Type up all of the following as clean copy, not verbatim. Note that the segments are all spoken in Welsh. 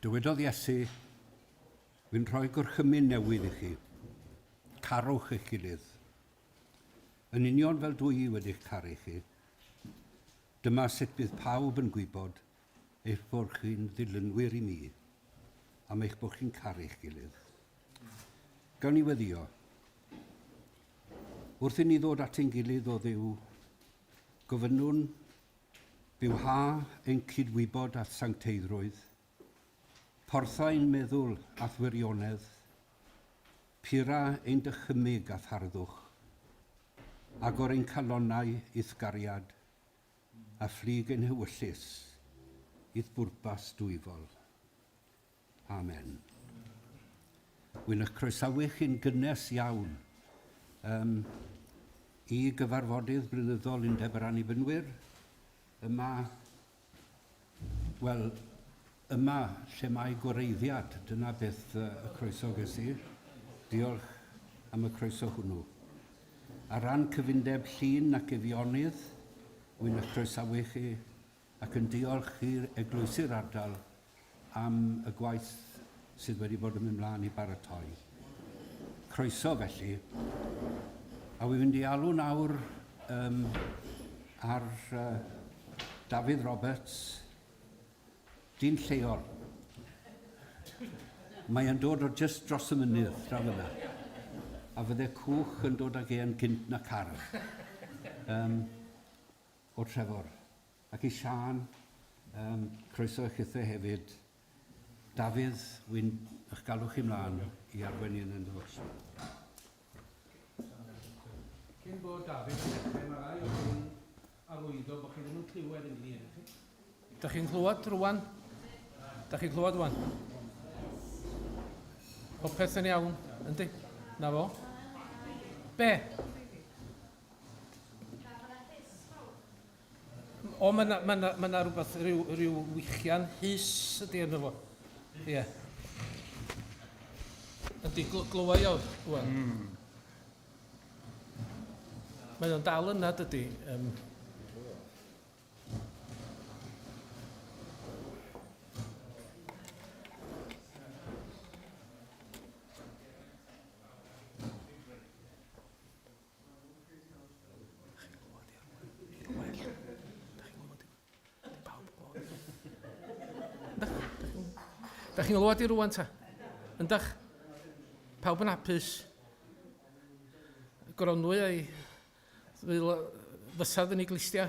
Dywedodd Iesu, Fi'n rhoi gorchymyn newydd i chi. Carwch eich gilydd. Yn union fel dw i wedi'ch caru chi. Dyma sut bydd pawb yn gwybod eich bod chi'n ddilynwyr i mi, am eich bod chi'n caru'ch gilydd. Gawn ni weddio. Wrth i ni ddod at ein gilydd o Dduw, gofynnwn bywha ein cydwybod a'th sancteiddrwydd, portha ein meddwl a'th wirionedd, pura ein dychymyg a'th harddwch, agor ein calonnau i'th gariad, a phlyg ein hewyllys i'th bwrpas dwyfol. Amen. Wy'n eich croesawu chi'n gynnes iawn um, i gyfarfodydd blynyddol Undeb yr Annibynwyr yma, wel, yma lle mae gwareiddiad, dyna beth y croeso ges i. Diolch am y croeso hwnnw. Ar ran Cyfundeb Llŷn ac Eifionydd, wy'n eich croesawu chi ac yn diolch i'r eglwysi'r ardal am y gwaith sydd wedi bod yn mynd mlaen i baratoi. Croeso felly. A wy'n mynd i alw nawr um, ar uh, Dafydd Roberts, Dyn lleol. Mae e'n dod o jyst dros y mynydd, draw fyna. A fydde cwch yn dod ag e'n gynt na car. Um, o Trefor. Ac i Siân, um, croeso i chithe hefyd. Dafydd, wy'n eich galw chi mlaen i arwain ni yn y devotion. Cyn bod Dafydd yn dechrau, mae rai o chi'n arwyddo bod chi ddim yn clywed yn glir, ydych chi? Dych chi'n clywed rwan? Dych chi'n clywed rwan? Popeth yn iawn, yndi? Na fo. Be? O, mae yna ma na, ma na rhywbeth, rhyw, rhyw wichian hys ydy yno fo. Ie. Yeah. Ydy, gl glywai o, rwan. Mm. Mae o'n dal yna, dydy. Um, Da chi'n glywed i rwan ta? Yndach? Pawb yn hapus? Gronwy a'i fysad yn ei glustia.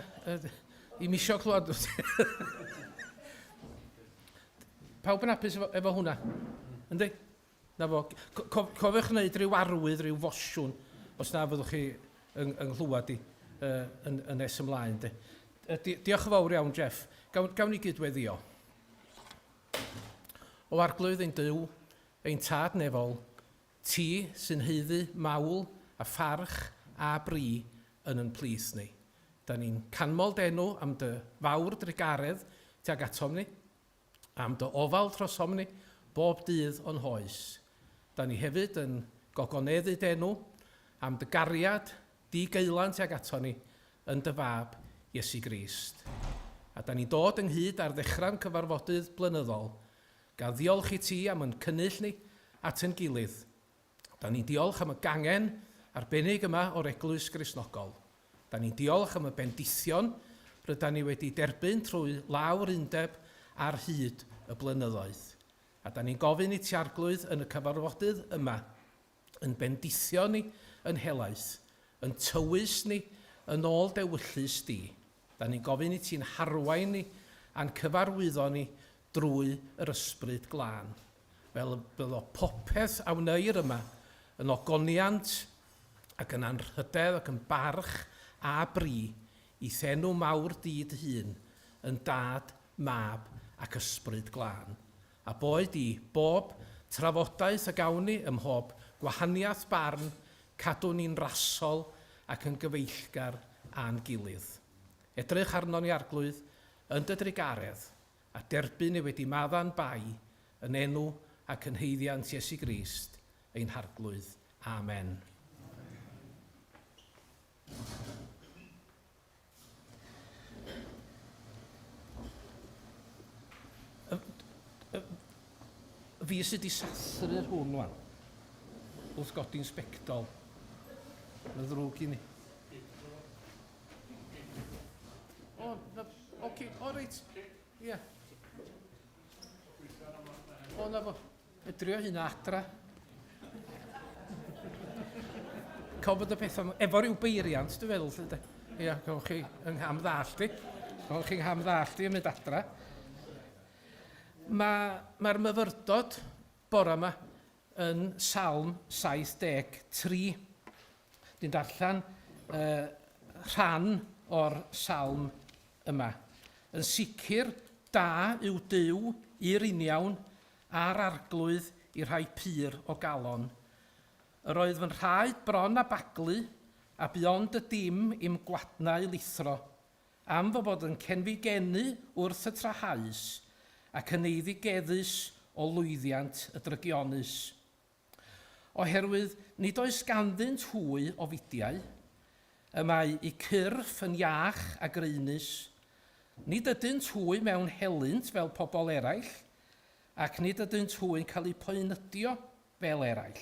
I misio clywed. Pawb yn hapus efo, efo hwnna? Yndi? Na fo. Cofiwch wneud rhyw arwydd, rhyw fosiwn, os na fyddwch chi yng, yng nghlywed i uh, yn, yn nes ymlaen. De. Di, diolch yn fawr iawn, Jeff. Gawn, gawn ni gyd-weddio. O arglwydd ein Duw, ein tad nefol, ti sy'n haeddu mawl a pharch a bri yn yn plith ni. Da ni'n canmol d'enw am dy fawr drugaredd tuag atom ni. Am dy ofal trosom ni bob dydd o'n hoes. Da ni hefyd yn gogoneddu d'enw, am dy gariad di-geulan tuag ato ni yn dy Fab, Iesu Grist. A da ni'n dod ynghyd ar ddechrau'n cyfarfodydd blynyddol, gan ddiolch i ti am yn cynnull ni at yn gilydd. Da ni'n diolch am y gangen arbennig yma o'r Eglwys Gristnogol. Da ni'n diolch am y bendithion rydan ni wedi derbyn trwy law'r undeb ar hyd y blynyddoedd. A da ni'n gofyn i ti Arglwydd yn y cyfarfodydd yma, yn bendithio ni yn helaeth, yn tywys ni yn ôl d'ewyllys di. Da ni'n gofyn i ti'n harwain ni a'n cyfarwyddo ni drwy yr Ysbryd Glân. Fel y byddo popeth a wneir yma yn ogoniant ac yn anrhydedd ac yn barch a bri i'th enw mawr di dy hun, yn Dad, Mab ac Ysbryd Glân. A boed i bob trafodaeth a gawn ni ym mhob gwahaniaeth barn, cadw ni'n rasol ac yn gyfeillgar â'n gilydd. Edrych arnon ni, Arglwydd, yn dy drugaredd, a derbyn ei wedi maddau'n bai, yn enw ac yn haeddiant Iesu Grist, ein Harglwydd. Amen. Fi sydd wedi sathru'r hwn wan. Wrth godi'n sbectol. Mae'n ddrwg i ni. O, na, oce, o reit. Ie. O, na fo. Drio hynna adra. Cof bod y pethau... Efo rhyw beiriant, dwi'n feddwl, lle de. Ia, gofwch chi yng ngham ddallt i. Gofwch chi'n ngham ddallt i yn mynd adra. Mae'r ma myfyrdod bore yma yn Salm 73. Dwi'n darllen uh, rhan o'r salm yma. Yn sicr, da yw Duw i'r uniawn a'r Arglwydd i'r rhai pur o galon. Yr oedd fy nhraed bron â baglu, a bu ond y dim i'm gwadnau lithro, am fy bod yn cenfigenu wrth y trahaus, ac yn eiddigeddus o lwyddiant y drygionus. Oherwydd nid oes ganddynt hwy ofidiau, y mae eu cyrff yn iach a graenus, nid ydynt hwy mewn helynt fel pobl eraill, ac nid ydynt hwy'n cael eu poenydio fel eraill.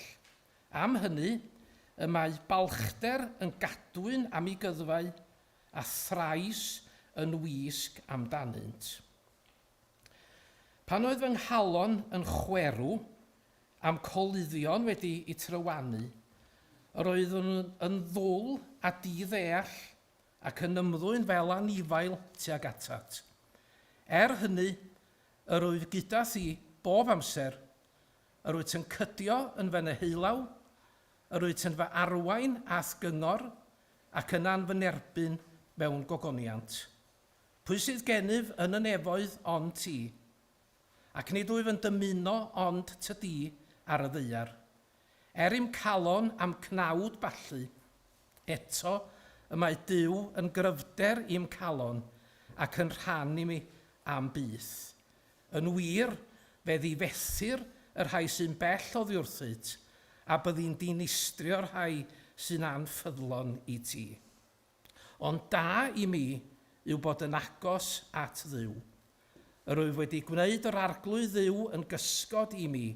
Am hynny, y mae balchder yn gadwyn am eu gyddfau, a thrais yn wisg amdanynt. Pan oedd fy nghalon yn chwerw, a'm coluddion wedi i trywanu, yr oeddwn yn ddwl a di-ddeall ac yn ymddwyn fel anifail tuag atat. Er hynny, yr wyf gyda thi bob amser, yr wyt yn cydio yn fy neheulaw, yr wyt yn fy arwain a'th gyngor, ac yna'n fy nerbyn mewn gogoniant. Pwy sydd gennyf yn y nefoedd ond ti? Ac nid wyf yn dymuno ond ty di ar y ddaear. Er i'm calon a'm cnawd ballu, eto y mae Duw yn gryfder i'm calon ac yn rhan i mi am byth. Yn wir, fe ddifethir y rhai sy'n bell oddiwrthyt, a byddi'n dinistrio'r rhai sy'n anffyddlon i ti. Ond da i mi yw bod yn agos at Dduw. Yr wyf wedi gwneud yr Arglwydd Dduw yn gysgod i mi,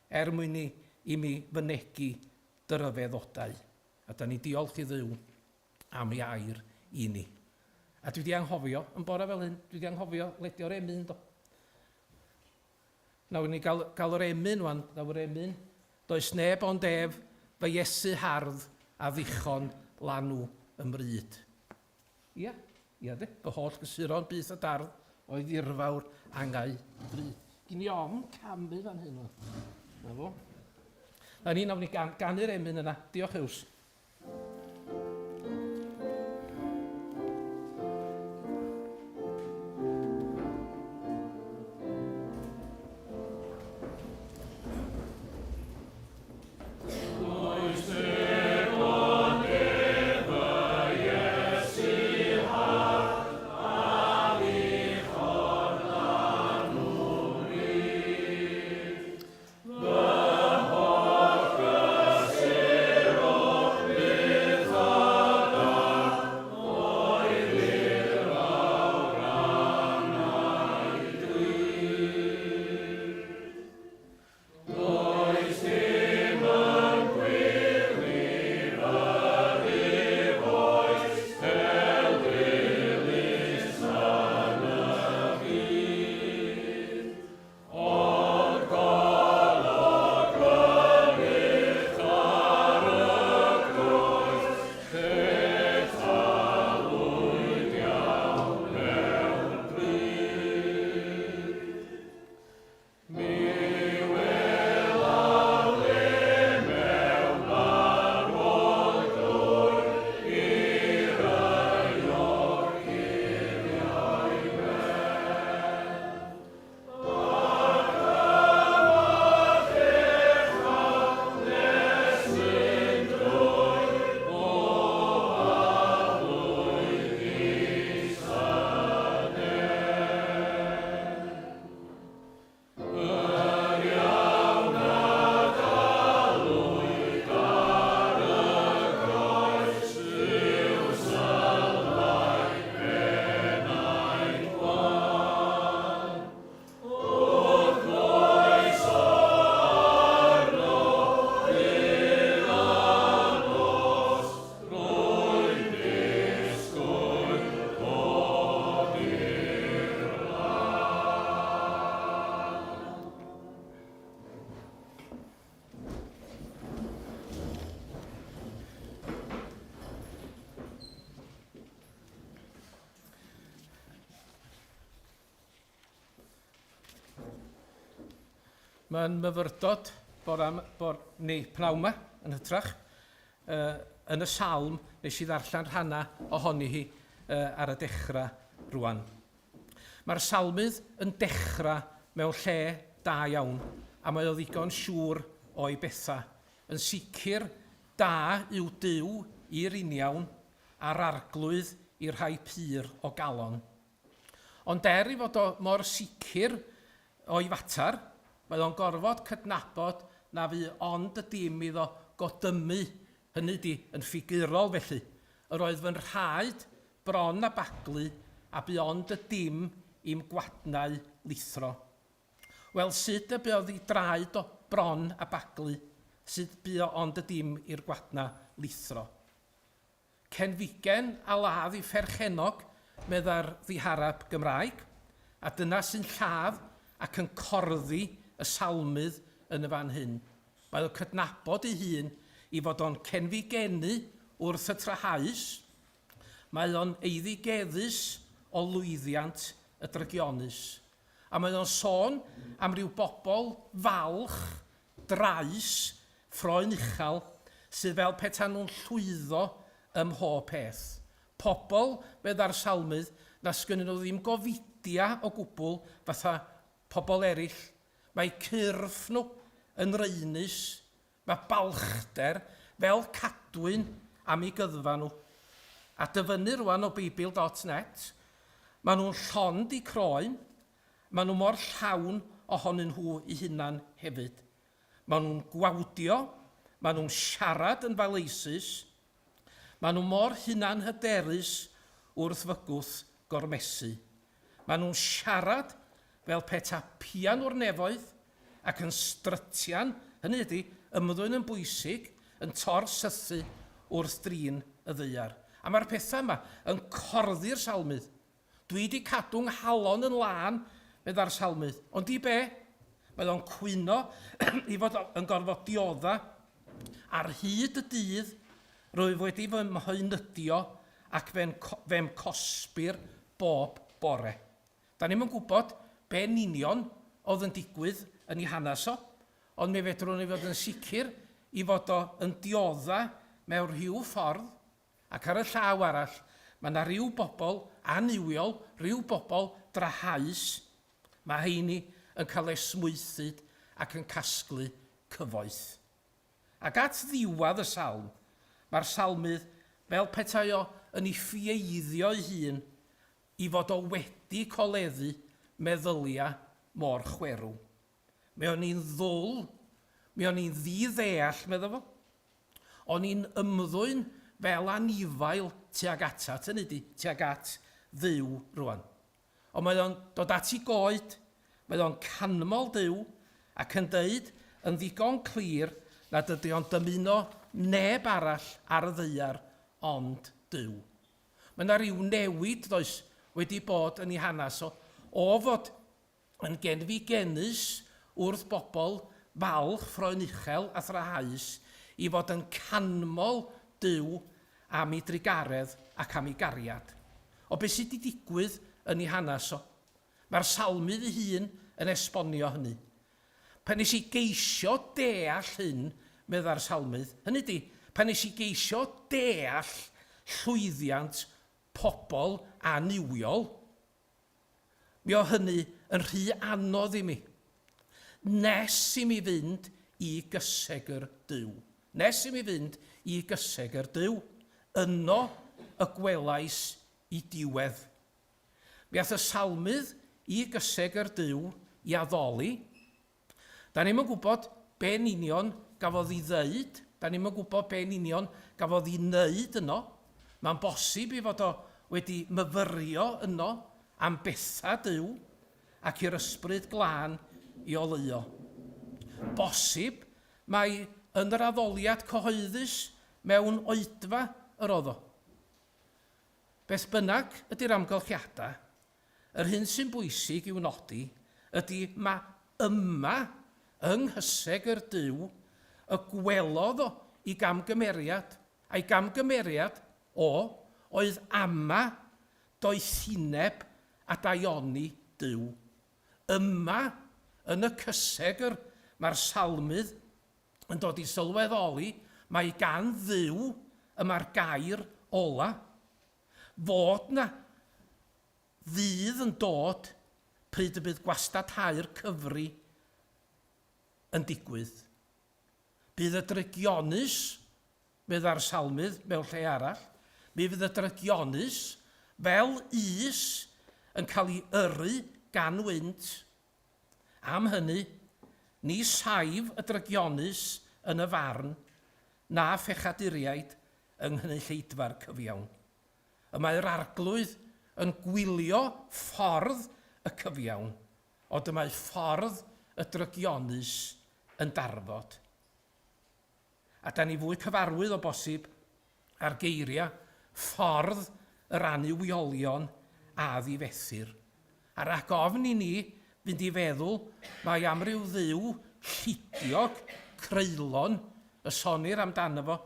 er mwyn i, i mi fynegi dy ryfeddodau. A da ni diolch i Dduw am ei air i ni. A dwi wedi anghofio, yn bore fel hyn, dwi wedi anghofio ledio'r emyn, do. Nawr ni gael, gael yr emyn wan, daw yr emyn. Does neb ond ef, fy Iesu hardd a ddichon lanw ym mryd. Ia, ia de, fy holl gysuron byth a dardd oedd ddirfawr angau drud. Gyn i ofn camu fan hyn. Na fo. Na ni, nawn ni gan, ganu'r emyn yna. Diolch Ews. Fy holl gysuron Mae'n myfyrdod bore, bor, neu pnawn yma, yn hytrach. Uh, yn y salm, nes i ddarllen rhannau ohoni hi uh, ar y dechrau rwan. Mae'r salmydd yn dechrau mewn lle da iawn, a mae o ddigon siŵr o'i bethau. Yn sicr, da yw Duw i'r uniawn, a'r Arglwydd i'r rhai pur o galon. Ond er ei fod o mor sicr o'i fater, mae o'n gorfod cydnabod na fu ond y dim iddo godymu, hynny ydi, yn ffigurol felly, yr oedd fy nhraed bron a baglu a bu ond y dim i'm gwadnau lithro. Wel, sut y buodd i draed o bron a baglu, sut bu ond y dim i'r gwadna lithro? Cenfigen a ladd ei pherchennog, meddai'r ddihareb Gymraeg, a dyna sy'n lladd ac yn corddi y salmydd yn y fan hyn. Mae o'n cydnabod ei hun i fod o'n cenfigenu wrth y trahaus, mae o'n eiddigeddus o lwyddiant y drygionus. A mae o'n sôn am ryw bobl falch, drais, ffroen uchel, sydd fel petaen nhw'n llwyddo ym mhob peth. Pobl, meddai'r Salmydd, na sgynnyn nhw ddim gofidia o gwbl fatha pobl eraill. Mae cyrff nhw yn raenus, Mae balchder fel cadwyn am eu gyddfa nhw. A dyfynnu rwan o Beibl dot net, Maen nhw'n llond eu croen, maen nhw mor llawn ohonyn nhw eu hunan hefyd. Maen nhw'n gwawdio, maen nhw'n siarad yn faleisus, maen nhw mor hunanhyderus wrth fygwth gormesu. Maen nhw'n siarad fel peta pian o'r nefoedd ac yn strytian, hynny ydy, ymddwyn yn bwysig, yn tor-sythu wrth drin y ddaear. A mae'r pethau yma yn corddi'r salmydd. Dwi 'di cadw 'nghalon yn lân, meddai'r salmydd, ond i be? Mae o'n cwyno ei fod yn gorfod diodda ar hyd y dydd, rwyf wedi fy mhoenydio ac fe'n fe'm cosbir bob bore. Da ni'm yn gwybod be'n union oedd yn digwydd yn ei hanes o, ond mi fedrwn ni fod yn sicr i fod o yn diodda mewn rhyw ffordd, ac ar y llaw arall, mae 'na ryw bobl annuwiol, rhyw bobl drahaus, mae heini yn cael eu smwythyd ac yn casglu cyfoeth. Ac at ddiwedd y salm, mae'r salmydd fel petai o yn ei ffieiddio ei hun i fod o wedi coleddu meddylia mor chwerw. Mi o'n i'n ddwl, mi o'n i'n ddi-ddeall, medda fo. O'n i'n ymddwyn fel anifail tuag atat, hynny ydi, tuag at Dduw rwan. Ond mae o'n dod at i goed, mae o'n canmol Duw ac yn deud yn ddigon clir nad ydy o'n dymuno neb arall ar y ddaear ond Duw. Mae yna ryw newid, does, wedi bod yn ei hanes o, o fod yn genfigennus wrth bobl falch, ffroenuchel a thrahaus, i fod yn canmol Duw am ei drugaredd ac am ei gariad. O beth sydd wedi digwydd yn ei hanes o? Mae'r salmydd ei hun yn esbonio hynny. Pan nes i geisio deall hyn, meddai'r salmydd, hynny ydi, pan nes i geisio deall llwyddiant pobl annuwiol, mi o hynny yn rhy anodd i mi. Nes i mi fynd i gysegr Duw. Nes i mi fynd i gysegr Duw. Yno y gwelais i diwedd. Mi ath y salmydd i gysegr Duw i addoli. Da ni'm yn gwybod be'n union gafodd ei ddeud, da ni'm yn gwybod be'n union gafodd ei wneud yno. Mae'n bosib ei fod o wedi myfyrio yno am bethau Duw ac i'r Ysbryd Glân i oleuo. Bosib mai yn yr addoliad cyhoeddus mewn oedfa yr oedd o. Beth bynnag ydy'r amgylchiadau, yr hyn sy'n bwysig i'w nodi ydy ma yma, yng nghysegr Duw, y gwelodd o i gamgymeriad, a'i gamgymeriad o oedd ama doethineb a daioni Duw. Yma, yn y cysegr, Mae'r salmydd yn dod i sylweddoli mai gan Dduw y mae'r gair ola. Fod 'na ddydd yn dod pryd y bydd gwastathau'r cyfri yn digwydd. Bydd y drygionus, meddai'r salmydd mewn lle arall, mi fydd y drygionus fel us yn cael ei yrru gan wynt. Am hynny, ni saif y drygionus yn y farn, na phechaduriaid yng nghynulleidfa'r cyfiawn. Y mae'r Arglwydd yn gwylio ffordd y cyfiawn, ond y mae ffordd y drygionus yn darfod. A da ni fwy cyfarwydd o bosib â'r geiriau ffordd yr annuwiolion a ddifethir. A rhag ofn i ni fynd i feddwl mai am ryw dduw llidiog, creulon y sonnir amdano fo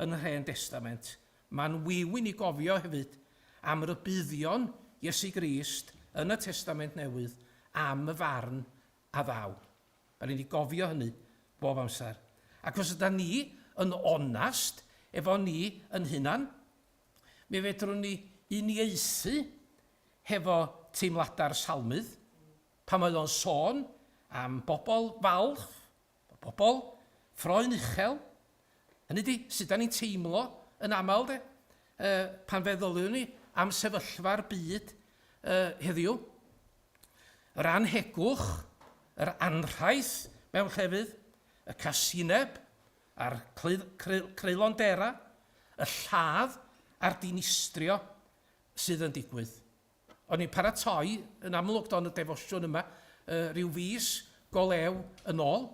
yn yr Hen Destament, Mae'n wiw i ni gofio hefyd am rybuddion Iesu Grist yn y Testament Newydd am y farn a ddaw. Mae'n rhaid i ni gofio hynny bob amser. Ac os yda ni yn onast efo ni yn hunan, mi fedrwn ni uniaethu hefo teimladau'r salmydd pan oedd o'n sôn am bobl falch, Pobl ffroen uchel, hynny ydi, sut da ni'n teimlo yn aml de, uh, pan feddyliwn ni am sefyllfa'r byd uh, heddiw. Yr anhegwch, yr anrhaith mewn llefydd, y casineb a'r creulondera, y lladd a'r dinistrio sydd yn digwydd. O'n i'n paratoi, yn amlwg don y defosiwn yma, uh, rhyw fis go lew yn ôl,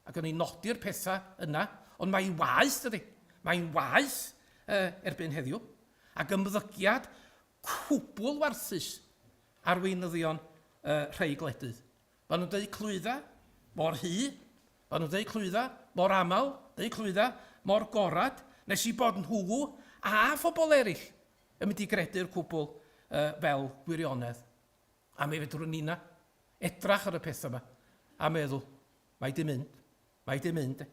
ac o'n i'n nodi'r pethau yna, ond mae'n waeth, dydy. Mae'n waeth uh, erbyn heddiw. Ac ymddygiad cwbl warthus arweinyddion uh, rhai gwledydd. Maen nhw'n dweud clwydda mor hy, maen nhw'n dweud clwydda mor aml, dweud clwydda mor gorad, nes i bod nhw a phobl eraill yn mynd i gredu'r cwbl uh, fel gwirionedd. A mi fedrwn ni'na edrach ar y pethau yma a meddwl, mae di mynd, mae di mynd.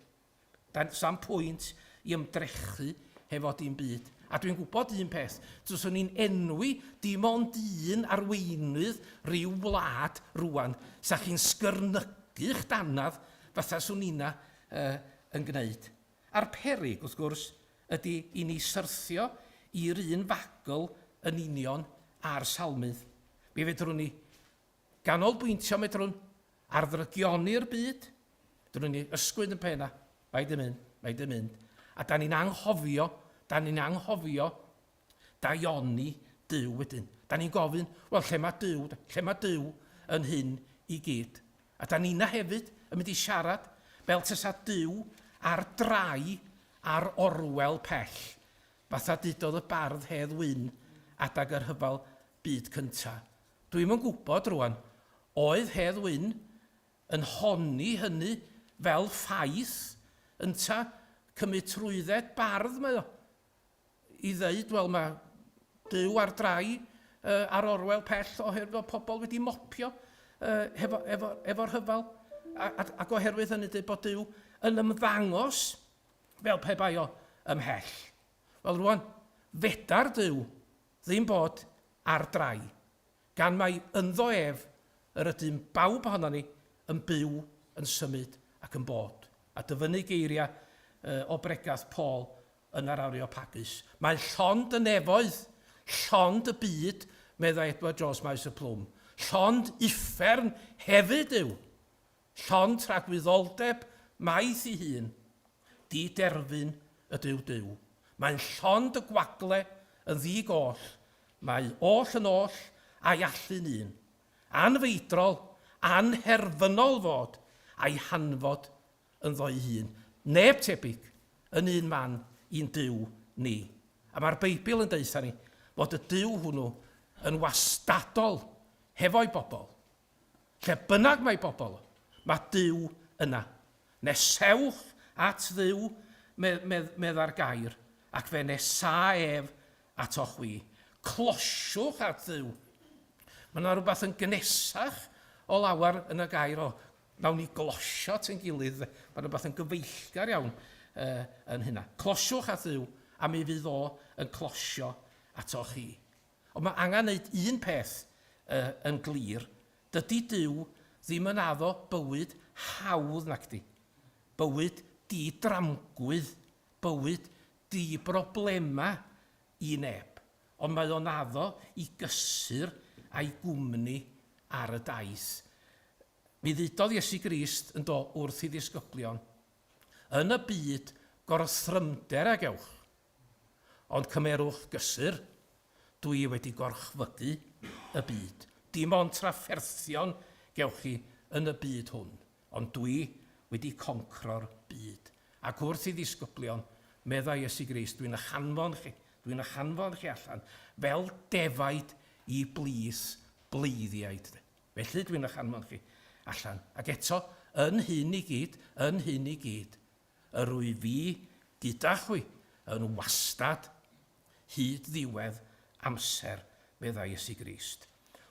Dan, sam pwynt i ymdrechu hefo dim byd. A dwi'n gwybod un peth, tyswn i'n enwi dim ond un arweinydd rhyw wlad rwan, sa chi'n sgyrnygu'ch dannadd fatha swn inna uh, yn gwneud. A'r peryg, wrth gwrs, ydy i ni syrthio i'r un fagl yn union â'r Salmydd. Mi fedrwn ni ganolbwyntio, medrwn, ar ddrygioni'r byd, medrwn ni ysgwyd yn pen a, mae di mynd, mae di mynd. A da ni'n anghofio, da ni'n anghofio daioni Duw wedyn. Da ni'n gofyn, wel, lle mae Duw, lle mae Duw yn hyn i gyd? A da ni'na hefyd yn mynd i siarad fel tasa Duw ar drai ar orwel pell, fatha dudodd y bardd Hedd Wyn adag y rhyfel byd cynta. Dwi'm yn gwybod rwan, oedd Hedd Wyn yn honni hynny fel ffaith ynta cymryd trwydded bardd mae o? i ddeud, wel mae Duw ar drai uh, ar orwel pell oherwydd bod pobl wedi mopio uh, hefo, efo, efo rhyfel, a, a, ac oherwydd hynny dweud bod Duw yn ymddangos fel pe bai o ymhell. Wel rwan, fedar Duw ddim bod ar drai, gan mai ynddo ef yr ydym bawb ohonon ni yn byw, yn symud ac yn bod. A dyfynnu geiriau uh, o bregath Paul yn yr Areopagus. Mae llond y nefoedd, llond y byd, meddai Edward Jones Maes y Plwm. Llond uffern hefyd yw. Llond tragwyddoldeb maith i hun. Di derfyn ydyw Duw. Mae'n llond y gwagle yn ddig oll. Mae oll yn oll a'i allu'n un. Anfeidrol, anherfynol fod, a'i hanfod ynddo'i hun. Neb tebyg yn un man i'n Duw ni. A mae'r Beibl yn deutha ni fod y Duw hwnnw yn wastadol hefo'i bobl. Lle bynnag mae bobl, mae Duw yna. Nesewch at Dduw, medda'r gair, ac fe nesâ ef atoch chwi. Closiwch at Dduw. Mae yna rhywbeth yn gnesach o lawer yn y gair o. Nawn ni glosio at ein gilydd. Mae rhywbeth yn gyfeillgar iawn uh, yn hynna. Closiwch at Dduw, a mi fydd o yn closio ato chi. Ond mae angen gwneud un peth uh, yn glir. Dydy Duw ddim yn addo bywyd hawdd nacdi. Bywyd di-dramgwydd, bywyd di-broblemau i neb. Ond mae o'n addo i gysur a'i gwmni ar y daith. Mi ddeudodd Iesu Grist yn do wrth ei ddisgyblion, Yn y byd gorthrymder a gewch, ond cymerwch gysur, dwi wedi gorchfygu y byd. Dim ond trafferthion gewch chi yn y byd hwn, ond dwi wedi concro'r byd. Ac wrth ei ddisgyblion, meddai Iesu Grist, dwi'n eich anfon chi, dwi'n eich anfon chi allan, fel defaid i blith bleiddiaid. Felly dwi'n eich anfon chi allan. Ac eto, yn hyn i gyd, yn hyn i gyd, yr wyf fi gyda chwi yn wastad hyd ddiwedd amser, meddai Iesu Grist.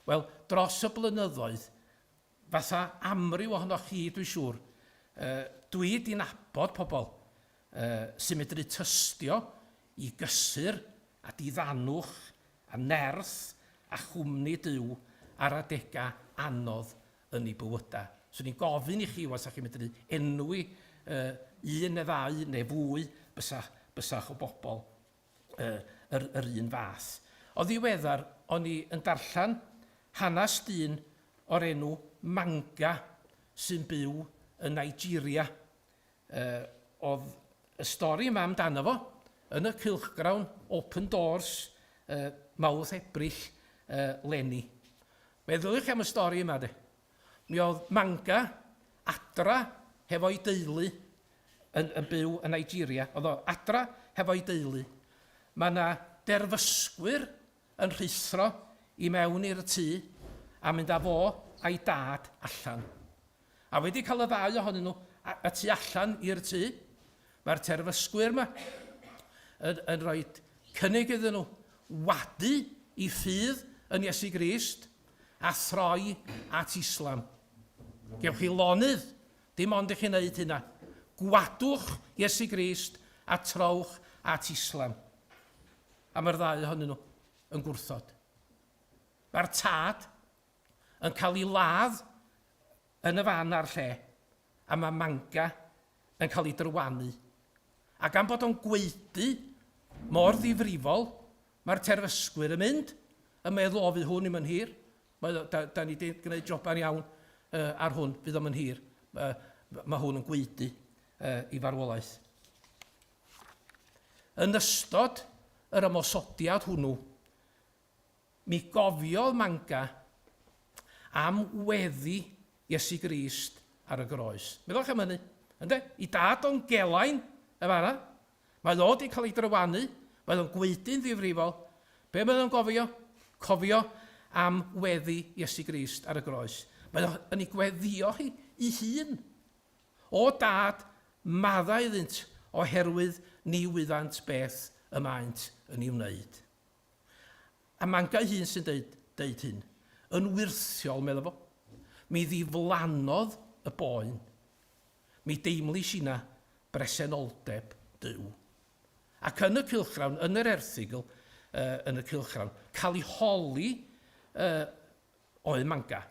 Wel, dros y blynyddoedd, Fatha amryw ohonoch chi, dwi'n siŵr, uh, dwi di nabod pobl uh, sy'n medru tystio i gysur a diddanwch a nerth a chwmni Duw ar adegau anodd yn eu bywydau. Swn i'n gofyn i chi, os chi'n medru enwi uh, un neu ddau neu fwy bysach, bysach o bobl uh, yr, yr un fath. O ddiweddar, o'n i yn darllen hanes dyn o'r enw Manga sy'n byw yn Nigeria. Uh, oedd y stori yma amdano fo yn y cylchgrawn Open Doors uh, Mawrth Ebrill uh, leni. Meddyliwch am y stori yma de. Mi oedd Manga adra hefo'i deulu yn, yn byw yn Nigeria. Oedd o adra hefo'i deulu. Mae yna derfysgwyr yn rhuthro i mewn i'r tŷ a mynd â fo a'i dad allan. A wedi cael y ddau ohonyn nhw y tu allan i'r tŷ, mae'r terfysgwyr yma yn, yn rhoi cynnig iddyn nhw wadu i ffydd yn Iesu Grist a throi at Islam. Gewch chi lonydd Dim ond i chi wneud hynna. Gwadwch Iesu Grist a trowch at Islam. A mae'r ddau ohonyn nhw yn gwrthod. Mae'r tad yn cael ei ladd yn y fan a'r lle, a mae Manga yn cael ei drywanu. A gan bod o'n gwaedu mor ddifrifol, mae'r terfysgwyr yn mynd, yn meddwl, o, fydd hwn ddim yn hir. Mae o, da, da ni wedi gwneud joban iawn uh, ar hwn, fydd o'm yn hir. Uh, mae hwn yn gwaedu uh, i farwolaeth. Yn ystod yr ymosodiad hwnnw, mi gofiodd Manga am weddi Iesu Grist ar y groes. Meddwch am hynny. Ynde? I dad o'n gelain, y fanna. Mae o 'di cael ei drywanu, mae o'n gwaedu'n ddifrifol. Be mae o'n gofio? Cofio am weddi Iesu Grist ar y groes. Mae o yn ei gweddio hi i hun. O Dad, maddau iddynt, oherwydd ni wyddant beth y maent yn ei wneud. A Mangau hun sy'n deud, deud hyn. Yn wyrthiol, medda fo. Mi ddiflannodd y boen. Mi deimlis inna bresenoldeb Duw. Ac yn y cylchgrawn, yn yr erthygl uh, yn y cylchgrawn, cael ei holi uh, oedd Manga.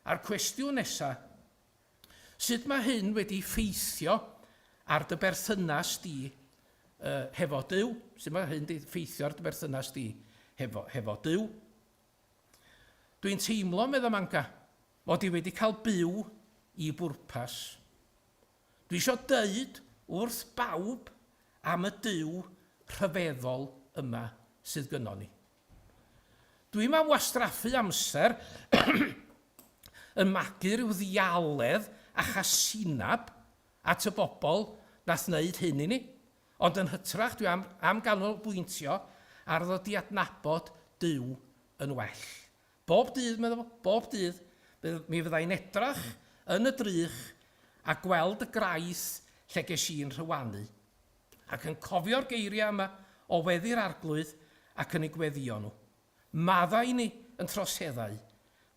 A'r cwestiwn nesa, sut mae hyn wedi ffeithio ar dy berthynas di uh, hefo Duw? Sut mae hyn wedi ffeithio ar dy berthynas di hefo, hefo Duw? Dwi'n teimlo, medda Manga, mod i wedi cael byw i bwrpas. Dwi isio deud wrth bawb am y Duw rhyfeddol yma sydd gynnon ni. Dwi'm am wastraffu amser yn magu rhyw ddialedd a chasineb at y bobl nath wneud hyn i ni. Ond yn hytrach dwi am, am ganolbwyntio ar ddod i adnabod Duw yn well. Bob dydd, meddwl fo, bob dydd, mi fyddai'n edrach yn y drych a gweld y graith lle ges i'n rhywanu, ac yn cofio'r geiriau yma o weddi'r Arglwydd ac yn eu gweddio nhw. Maddau i ni yn troseddau,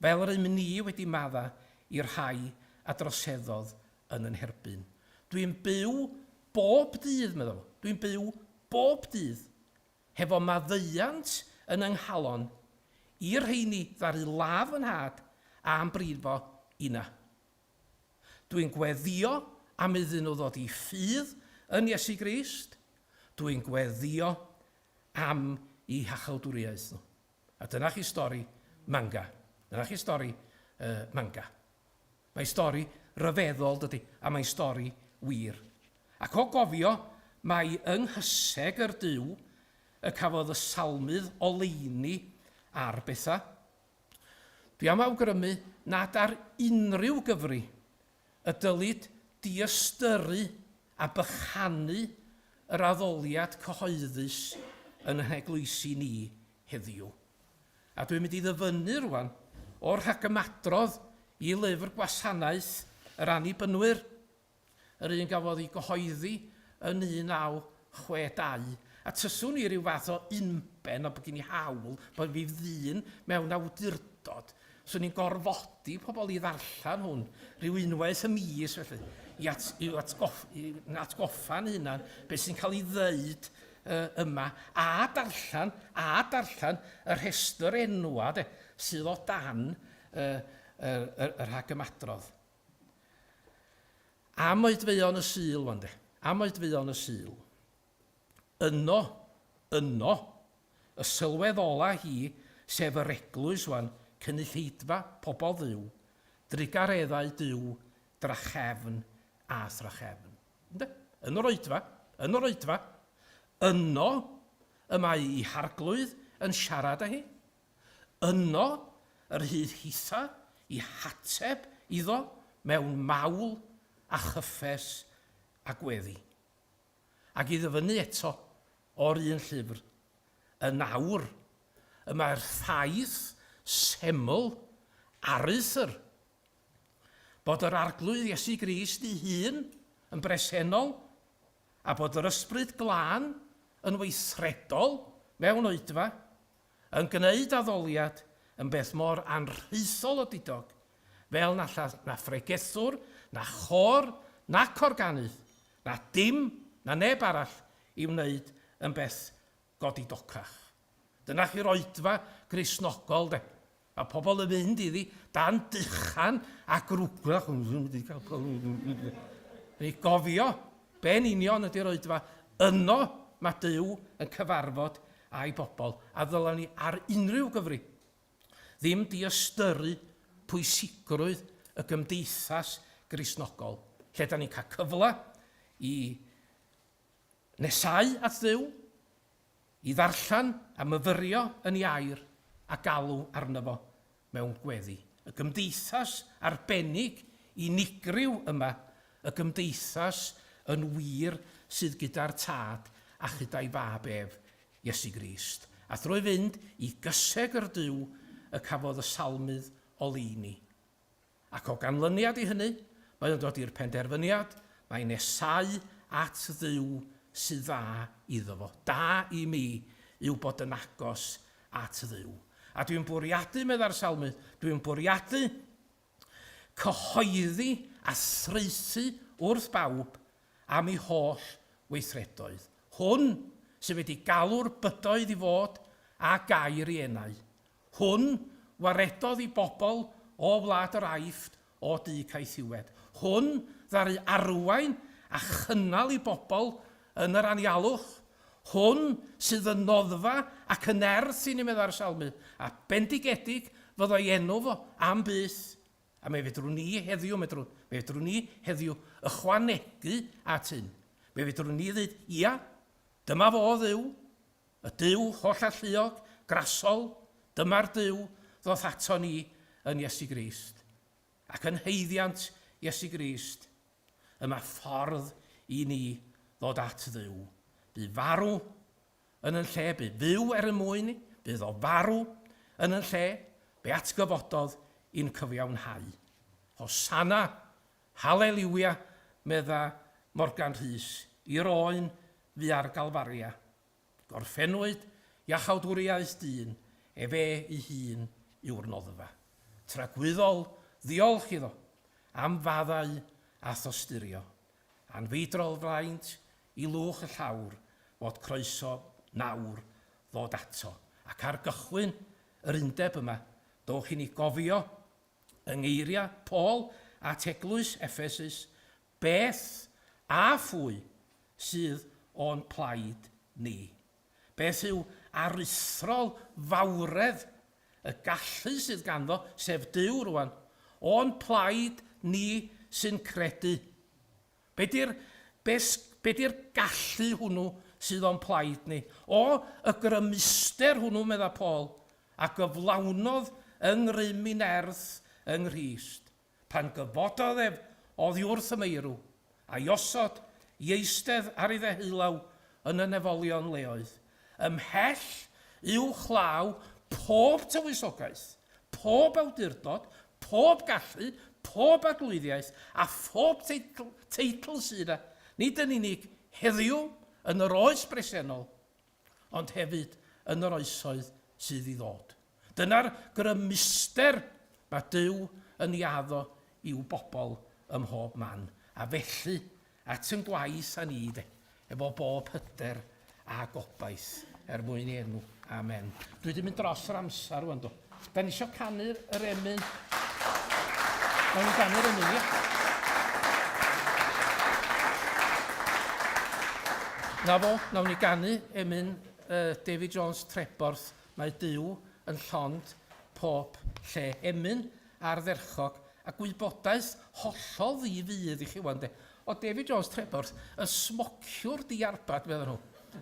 fel yr ym ni wedi maddau i'r rhai a droseddodd yn yn herbyn. Dwi'n byw bob dydd, medda fo. Dwi'n byw bob dydd hefo maddeuant yn 'y nghalon i'r rheini ddaru ladd fy nhad a'm brifo inna. Dwi'n gweddïo am iddyn nhw ddod i ffydd yn Iesu Grist. Dwi'n gweddïo am eu hachawdwriaeth nhw. A dyna chi stori manga. Dyna chi stori uh, manga. Mae stori ryfeddol, dydy, a mae'n stori wir. Ac o gofio, mae yng nghyseg yr Duw y cafodd y salmydd oleuni ar bethau. Dwi am awgrymu nad ar unrhyw gyfri y dylid diystyru a bychanu yr addoliad cyhoeddus yn ein heglwysi ni heddiw. A dwi'n mynd i ddyfynnu rwan o'r rhagymadrodd i lyfr gwasanaeth yr Annibynwyr. yr un gafodd ei gyhoeddi yn 1962, a tyswn i ryw fath o unben, a bod gen i hawl, bod fi ddyn mewn awdurdod, swn i'n gorfodi pobl i ddarllen hwn rhyw unwaith y mis felly, i, at, i, atgoff, i atgoffa'n hunan beth sy'n cael ei ddeud uh, yma, a darllen, a darllen y rhestr enwa de, sydd o dan uh, y, y, y rhagymadrodd. Am oedfeuon y Sul, wan de. Am oedfeuon y Sul. Yno, yno, y sylweddola hi, sef yr eglwys wan, cynulleidfa pobl Dduw, drugareddau Duw drachefn a thrachefn. Ynde? Yn yr oedfa, yn yr oedfa, yno y mae ei harglwydd yn siarad â hi. Yno yr hydd hitha i hateb iddo mewn mawl a chyffes a gweddi. Ac i ddyfynnu eto o'r un llyfr, yn awr y mae'r ffaith seml aruthr bod yr Arglwydd Iesu Grist ei hun yn bresennol a bod yr Ysbryd Glân yn weithredol mewn oedfa, yn gwneud addoliad yn beth mor anrhaethol odidog, fel na alla na phregethwr, na chôr, nac organydd, na dim, na neb arall i wneud yn beth godidocach. Dyna chi'r oedfa Gristnogol, de. Mae pobl yn mynd iddi dan duchan a grwglach. Neu gofio be'n union ydy'r oedfa. Yno mae Duw yn cyfarfod â'i bobl, a ddylen ni ar unrhyw gyfri ddim diystyru pwysigrwydd y gymdeithas Gristnogol, lle da ni'n cael cyfle i nesáu at Dduw, i ddarllen a myfyrio yn ei air a galw arno fo mewn gweddi. Y gymdeithas arbennig unigryw yma, y gymdeithas yn wir sydd gyda'r Tad a chyda'i Fab ef, Iesu Grist. A thrwy fynd i gysegr Duw y cafodd y salmydd oleuni. Ac o ganlyniad i hynny, mae o'n dod i'r penderfyniad mai nesáu at Dduw sydd dda iddo fo. Da i mi yw bod yn agos at Dduw. A dwi'n bwriadu, meddai'r Salmydd, dwi'n bwriadu cyhoeddi a thraethu wrth bawb am ei holl weithredoedd. Hwn sydd wedi galw'r bydoedd i fod a gair ei enau. Hwn waredodd i bobl o wlad yr Aifft o du caethiwed. Hwn ddaru arwain a chynnal i bobl yn yr anialwch. Hwn sydd yn noddfa ac yn nerth i ni, meddai'r Salmydd, a bendigedig fyddo'i enw fo am byth. A mi fedrwn ni heddiw, medrwn, mi fedrwn ni heddiw ychwanegu at hyn. Mi fedrwn ni ddweud, ia, dyma fo Dduw, Y Duw hollalluog, grasol, dyma'r Duw ddoth ato ni yn Iesu Grist. Ac yn haeddiant Iesu Grist, y mae ffordd i ni ddod at Dduw. Bu farw yn yn lle, bu fyw er y mwyn ni, bu iddo farw yn yn lle, be atgyfododd i'n cyfiawnhau. Hosanna, haleliwia, medda Morgan Rhys, i'r oen fu ar Galfaria. Gorffennwyd iachawdwriaeth dyn, efe ei hun yw'r noddfa. Tragwyddol ddiolch iddo. am faddau a thosturio. Anfeidrol fraint i lwch y llawr fod croeso nawr ddod ato. Ac ar gychwyn yr undeb yma, dowch i ni gofio yng ngeiriau Paul at eglwys Effesus, beth a phwy sydd o'n plaid ni. Beth yw aruthrol fawredd y gallu sydd ganddo, sef Duw rwan, o'n plaid ni sy'n credu? Be di'r, be, be di'r gallu hwnnw sydd o'n plaid ni? O, y grymuster hwnnw, medda Paul, a gyflawnodd yng ngrym i nerth yng Nghrist. Pan gyfododd ef oddi wrth y meirw, a'i osod i eistedd ar ei ddeheulaw yn y nefolion leoedd, ymhell uwchlaw pob tywysogaeth, pob awdurdod, pob gallu, pob arglwyddiaeth, a phob teitl, teitl sydd yna, nid yn unig heddiw yn yr oes bresennol, ond hefyd yn yr oesoedd sydd i ddod. Dyna'r grymuster mae Duw yn ei addo i'w bobl ym mhob man. A felly, at yn gwaith â ni, de, efo bob hyder a gobaith, er mwyn ei enw. Amen. Dwi wedi mynd dros yr amser rwan, do. Da ni eisiau canu'r yr emyn. Nawn ni ganu'r emyn, ie? Na fo, nawn ni ganu emyn uh, David Jones Treborth, Mae Duw yn llond pob lle. Emyn ardderchog a gwybodaeth hollol ddi-fudd i chi wan de. O David Jones Treborth, y smociwr diarbad, meddyn nhw.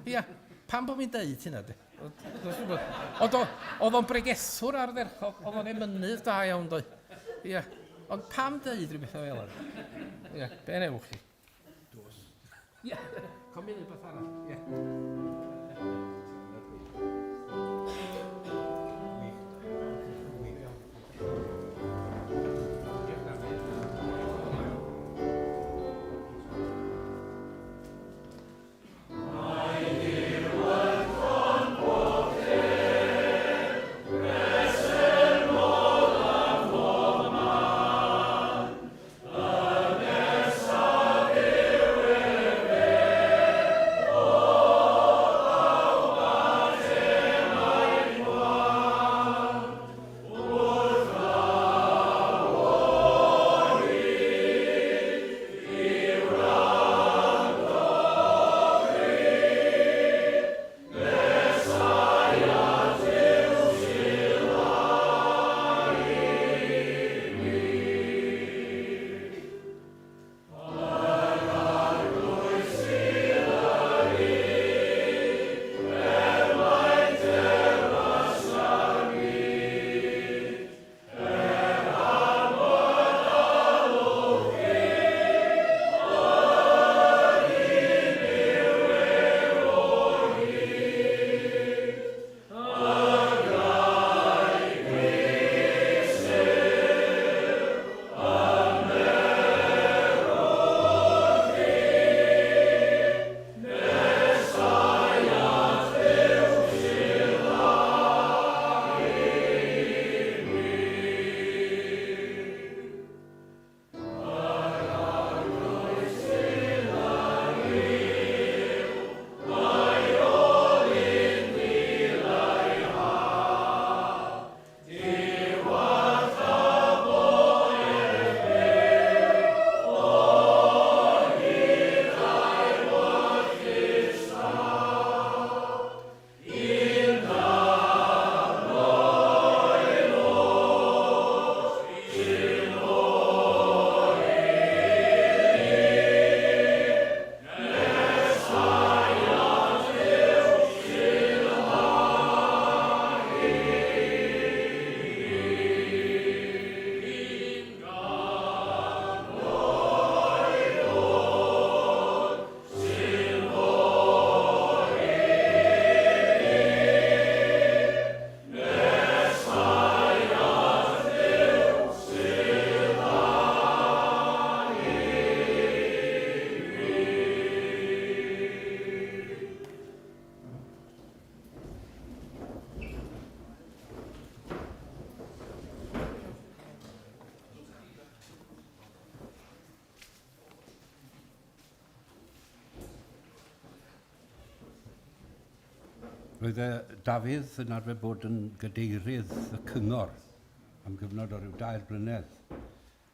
Ia, pam bod fi'n deud hynna de? Ond oedd o'n bregethwr ardderchog, oedd o'n emynydd da iawn doedd. Ia, ond pam deud rhywbeth fel yna? Ia, be newch chi? Dos. Ia, com i rhywbeth arall. Ia. Roedd e, Dafydd yn arfer bod yn gadeirydd y cyngor am gyfnod o ryw dair blynedd.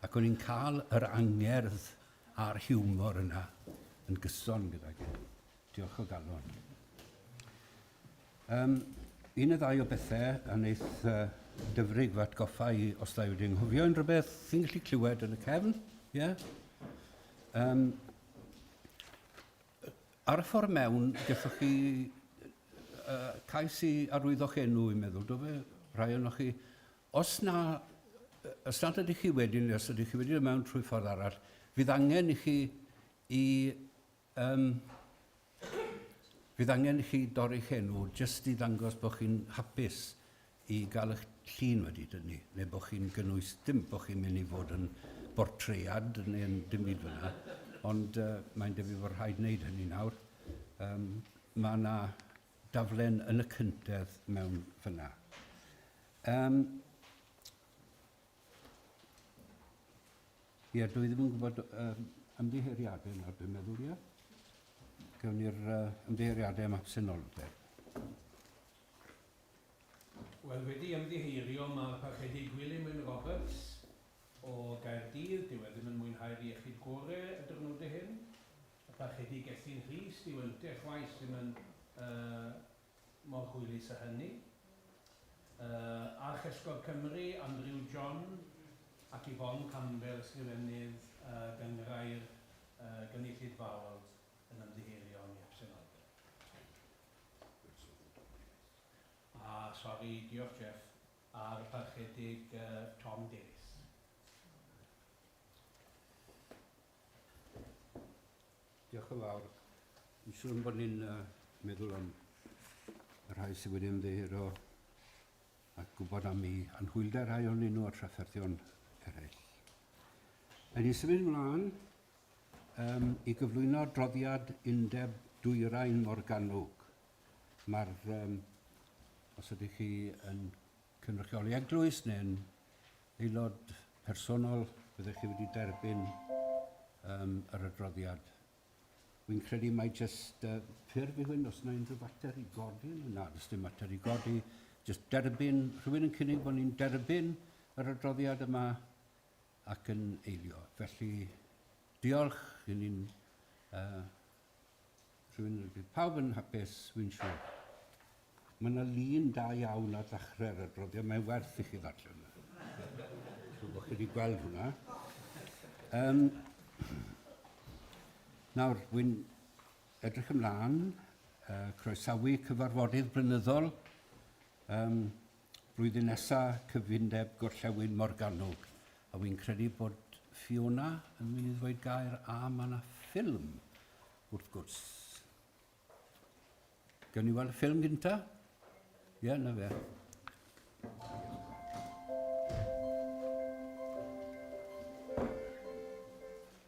Ac o'n i'n cael yr angerdd a'r hiwmor yna yn gyson gydag e. Diolch o galon. Um, un neu ddau o bethau a wneith uh, Dyfrig fy atgoffa i os dda i wedi anghofio unrhyw beth chi'n gallu clywed yn y cefn. Yeah? Um, ar y ffordd mewn, gallwch chi uh, cais i arwyddo'ch enw, i'n meddwl, do fe, rhai ohonoch chi. Os na, os nad ydych chi wedi, neu os ydych chi wedi dod mewn trwy ffordd arall, fydd angen i chi i Um, fydd angen i chi dorri'ch enw jyst i ddangos bod chi'n hapus i gael eich llun wedi dynnu, neu bod chi'n gynnwys, dim bod chi'n mynd i fod yn bortread neu'n dim byd fyna, ond uh, mae'n debyg bod rhaid wneud hynny nawr. Um, mae yna daflen yn y cyntedd mewn fyna. Um, Ie, dwi ddim yn gwybod um, ymddiheuriadau nawr, dwi'n meddwl, ie. Gawn ni'r uh, ymddiheuriadau am absenoldeb. Wel, wedi ymddiheurio mae'r Parchedig Gwilym Wyn Roberts o Gaerdydd, dyw e ddim yn mwynhau'r iechyd gore y diwrnodau hyn. Y Parchedig Gethin Rhys, dyw ynte chwaith ddim yn uh, mor hwylus â hynny. Archesgob Cymru, Andrew John ac Yvonne Campbell, Ysgrifennydd y Gynghrair Gynulleidfaol yn ymddiheurio am ei absenoldeb. A sori, diolch Jeff, a'r Parchedig Tom Davies. Diolch yn fawr. Yn siŵr bod ni'n uh, meddwl am y rhai sydd wedi ymddiheuro a gwybod am ei anhwylder rhai ohonyn nhw a'r trafferthion eraill. Yn ni symud ymlaen um, i gyflwyno droddiad Undeb Dwyrain Morgannwg. Mae'r, um, os ydych chi yn cynrychioli eglwys neu'n aelod personol, byddech chi wedi derbyn um, yr adroddiad. Wy'n credu mai jyst uh, ffurf i hwn, os yna unrhyw fater i godi, na, does dim mater i godi, jyst derbyn, rhywun yn cynnig bod ni'n derbyn yr adroddiad yma ac yn eilio. Felly, diolch, i ni'n uh, Rhywun, bydd pawb yn hapus, wy'n siŵr. Mae yna lun da iawn ar ddechrau'r adroddiad, mae'n werth i chi ddarllen. Siŵr bod chi wedi gweld hwnna. Um, nawr, wy'n edrych ymlaen, uh, croesawu cyfarfodydd blynyddol um, blwyddyn nesa cyfundeb Gorllewin Morgannwg. A wy'n credu bod Fiona yn mynd i ddweud gair a mae yna ffilm wrth gwrs. Gawn ni weld y ffilm gynta? Ie, yeah, na fe.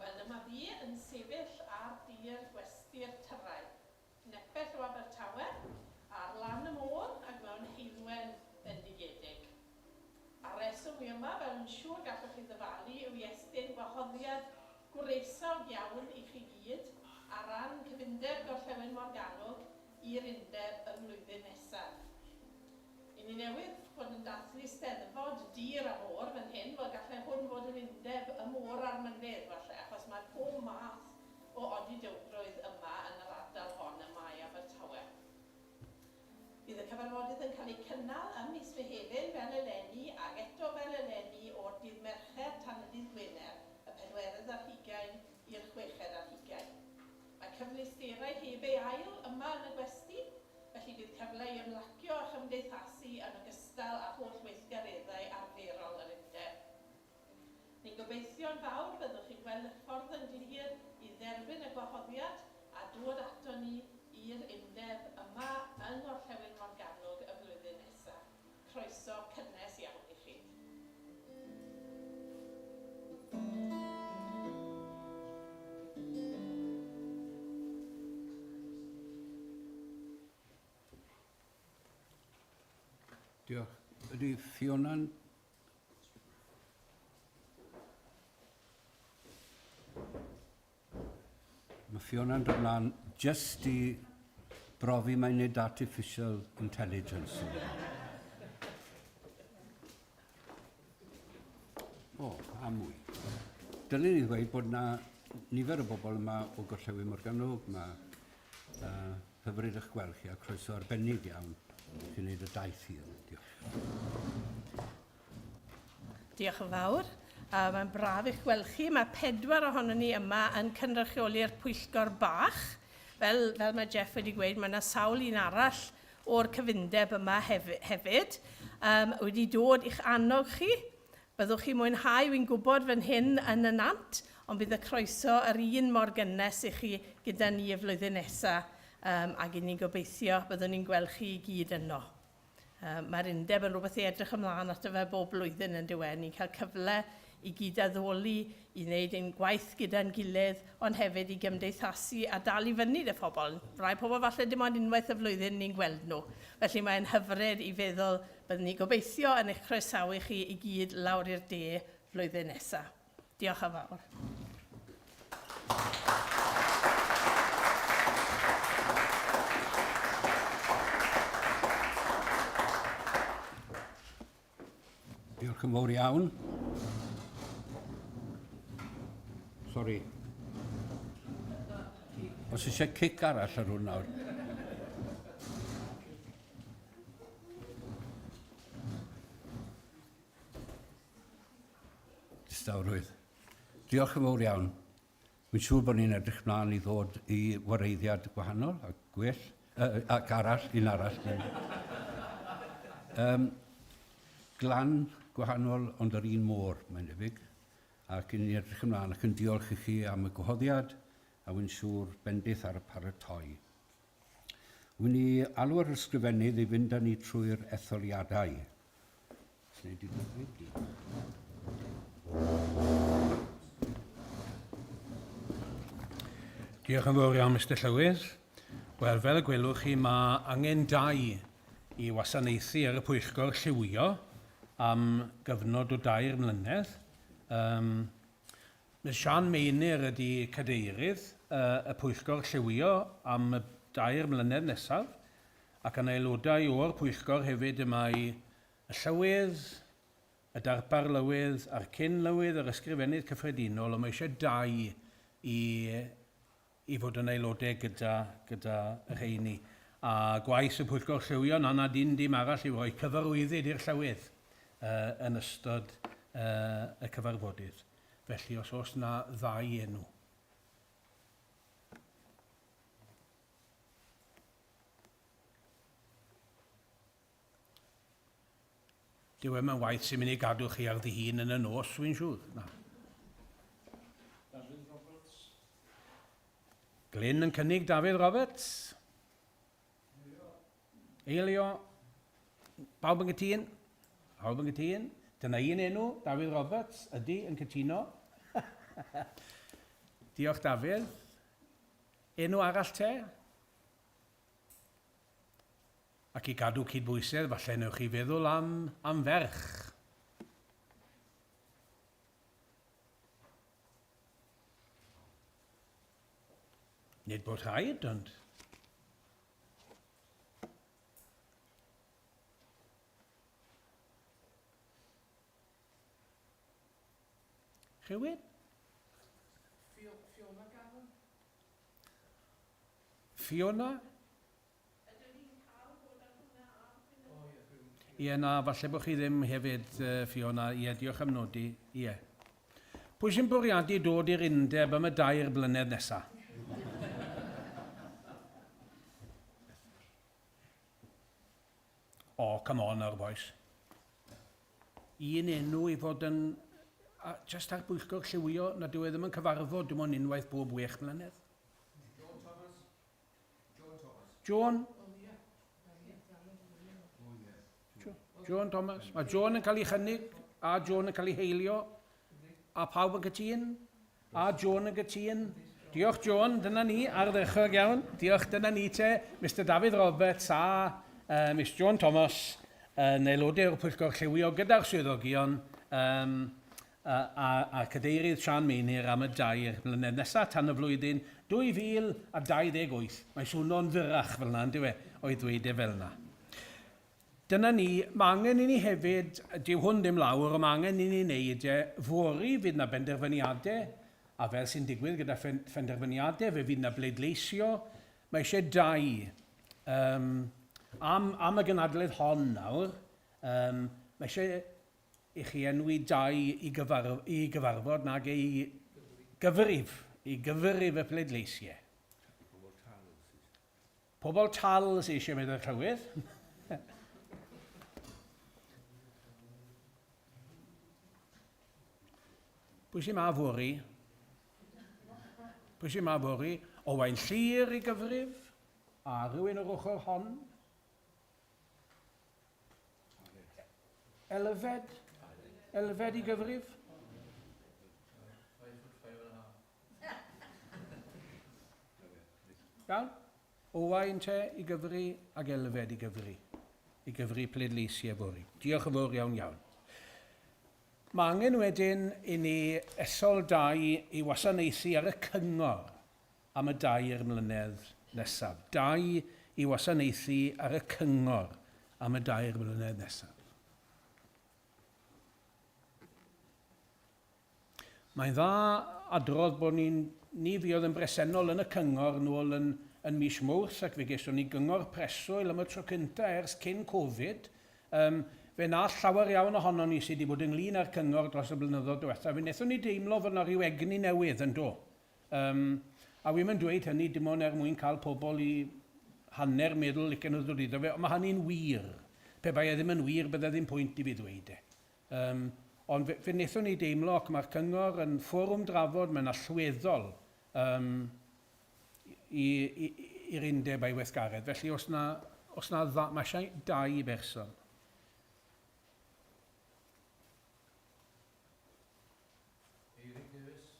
Wel, dyma fi yn sefyll ar dir gwesty'r Tyrau, nepell o Abertawe, ar lan y môr ac mewn heulwen bendigedig. A'r rheswm wi yma, fel yn siŵr gallwch chi ddyfalu, yw i estyn gwahoddiad gwresog iawn i chi gyd ar ran Cyfundeb Gorllewin Morgannwg i'r Undeb y flwyddyn nesaf. I ni newydd fod yn dathlu Steddfod dir a môr fan hyn, wel gallai hwn fod yn undeb y môr a'r mynydd falle, achos mae pob math o odidowgrwydd yma yn yr ardal hon ym Mae Abertawe. Bydd y cyfarfodydd yn cael eu cynnal ym mis Mehefin fel eleni ac eto fel eleni o'r dydd Mercher tan y dydd Gwener, y pedwerydd ar hugain i'r chweched ar hugain. Mae cyfleusterau heb ei ail yma yn y gwesty, felly bydd cyfle i ymlacio a chymdeithasu yn ogystal â holl weithgareddau arferol yr Undeb. Ni'n gobeithio'n fawr byddwch chi'n gweld y ffordd yn glir i dderbyn y gwahoddiad a dod ato ni i'r Undeb yma yng Ngorllewin Morgannwg y flwyddyn nesa. Croeso cynnes iawn i chi. Diolch. Ydy Fiona'n Mae Fiona'n dod mlaen jyst i brofi mai nid artificial intelligence yw e. O, a mwy. Dylwn i ddweud bod na nifer o bobl yma o Gorllewin Morgannwg, mae uh, hyfryd eich gweld chi a croeso arbennig iawn i chi wneud y daith hir. Diolch. Diolch yn fawr. Uh, mae'n braf eich gweld chi. Mae pedwar ohonon ni yma yn cynrychioli'r pwyllgor bach. Fel, fel mae Jeff wedi gweud, mae yna sawl un arall o'r cyfundeb yma hef hefyd. Um, wedi dod i'ch annog chi. Byddwch chi'n mwynhau, wy'n gwybod fan hyn yn y nant, ond bydd y croeso yr un mor gynnes i chi gyda ni y flwyddyn nesaf, um, ac i ni'n gobeithio byddwn ni'n gweld chi i gyd yno. Mae'r undeb yn rhywbeth i edrych ymlaen ato fe bob blwyddyn yn dyw e. Ni'n cael cyfle i gydaddoli, i wneud ein gwaith gyda'n gilydd, ond hefyd i gymdeithasu a dal i fyny 'da phobl. Rai pobl falle dim ond unwaith y flwyddyn ni'n gweld nhw. Felly mae'n hyfryd i feddwl byddwn ni gobeithio yn eich croesawu chi i gyd lawr i'r de flwyddyn nesaf. Diolch yn fawr. Diolch yn fawr iawn. Sori. Os eisiau cic arall ar hwn nawr. Distawrwydd. Diolch yn fawr iawn. Wy'n siŵr bod ni'n edrych mlaen i ddod i wareiddiad gwahanol a gwell, uh, ac arall, un arall. um, glan gwahanol, ond yr un môr, mae'n debyg. Ac yn edrych ymlaen ac yn diolch i chi am y gwahoddiad, a wy'n siŵr bendith ar y paratoi. Wy'n i alw yr ysgrifennydd i fynd â ni trwy'r etholiadau. Diolch yn fawr iawn, Mister Llywydd. Wel, fel y gwelwch chi, mae angen dau i wasanaethu ar y pwyllgor lliwio am gyfnod o dair mlynedd. Um, Miss Sian Meinir ydy cadeirydd uh, y pwyllgor lliwio am y dair mlynedd nesaf, ac yn aelodau o'r pwyllgor hefyd y mae Y Llywydd, y darpar Lywydd a'r cyn-Lywydd yr Ysgrifennydd Cyffredinol, ond mae eisiau dau i, i fod yn aelodau gyda, gyda y rheini. A gwaith y Pwyllgor Llywio, na na dim dim arall yw rhoi cyfarwyddyd i'r Llywydd uh, yn ystod uh, y cyfarfodydd. Felly os oes na ddau enw. Dyw e'm yn waith sy'n mynd i gadw chi ar ddihun yn y nos, wy'n siŵr. Na. Dafydd Roberts. Glyn yn cynnig Dafydd Roberts. Eilio. Eilio. Pawb yn gytûn? Pawb yn gytûn? Dyna un enw, Dafydd Roberts, ydy yn cytuno. Diolch Dafydd. Enw arall te? Ac i gadw cydbwysedd, falle newch chi feddwl am, am ferch. Nid bod rhaid, ond... Rhywun? Fiona Gavin. Fiona? Ie, na, falle bod chi ddim hefyd, Fiona. Ie, diolch am nodi. Ie. Pwy sy'n bwriadu dod i'r undeb am y dair blynedd nesaf? O, oh, come on nawr, boys. Un enw i fod yn a, just ar bwyllgor lliwio nad yw e ddim yn cyfarfod dim ond unwaith bob wech mlynedd. Joan? Joan Thomas. Mae Joan yn cael ei chynnig, a Joan yn cael ei heilio, a pawb yn cytun, a Joan yn gytun. Diolch Joan, dyna ni, ardderchog iawn. Diolch, dyna ni te, Mr Dafydd Roberts a uh, Miss Joan Thomas yn aelodau o'r Pwyllgor Lliwio gyda'r swyddogion um, a, a, a cadeirydd Sian Meinir am y dair mlynedd nesaf tan y flwyddyn 2028. Mae'n swno'n fyrrach fel yna, yndyw e, o'i ddweud e fel yna. Dyna ni, mae angen i ni hefyd, dyw hwn ddim lawr, ond mae angen i ni wneud e, fory fydd 'na benderfyniadau, a fel sy'n digwydd gyda phenderfyniadau, fe fydd 'na bleidleisio. Mae eisiau dau um, am, am y gynadledd hon nawr, um, mae eisiau i chi enwi dau i, gyfar, i gyfarfod nag ei gyfrif, i gyfrif y pleidleisiau. Pobl tal sydd eisiau meddwl llywydd. Pwy sy'n ma fori? Pwy sy'n ma fori? Owain Llyr i gyfrif? A rhywun o'r ochr hon? Elfed? Elfed i gyfrif? Iawn? Owain te i gyfri ac Elfed i gyfri. I gyfri pleidleisiau fory. Diolch yn fawr iawn iawn. Mae angen wedyn i ni ethol dau i wasanaethu ar y cyngor am y dair mlynedd nesaf. Dau i wasanaethu ar y cyngor am y dair mlynedd nesaf. Mae'n dda adrodd bod ni'n, ni fuodd yn bresennol yn y cyngor nôl yn, yn mis Mawrth ac fe geson ni gyngor preswyl am y tro cyntaf ers cyn Covid. Um, fe wnaeth llawer iawn ohonon ni sydd wedi bod ynglyn â'r cyngor dros y blynyddoedd diwethaf, fe wnaethon ni deimlo fod yna rhyw egni newydd yn do. Um, a wi'm yn dweud hynny dim ond er mwyn cael pobl i hanner meddwl licen nhw ddod iddo fe, ond mae hynny'n wir. Pe bai e ddim yn wir, bydde ddim pwynt i fi ddweud e. Yym, ond fe, fe wnaethon ni deimlo, ac mae'r cyngor yn fforwm drafod, mae'n allweddol um, i'r undeb a'i weithgaredd. Felly os na, os na dda, mae eisiau dau berson. Eirig Davies.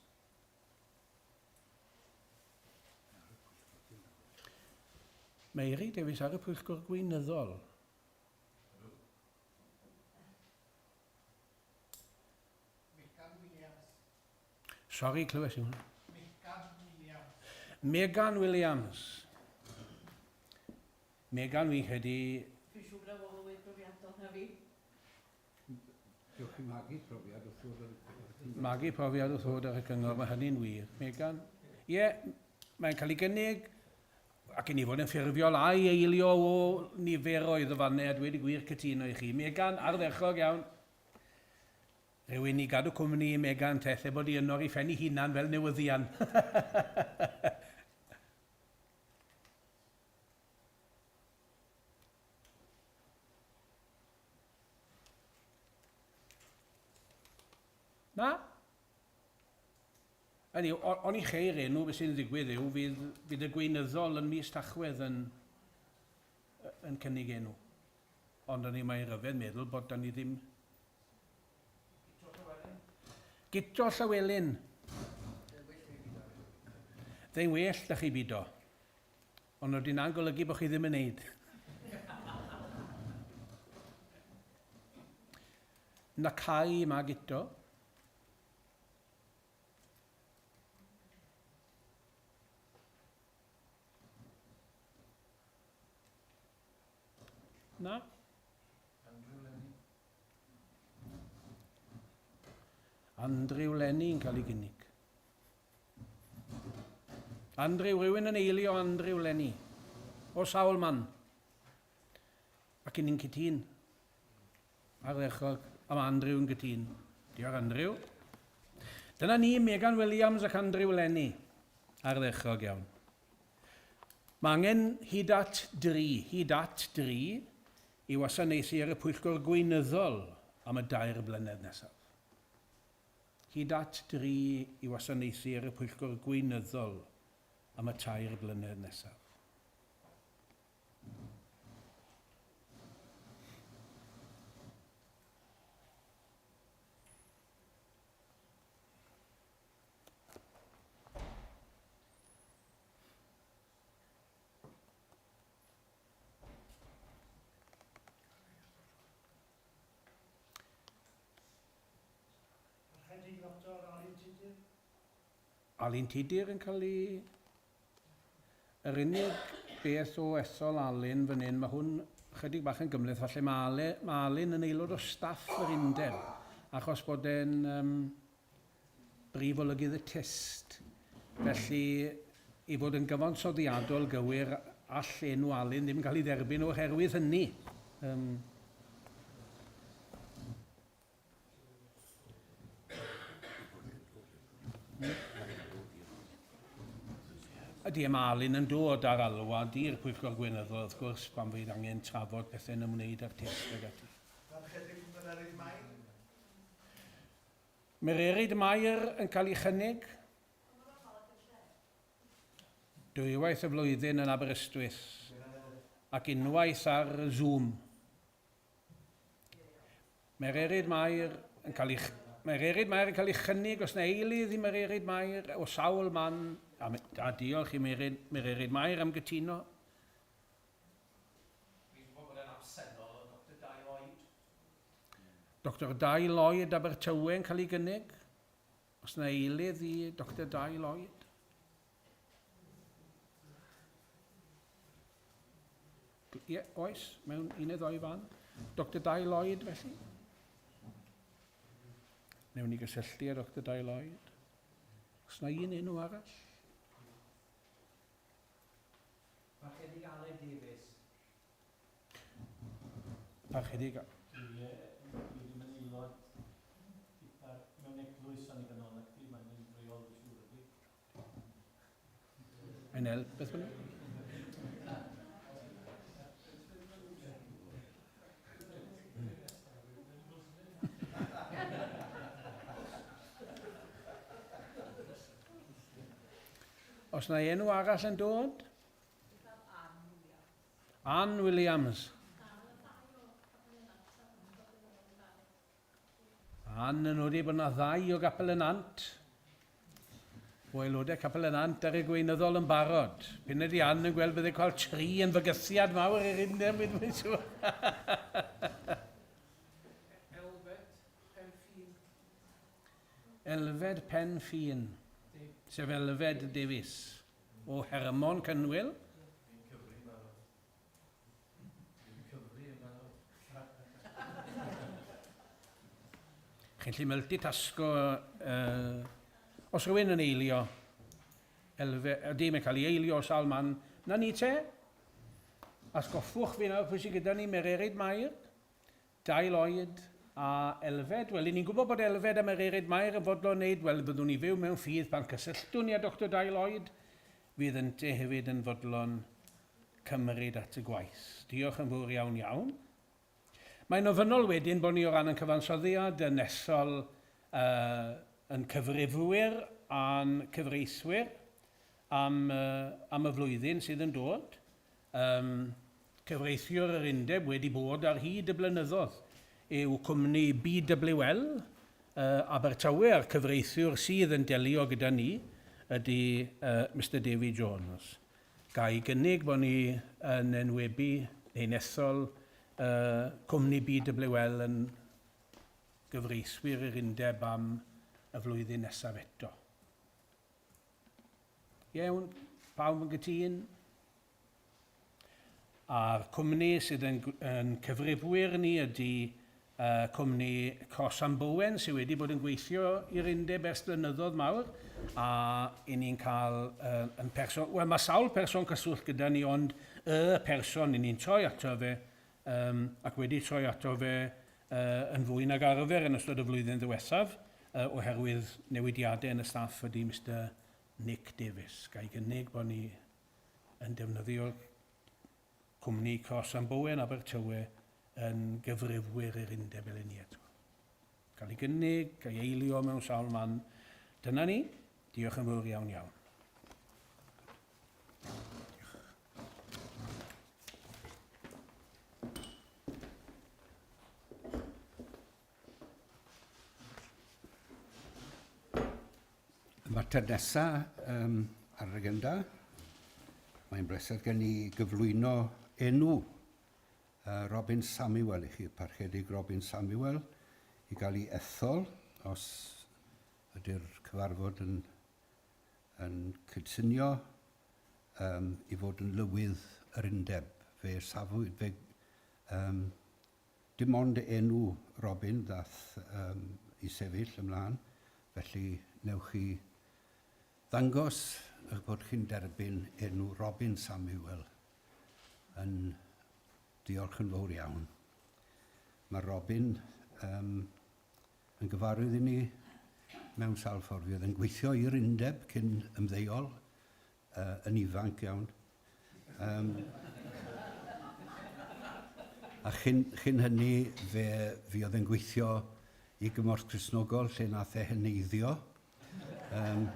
Mae Eirig Davies ar y pwyllgor gweinyddol. Megan Williams. Sori, clywes i hwnna. Megan Williams. Megan Williams. Megan, fi'n credu... Dwi'n siŵr na fo fwy profiadol na fi. Diolch i magu profiad wrth ddod ar y cyngor. Magu profiad wrth ddod ar y cyngor, mae hynny'n wir. Megan? Ie, yeah, mae'n cael ei gynnig, ac i ni fod yn ffurfiol a'i eilio o niferoedd o fannau a dweud y gwir cytuno i chi. Megan, ardderchog iawn. Rhywun i gadw cwmni i Megan te, lle bod i yno ar ei phen ei hunan fel newyddian. Na? Hynny yw, oni cheir enw, beth sy'n ddigwydd yw, fydd, fydd y gweinyddol yn mis Tachwedd yn, yn cynnig enw. Ond o'n i mae'n rhyfedd meddwl bod da ni ddim... Guto Llywelyn. Fe'n well da chi bido. Ond oeddi na'n golygu bod chi ddim yn neud. Na cau ma Guto. Na? Andrew Lenny. Andrew Lenny yn cael ei gynnig. Andrew, rhywun yn eilio Andrew Lenny. O sawl man. Ac yn ni'n cytun. Ardderchog. A mae Andrew yn gytun. Diolch, Andrew. Dyna ni, Megan Williams ac Andrew Lenny. Ardderchog iawn. Mae angen hyd at dri, hyd at dri, i wasanaethu ar y pwyllgor gweinyddol am y dair blynedd nesaf. Hyd at dri i wasanaethu ar y pwyllgor gweinyddol am y tair blynedd nesaf. Parchedig Ddoctor Alun Tudur. Alun Tudur yn cael ei... Yr unig beth o ethol Alun fan hyn, mae hwn chydig bach yn gymhleth, falle mae, Ale, mae Alun yn aelod o staff yr undeb, achos bod e'n um, brif olygydd y Tyst. Felly, i fod yn gyfansoddiadol gywir, all enw Alun ddim cael ei dderbyn oherwydd hynny. Um, Ydy, mae Alun yn dod ar alwad i'r Pwyllgor Gweinyddol, wrth gwrs, pan fydd angen trafod pethau'n ymwneud â'r test ag ati. Parchedig Mererid Mair. Mererid Mair yn cael ei chynnig. Dwywaith y flwyddyn yn Aberystwyth ac unwaith ar Zoom. Mererid Mair yn cael ei, Mererid Mair yn cael ei chynnig os na eilydd i Mererid Mair o sawl man, a, a diolch i Mererid, Mererid Mair am gytuno. Fi'n gwybod bod e'n absennol o Dr Dai Lloyd. Dr Dai Lloyd Abertawe yn cael ei gynnig. Os na eilydd i Dr Dai Lloyd. Ie, oes, mewn un neu ddoi fan. Dr Dai Lloyd, felly. Newn ni gysylltu â Dr Dai Lloyd. Os na un enw arall? Parchedig Aled Davies. Parchedig... Dwi, dwi ddim yn aelod mewn eglwys annibynnol nac di, mae'n un reol dwi'n siŵr ydi. Mae'n help, beth bynnag. Os na enw arall yn dod? Ann Williams. Ann yn nodi bod yna ddau o Gapel y Nant, o aelodau Capel y Nant ar y gweinyddol yn barod. Pyn ydy Ann yn gweld bydde cael tri yn fygythiad mawr i'r undeb, dwi'n siŵr. Elfed Pen Ffin. Elfed Pen Ffin, sef Elfed Davies o Hermon Cynwyl. Fi'n cyfri'n barod. Fi'n cyfri yn barod. Chi'n gallu multitasgo. Uh, os rhywun yn eilio, elfe, ydy, mae'n cael ei eilio o sawl man. Na ni te. Atgoffwch fi nawr pwy sydd gyda ni, Mererid Mair, Dai Lloyd a Elfed. Wel, i ni'n gwybod bod Elfed a Mererid Mair yn fodlon wneud, wel, byddwn ni fyw mewn ffydd pan cysylltwn ni â Dr Dai Lloyd, fydd ynte hefyd yn fodlon cymryd at y gwaith. Diolch yn fawr iawn iawn. Mae'n ofynnol wedyn bod ni o ran yn cyfansoddiad yn ethol uh, yn cyfrifwyr a'n cyfreithwyr am, uh, am y flwyddyn sydd yn dod. Um, cyfreithiwr yr undeb wedi bod ar hyd y blynyddoedd yw cwmni BWL uh, Abertawe a'r cyfreithiwr sydd yn delio gyda ni ydy uh, Mr Davy Jones. Ga i gynnig bod ni yn enwebu neu'n ethol uh, cwmni BWL yn gyfreithwyr i'r undeb am y flwyddyn nesaf eto. Iawn, pawb yn gytûn? A'r cwmni sydd yn, yn cyfrifwyr ni ydy uh, cwmni Cross and Bowen sydd wedi bod yn gweithio i'r undeb ers blynyddoedd mawr a i ni'n cael uh, yn person, wel mae sawl person cyswllt gyda ni ond y person i ni'n troi ato fe um, ac wedi troi ato fe uh, yn fwy nag arfer yn ystod y flwyddyn ddiwethaf uh, oherwydd newidiadau yn y staff ydy Mr Nick Davies. Ga i gynnig bod ni yn defnyddio cwmni Cross and Bowen Abertawe yn gyfrifwyr i'r undeb eleni eto. Cael ei gynnig, cael ei eilio mewn sawl man. Dyna ni. Diolch yn fawr iawn iawn. Y mater nesaf um, ar yr agenda, mae'n bleser gen i gyflwyno enw uh, Robin Samuel i chi, parchedig Robin Samuel, i gael ei ethol os ydy'r cyfarfod yn, yn cydsynio. um, i fod yn lywydd yr undeb. Fe safwyd, fe, um, dim ond enw Robin ddath um, i sefyll ymlaen, felly newch chi ddangos eich bod chi'n derbyn enw Robin Samuel yn diolch yn fawr iawn. Mae Robin um, yn gyfarwydd i ni mewn sawl ffordd. Fi oedd yn gweithio i'r undeb cyn ymddeol, uh, yn ifanc iawn. Um, a chyn, chyn hynny, fe fi oedd yn gweithio i Gymorth Cristnogol lle nath e heneiddio. Um,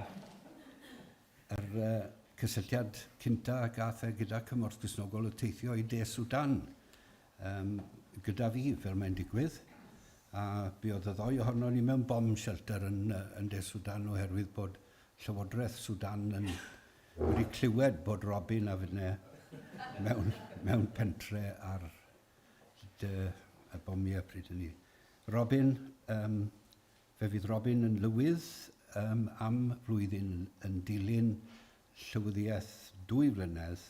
yr uh, cysylltiad cynta a gath e gyda Cymorth Cristnogol y teithio i De Sudan um, gyda fi, fel mae'n digwydd. A buodd y ddoi ohono ni mewn bomb shelter yn, yn De Sudan oherwydd bod Llywodraeth Sudan yn wedi clywed bod Robin a finne mewn, mewn pentre ar dy y bomiau pryd hynny. Robin, um, Fe fydd Robin yn lywydd um, am flwyddyn yn dilyn llywyddiaeth dwy flynedd.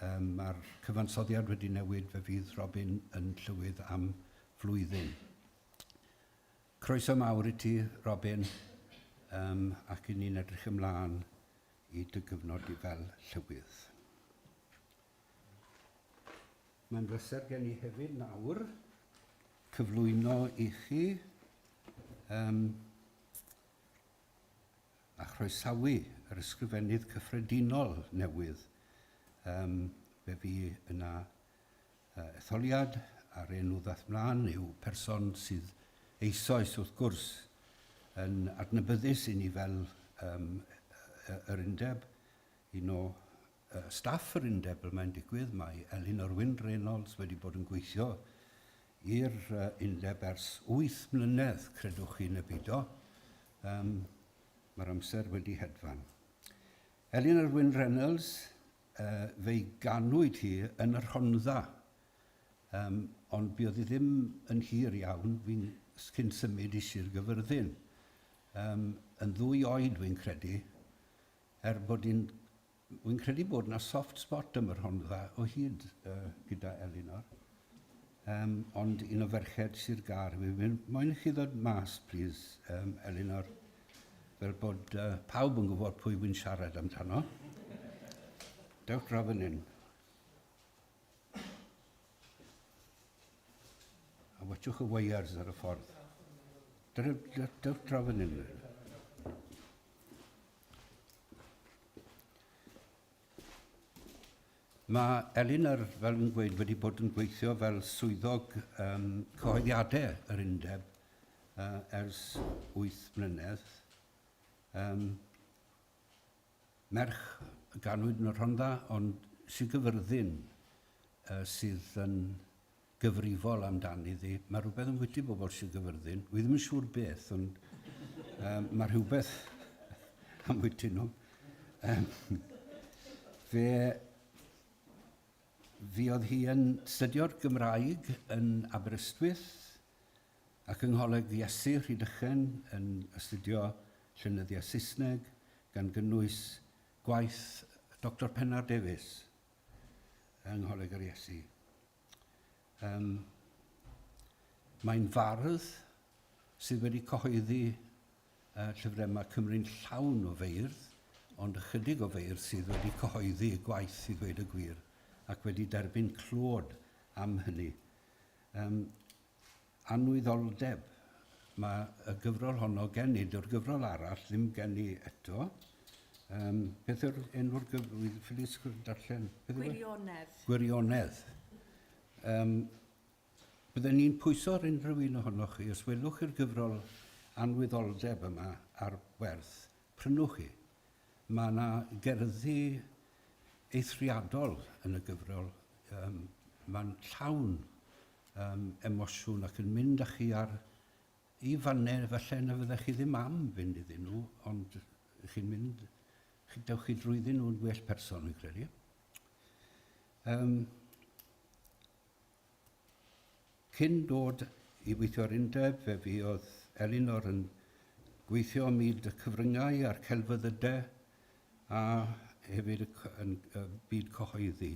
Um, Mae'r cyfansoddiad wedi newid, fe fydd Robin yn llywydd am flwyddyn. Croeso mawr i ti, Robin, um, ac i ni'n edrych ymlaen i dy gyfnod i fel llywydd. Mae'n bleser gen i hefyd nawr cyflwyno i chi um, a chroesawu yr ysgrifennydd cyffredinol newydd. Um, fe fi yna uh, etholiad a'r enw ddath mlaen yw person sydd eisoes wrth gwrs yn adnabyddus i ni fel um, yr undeb, un o staff yr undeb fel mae'n digwydd, mae Elinor Wyn Reynolds wedi bod yn gweithio i'r undeb ers 8 mlynedd, credwch chi neu beidio. Um, mae'r amser wedi hedfan. Elinor Wyn Reynolds, uh, fe'i ganwyd hi yn y Rhondda, um, ond buodd hi ddim yn hir iawn fi'n cyn symud i Sir Gyfyrddin. Um, yn ddwy oed, fi'n credu, Er bod hi'n... Wi'n credu bod 'na soft spot am y Rhondda o hyd uh, gyda Elinor. Um, ond un o ferched Sir Gâr. Fi moyn i chi ddod mas, please, um, Elinor, fel bod uh, pawb yn gwybod pwy wy'n siarad amdano. Dewch draw fan hyn. A watchwch y wires ar y ffordd. Dewch draw fan hyn. Mae Elinor, fel yn gweud, wedi bod yn gweithio fel swyddog um, cyhoeddiadau yr undeb uh, ers 8 mlynedd. Um, merch ganwyd yn y Rhondda, ond Sir Gyfyrddin uh, sydd yn gyfrifol amdani ddi. Mae rhywbeth yn wyty bobl Sir Gyfyrddin. Wi ddim yn siŵr beth, ond um, mae rhywbeth am wyty nhw. Um, fe fuodd hi yn stydio'r Gymraeg yn Aberystwyth ac yng Ngholeg Iesu Rhydychen yn astudio llenyddiaeth Saesneg gan gynnwys gwaith Dr Pennar Davies yng Ngholeg yr Iesu. Um, mae'n fardd sydd wedi cyhoeddi uh, llyfrau mae Cymru'n llawn o feirdd, ond ychydig o feirdd sydd wedi cyhoeddi y gwaith i ddweud y gwir ac wedi derbyn clod am hynny. Um, Anwyddoldeb. Mae y gyfrol honno gen i, dyw'r gyfrol arall ddim gen i eto. Um, beth yw'r enw'r gyfrol? Ffili darllen. E? Gwirionedd. Gwirionedd. Um, bydden ni'n pwyso ar unrhyw un ohonoch chi, os welwch chi'r gyfrol anwyddoldeb yma ar werth, prynwch chi. Mae yna gerddi eithriadol yn y gyfrol. Um, Mae'n llawn um, emosiwn ac yn mynd â chi ar i fannau falle na fyddech chi ddim am fynd iddyn nhw, ond chi'n mynd, chi, dewch chi drwyddyn nhw'n well person, fi'n credu. Um, cyn dod i weithio ar undeb, fe fuodd Elinor yn gweithio ym myd y cyfryngau a'r celfyddydau, a hefyd yn y byd cyhoeddi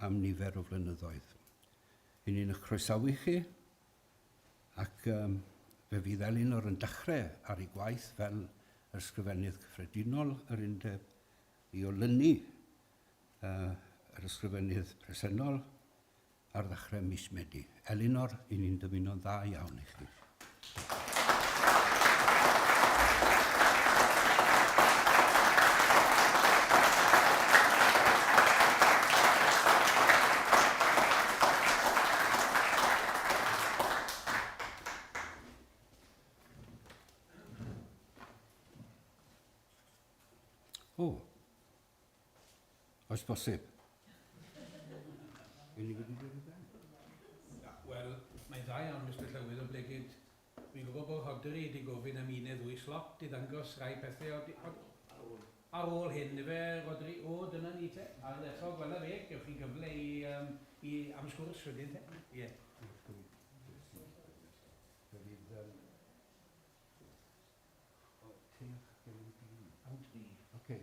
am nifer o flynyddoedd. I ni'n eich croesawu chi, ac fe fydd Elinor yn dechrau ar ei gwaith fel yr Ysgrifennydd Cyffredinol yr Undeb i olynu yr Ysgrifennydd presennol ar ddechrau mis Medi. Elinor, i ni'n dymuno'n dda iawn i chi. O, oes bosib? Yn ni wedi dod i ben? Wel, mae'n dda iawn, Mr Llywydd, oblegid fi'n gwybod bod Rhodri wedi gofyn am un neu ddwy slot i ddangos rhai pethau o, o, ar ôl hyn, ife, Rhodri? O, dyna ni te. Ardderchog, gwela fe, gewch chi gyfle i, um, i am sgwrs wedyn te. Ie. Yeah. Fe fydd o, te a chacen am dri. Am dri. Oce,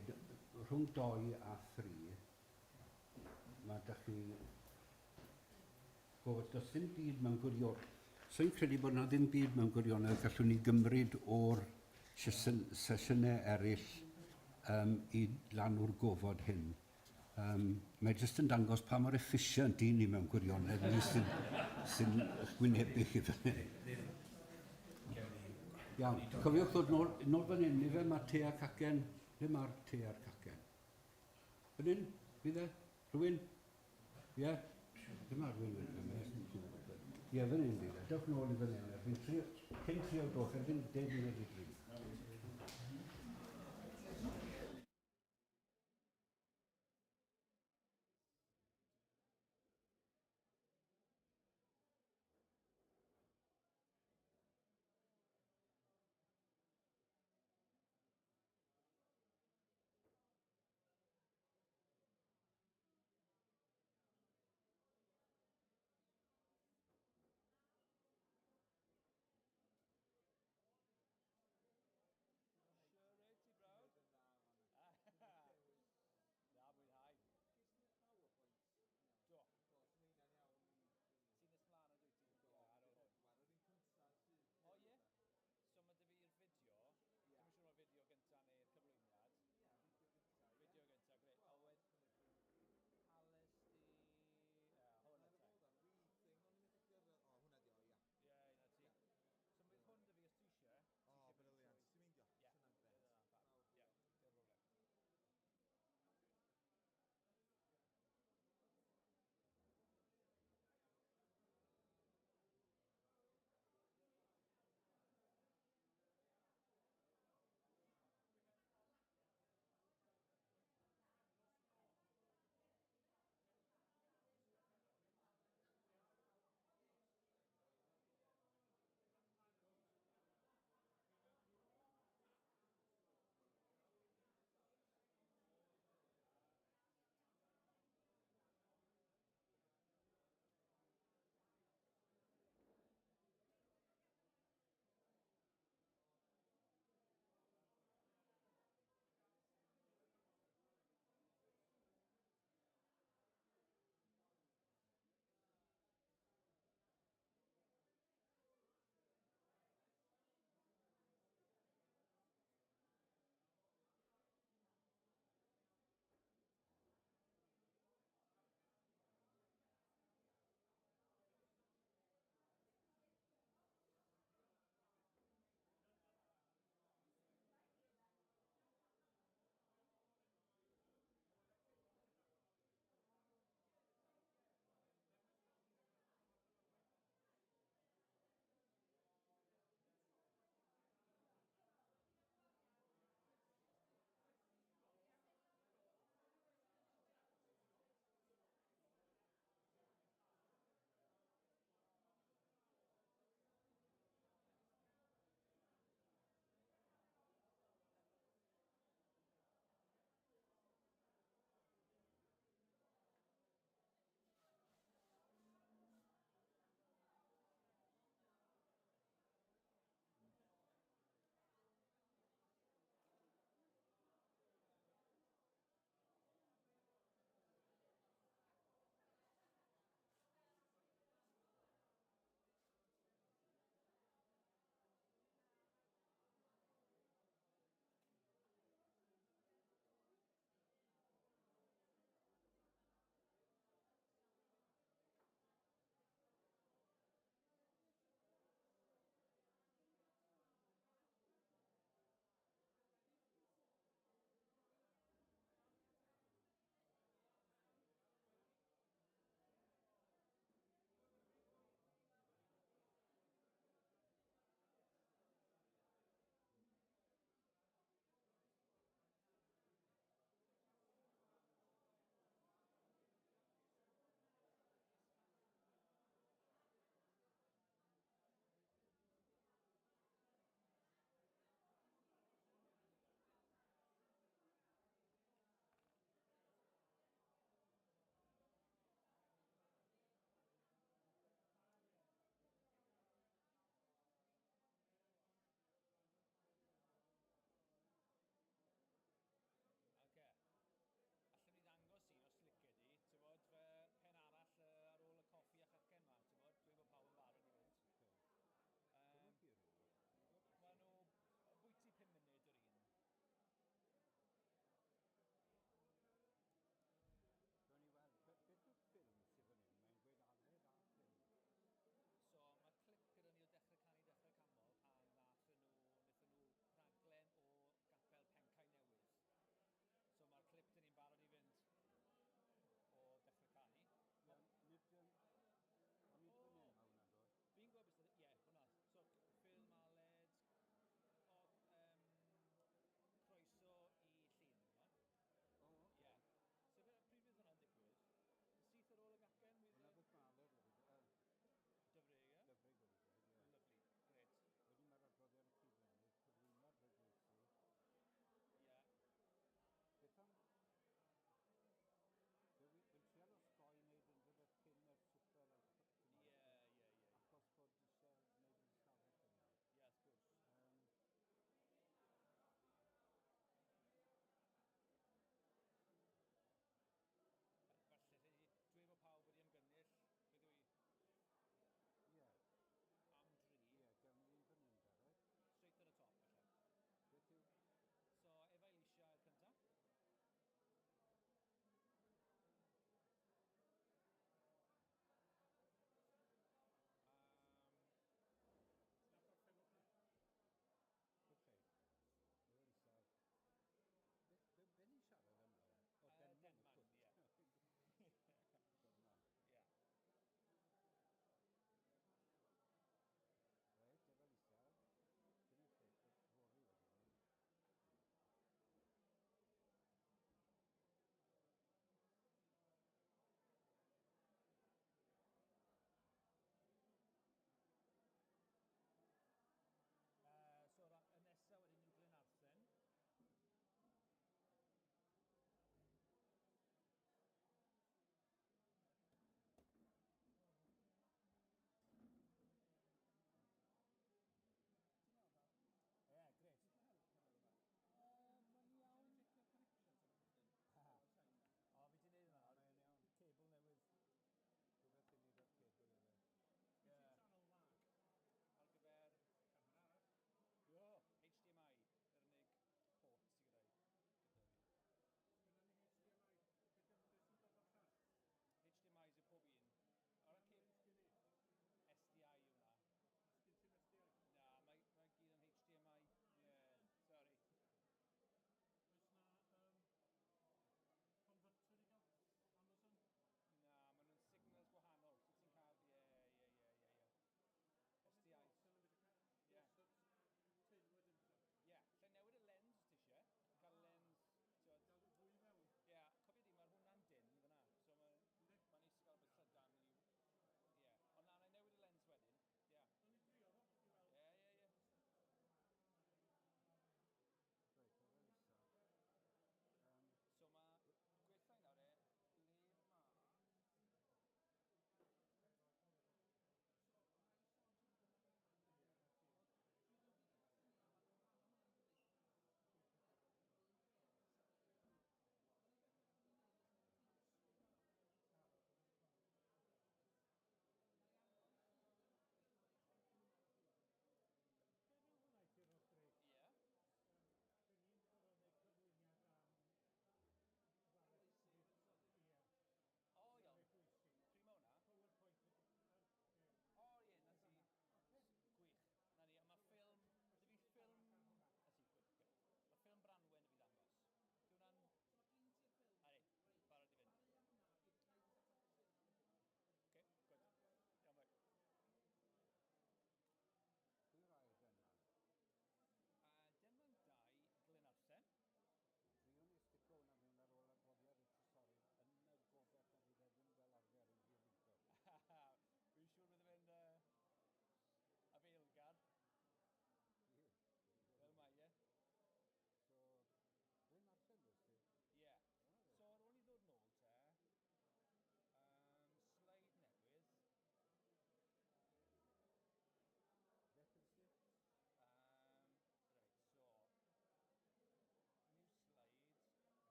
rhwng 2 a 3, mae da chi gofod, does dim byd mewn gwirionedd. So i'n credu bod yna ddim byd mewn gwirionedd gallwn ni gymryd o'r sesiynau eraill i lanw'r gofod hyn. Mae jyst yn dangos pa mor efficient i ni mewn gwirionedd, ni sy'n sy gwynebu chi fan hyn. Iawn, cofiwch ddod nôl, nôl fan hyn, ife mae te a cacen, lle mae'r te a'r cacen? Fan hyn, fydd e? Rhywun? Ie? Yeah? Dyma rhywun wedi gymryd. Ie, fan hyn fydd e. Dewch nôl i fan hyn, erbyn tri, cyn 3 o'r gloch, erbyn 2:50.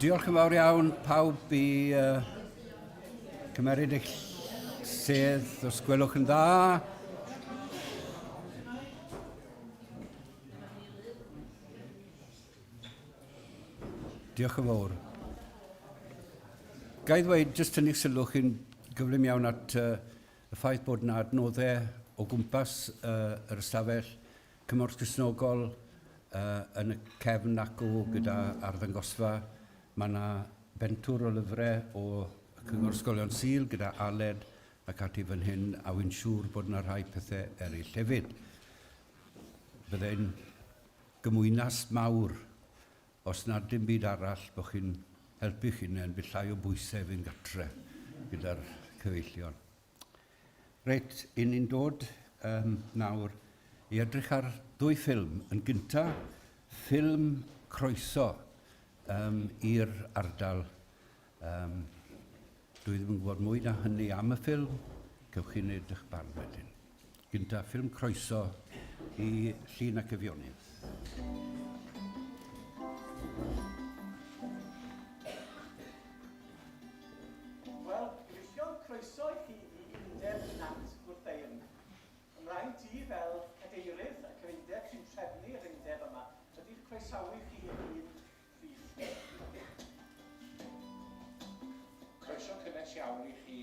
Diolch yn fawr iawn pawb i uh, cymeryd eich sedd os gwelwch yn dda. Diolch yn fawr. Ga i ddweud, jyst tynnu sylw chi'n gyflym iawn at uh, y ffaith bod yna adnoddau o gwmpas uh, yr ystafell cymorth Cristnogol uh, yn y cefn acw gyda arddangosfa. Mae yna bentwr o lyfrau o Cyngor Ysgolion Sul gyda Aled ac ati fan hyn, a wy'n siŵr bod yna rhai pethau eraill hefyd. Byddai'n gymwynas mawr os nad dim byd arall bod chi'n helpu'ch hunain, bydd llai o bwysau fynd gatre gyda'r cyfeillion. Reit, i ni'n dod um, nawr i edrych ar ddwy ffilm. Yn gynta, ffilm Croeso um, i'r ardal. Um, dwi ddim yn gwybod mwy na hynny am y ffilm. Cewch chi wneud eich barn wedyn. Gynta, ffilm Croeso i Llun ac Eifionydd. Wel, gyfeillion, croeso i chi i Undeb Nant Gwrtheyrn. Ymlaen ti fel cadeirydd y cyfundeb sy'n trefnu'r undeb yma, ydy'ch croesawu chi i'n plith ni. Croeso cynnes iawn i chi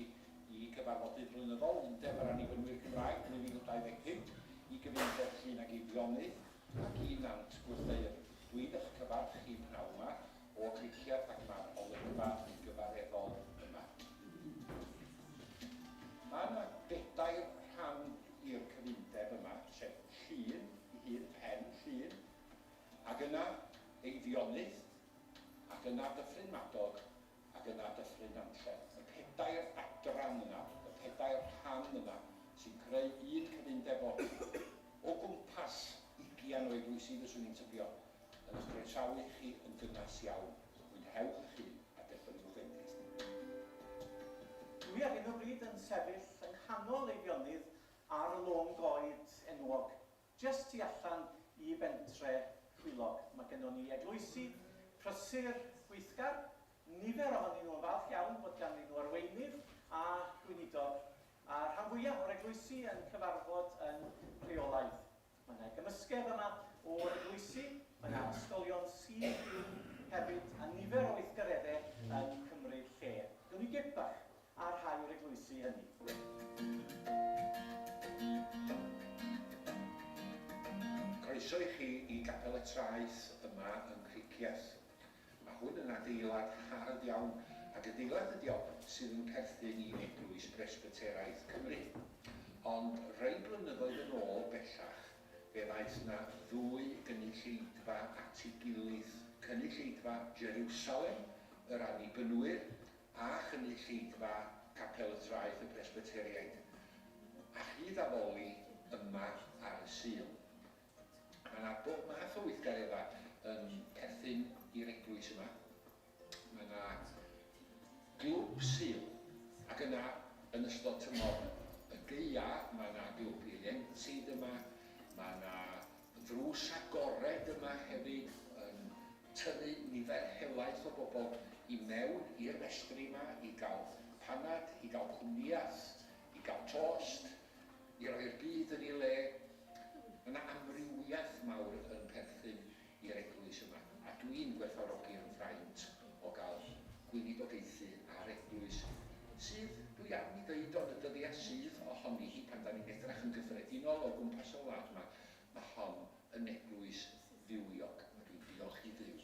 i gyfarfodydd blynyddol Undeb yr Annibynwyr Cymraeg 2025, i gyfundeb Llŷn ag Eifionydd ac i Nant Gwrtheyrn. Dwi'n eich cyfarch chi pnawn 'ma o Gricieth ac mae'r olygfa yn gyfareddol yma. Mae yna bedair rhan i'r cyfundeb yma, sef Llŷn ei hun, pen Llŷn, ac yna Eifionydd, ac yna Dyffryn Madog, ac yna Dyffryn Nantlle. Y pedair adran yna, y pedair rhan yna, sy'n creu un cyfundeb o o gwmpas ugian o eglwysi fyswn i'n tybio, yn eich croesawu chi yn gynnes iawn. Mwynhewch eich hun a derbyniwch fendith. Dwi ar hyn o bryd yn sefyll yng nghanol Eifionydd ar y lôn goed enwog, jyst tu allan i bentre Chwilog. Mae gennon ni eglwysi prysur gweithgar, nifer ohonyn nhw yn falch iawn bod ganddyn nhw arweinydd a gweinidog, a'r rhan fwyaf o'r eglwysi yn cyfarfod yn rheolaidd. Mae yna gymysgedd yma o eglwysi, mae yna ysgolion Sul byw hefyd, a nifer o weithgareddau yn cymryd lle. Gawn ni gip bach ar rhai o'r eglwysi hynny. Croeso i chi i Gapel y Traeth yma yng Nghricieth. Mae hwn yn adeilad hardd iawn, ac adeilad ydi o sydd yn perthyn i Eglwys Bresbyteraidd Cymru. Ond rhai blynyddoedd yn ôl bellach, fe ddaeth 'na ddwy gynulleidfa at ei gilydd, cynulleidfa Jeriwsalem, yr Annibynwyr, a chynulleidfa Capel y Traeth y Presbyteriaid, a rhydd addoli yma ar y Sul. Mae yna bob math o weithgareddau yn perthyn i'r eglwys yma. Mae yna glwb Sul, ac yna yn ystod tymor y gaea mae yna glwb ieuenctid yma, mae yna ddrws agored yma hefyd yn tynnu nifer helaeth o bobl i mewn i'r festri yma i gael panad, i gael cwmnïaeth, i gael tost, i roi'r byd yn ei le. Mae 'na amrywiaeth mawr yn perthyn i'r eglwys yma, a dwi'n gwerthfawrogi'r fraint o gael gweinidogaethu ar eglwys sydd, dwi am i ddeud o yn y dyddiau sydd ohoni hi, pan 'dan ni'n edrach yn gyffredinol o gwmpas y wlad 'ma, mae hon yn eglwys fywiog, a dwi'n diolch i Dduw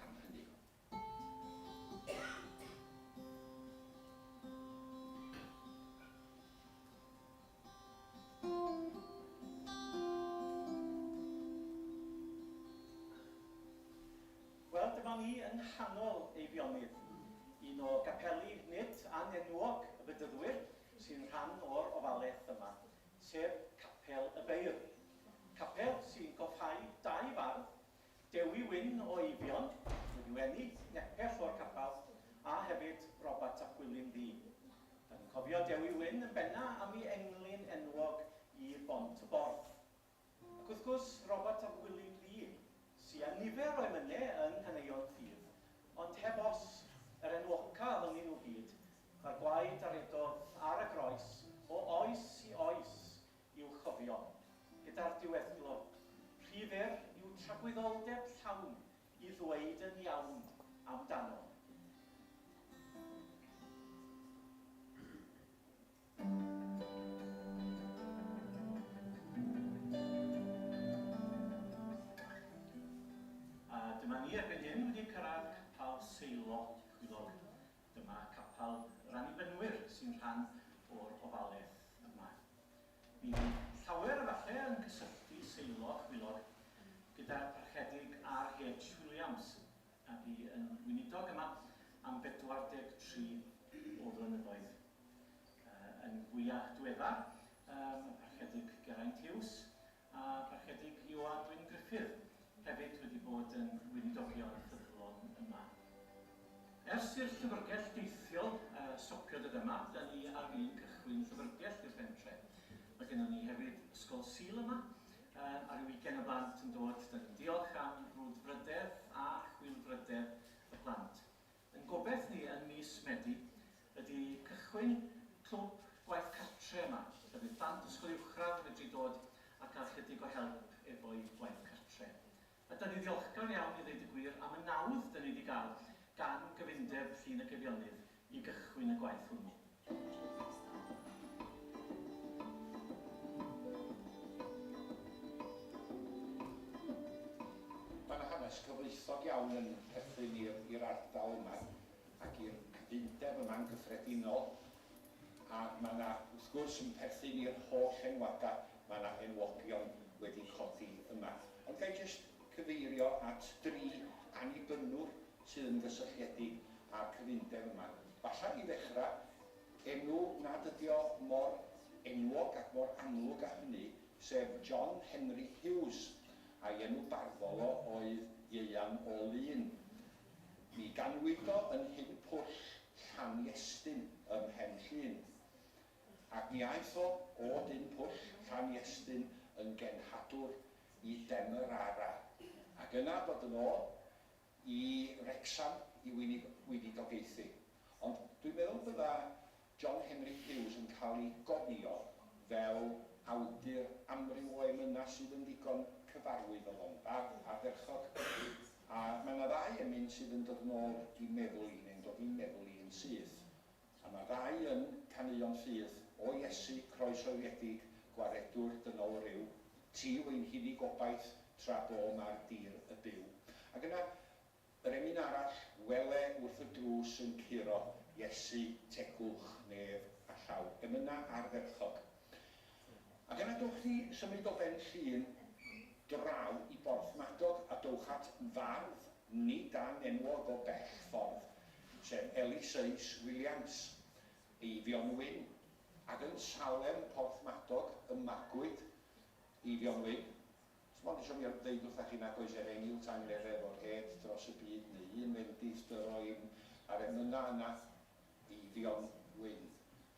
am hynny. Wel, dyma ni yng nghanol Eifionydd, un o gapeli nid anenwog y Bedyddwyr sy'n rhan o'r ofalaeth yma, sef Capel y Beirdd. Capel sy'n coffáu dau fardd, Dewi Wyn o Eifion, wedi'w eni nepell o'r capel, a hefyd Robat ap Gwilym Ddu. Da ni'n cofio Dewi Wyn yn benna am ei englyn enwog i Bont y Borth. Ac wrth gwrs, Robat ap Gwilym Ddu, sy â nifer o emynau yng nghaneuon ffydd. Ond heb os, yr enwoca ddynnu nhw gyd, mae'r gwaed a redodd ar y groes o oes i oes i'w chofio, gyda'r diweddglo, rhy fyr yw tragwyddoldeb llawn i ddweud yn iawn amdano. A dyma ni erbyn hyn wedi cyrraedd capel Seilo Chwilog. Dyma capel yr Annibynwyr sy'n rhan o'r ofalaeth yma. Mi fydd llawer efallai yn cysylltu Seilo Chwilog gyda'r Parchedig R.H. Williams a fu yn weinidog yma am 43 o flynyddoedd. Yn fwyaf diweddar, y Parchedig Geraint Hughes a Parchedig Ioan Wyn Gruffydd hefyd wedi bod yn weinidogion ffyddlon yma. Ers i'r llyfrgell deithiol stopio dod yma, da ni ar fin cychwyn llyfrgell i'r pentre. Mae gennym ni hefyd Ysgol Sul yma, a rhyw ugain o blant yn dod. Da ni'n diolch am frwdfrydedd a chwilfrydedd y plant. Ein gobaith ni yn mis Medi ydy cychwyn clwb gwaith cartre yma, lle fydd plant ysgol uwchradd yn medru dod a cael chydig o help efo'u gwaith cartre. A 'dan ni'n ddiolchgar iawn i ddeud y gwir am y nawdd 'dan ni 'di gael gan Gyfundeb Llŷn ac Eifionydd i gychwyn y gwaith hwnnw. Mae 'na hanes cyfoethog iawn yn perthyn i'r ardal yma ac i'r cyfundeb yma'n gyffredinol, a mae 'na, wrth gwrs, yn perthyn i'r holl enwadau, mae 'na enwogion wedi codi yma. Ond ga i jyst cyfeirio at dri annibynnwr sydd yn gysylltiedig â'r cyfundeb yma. Falla i ddechrau, enw nad ydi o mor enwog ac mor amlwg â hynny, sef John Henry Hughes, a'i enw barddol o oedd Ieuan o Lŷn. Mi ganwyd o yn Nhyn Pwll, Llaniestyn, ym Mhen Llŷn. Ac mi aeth o o Dyn Pwll, Llaniestyn yn genhadwr i Demerara, ac yna dod yn ôl i Wrecsam i weinidogaethu. Ond dwi'n meddwl bydda John Henry Hughes yn cael ei gofio fel awdur amryw o emynau sydd yn ddigon cyfarwydd, oedd o'n bardd ardderchog. A mae 'na ddau emyn sydd yn dod yn ôl i'n meddwl i, neu'n dod i'n meddwl i yn syth. A mae'r ddau yn caneuon ffydd, O Iesu, croeshoeliedig, Gwaredwr dynol ryw, Ti yw ein hunig obaith tra bo mar dir y byw. Ac yna, Yr emyn arall, Wele wrth y drws yn curo, Iesu, tegwch, nef a llaw. Emynau ardderchog. Ac yna dowch chi symud o Ben Llŷn draw i Borthmadog a dowch at fardd nid anenwog o bell ffordd, sef Elis Williams, Eifion Wyn. Ac yn Salem, Porthmadog, y magwyd Eifion Wyn. S'mond isio mi ddeud wrtha chi nag oes efengyl tangnefedd o'r hed dros y byd neu un fendith dyro i'm a'r emyna yna, Eifion Wyn.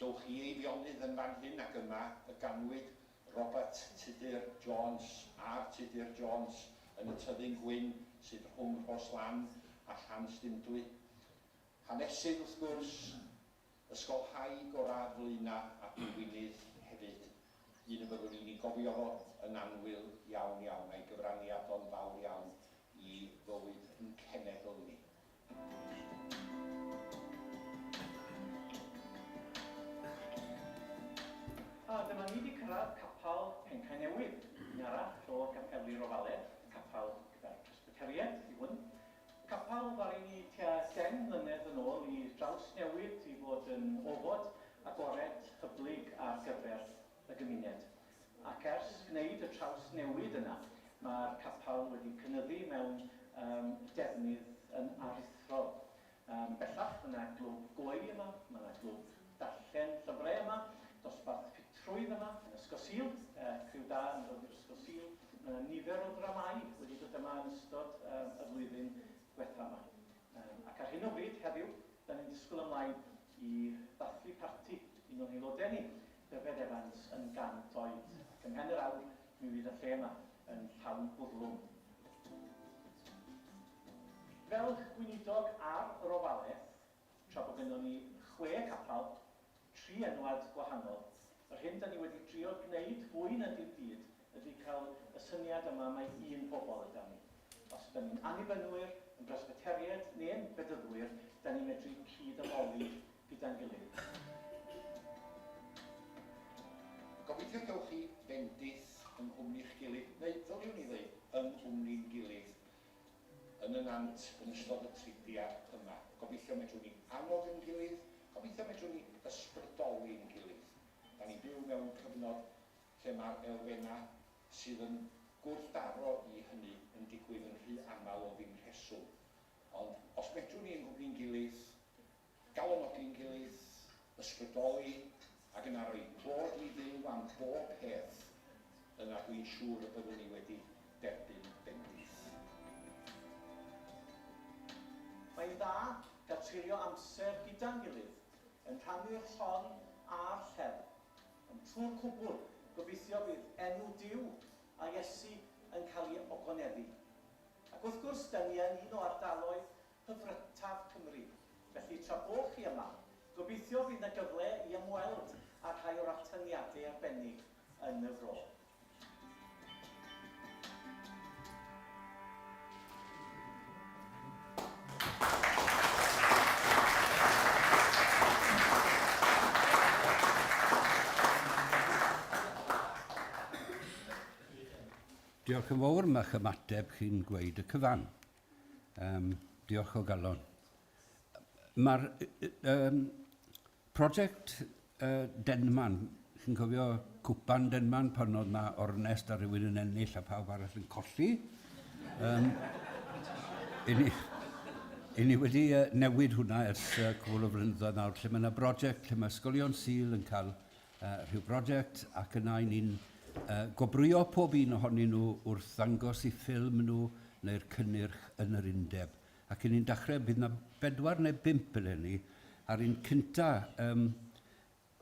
Dowch i Eifionydd yn fan hyn ac yma y ganwyd Robert Tudur Jones a'r Tudur Jones yn y Tyddyn Gwyn sydd rhwng Rhos Lan a Llanystumdwy. Hanesydd wrth gwrs, ysgolhaig o'r radd flaena a diwinydd hefyd, un y byddwn i'n ei gofio fo yn annwyl iawn iawn a'i gyfraniad o'n fawr iawn i fywyd yn cenedl ni. A dyma ni 'di cyrraedd capel Pencaenewydd, un arall o gapeli Rofale, capel gyda'r Presbyteriaid ydi hwn. Capel ddaru ni tua deng mlynedd yn ôl i drawsnewid i fod yn ofod agored, hyblyg ar gyfer y gymuned. Ac ers gwneud y trawsnewid yna, mae'r capel wedi cynyddu mewn yym defnydd yn aruthrol. Yym bellach, mae 'na glwb gweu yma, mae 'na glwb darllen llyfrau yma, dosbarth ffitrwydd yma yn Ysgol Sul, criw da yn dod i'r Ysgol Sul. Mae 'na nifer o ddramâu wedi dod yma yn ystod y flwyddyn diwetha yma. Ac ar hyn o bryd, heddiw, da ni'n disgwyl ymlaen i ddathlu parti un o'n haelodau ni, Dyfed Evans, yn 100 oed. Ac ymhen yr awr, mi fydd y lle yma yn llawn bwrlwm. Fel gweinidog ar yr ofalaeth, tra bod gynnon ni chwe capal, tri enwad gwahanol, yr hyn 'da ni wedi drio gneud fwy na dim byd ydi cael y syniad yma mai un bobl ydan ni. Os ydan ni'n Annibynwyr, yn Bresbyteriaid neu'n Bedyddwyr, 'da ni'n medru cyd-addoli gyda'n gilydd. Gobeithio cewch chi fendith yng nghwmni'ch gilydd, neu ddyliwn i ddeud, yng nghwmni'n gilydd, yn y nant yn ystod y tridiau yma. Gobeithio medrwn ni annog ein gilydd, gobeithio medrwn ni ysbrydoli'n gilydd. Da ni'n byw mewn cyfnod lle mae'r elfennau sydd yn gwrthdaro i hynny yn digwydd yn rhy aml o ddim rheswm. Ond os medrwn ni yng nghwmni'n gilydd, galonogi'n gilydd, ysbrydoli, ac yna rhoi clod i Dduw am bob peth, yna dwi'n siŵr y byddwn ni wedi derbyn bendith. Mae'n dda gael treulio amser gyda'n gilydd, yn rhannu'r llon a'r llew. Ond trwy'r cwbl, gobeithio bydd enw Duw a Iesu yn cael ei ogoneddu. Ac wrth gwrs, 'da ni yn un o ardaloedd hyfrytaf Cymru. Felly, tra bo chi yma, gobeithio fydd 'na gyfle i ymweld â rhai o'r atyniadau arbennig yn y fro. Diolch yn fawr, mae'ch ymateb chi'n gweud y cyfan. Um, diolch o galon. Mae'r um, prosiect uh, Denman, chi'n cofio cwpan Denman pan oedd na ornest a rhywun yn ennill a pawb arall yn colli? Um, i, ni, i ni wedi uh, newid hwnna ers uh, cwbl o flynyddoedd nawr, lle mae yna brosiect lle mae ysgolion Sul yn cael uh, rhyw brosiect ac yna i ni'n uh, gwobrwyo pob un ohonyn nhw wrth ddangos eu ffilm nhw neu'r cynnyrch yn yr undeb. Ac i ni'n dechrau, bydd yna bedwar neu bump eleni, a'r un cynta um,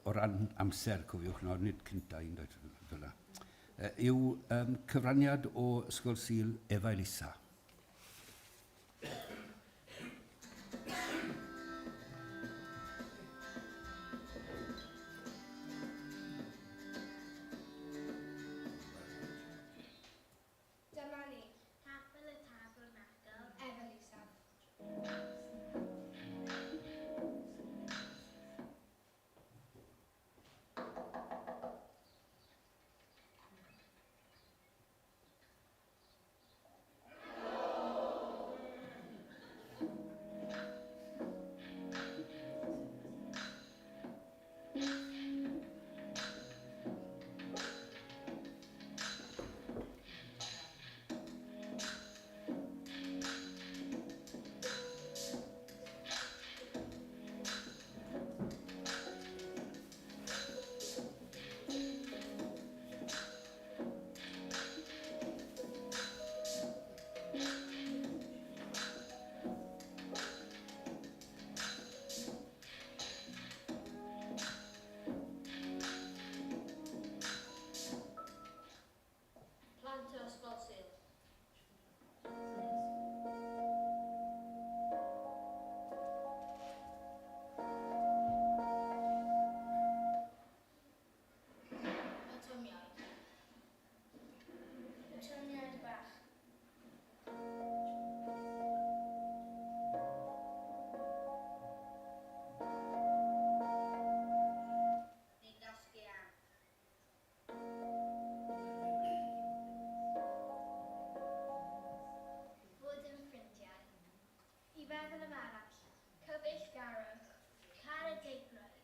o ran amser, cofiwch nawr, nid cynta un dweud fel yna, yw um, cyfraniad o Ysgol Sul Efail Isa. Dyma ni, Capel y Tabernacl, Efail Isaf. Plant o Ysgol Sul. Y Twmiaid. Y Twmiaid bach. Ni'n dysgu am. Fod yn ffrindiau. I feddwl am arall. Cyfeillgarwch. Caredigrwydd.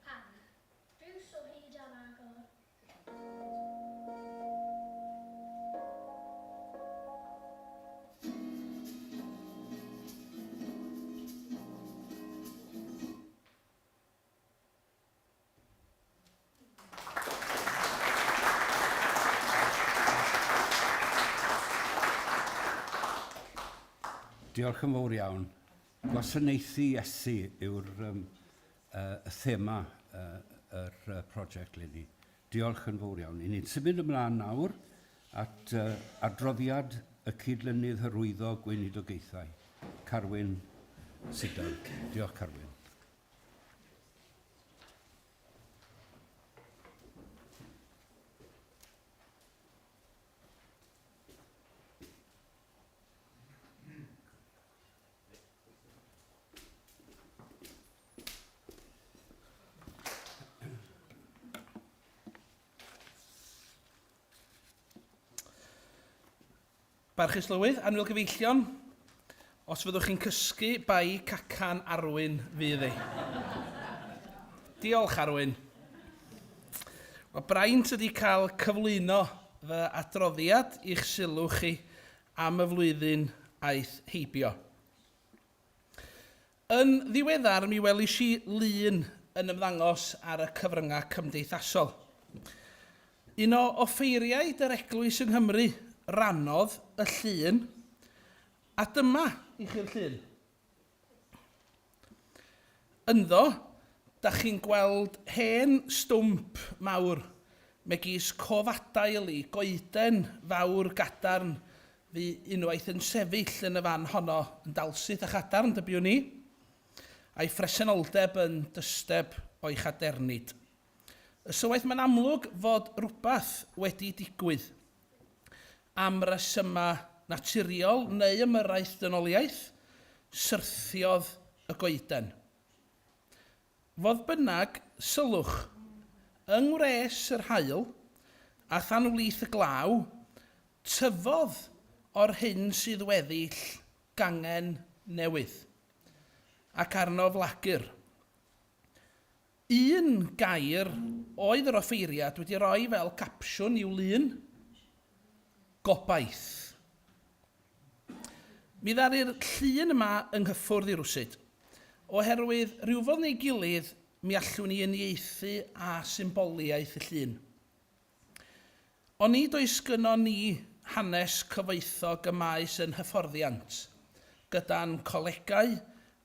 Parch. Drws o hyd ar agor. Diolch yn fawr iawn. Gwasanaethu Iesu yw'r um, uh, y thema uh, yr uh, prosiect leni. Diolch yn fawr iawn. I ni'n symud ymlaen nawr at uh, adroddiad y cydlynydd hyrwyddo gweinidogaethau, Carwyn Sidan. Diolch, Carwyn. Barchus Lywydd, annwyl gyfeillion, os fyddwch chi'n cysgu, bai cacan Arwyn fydd ei. Diolch, Arwyn. Wel, braint ydy cael cyflwyno fy adroddiad i'ch sylw chi am y flwyddyn aeth heibio. Yn ddiweddar mi welish i lun yn ymddangos ar y cyfryngau cymdeithasol. Un o offeiriaid yr Eglwys yng Nghymru rannodd y llun, a dyma i chi'r llun. Ynddo, da chi'n gweld hen stwmp mawr, megis cof adail i goeden fawr gadarn fu unwaith yn sefyll yn y fan honno yn dalsyth a chadarn, dybiwn i, a'i phresenoldeb yn dysteb o'i chadernid. Ysywaeth mae'n amlwg fod rhywbeth wedi digwydd. Am resymau naturiol neu ymyrraeth dynoliaeth, syrthiodd y goeden. Fodd bynnag, sylwch, yng ngwres yr haul, a than wlith y glaw, tyfodd o'r hyn sydd weddill gangen newydd, ac arno flagur. Un gair oedd yr offeiriad wedi rhoi fel capsiwn i'w lun, Gobaith. Mi ddaru'r llun yma yng nghyffwrdd i rywsut, oherwydd rywfodd neu gilydd mi allwn ni uniaethu â symboliaeth y llun. Ond nid oes gynnon ni hanes cyfoethog y maes yn hyfforddiant, gyda'n colegau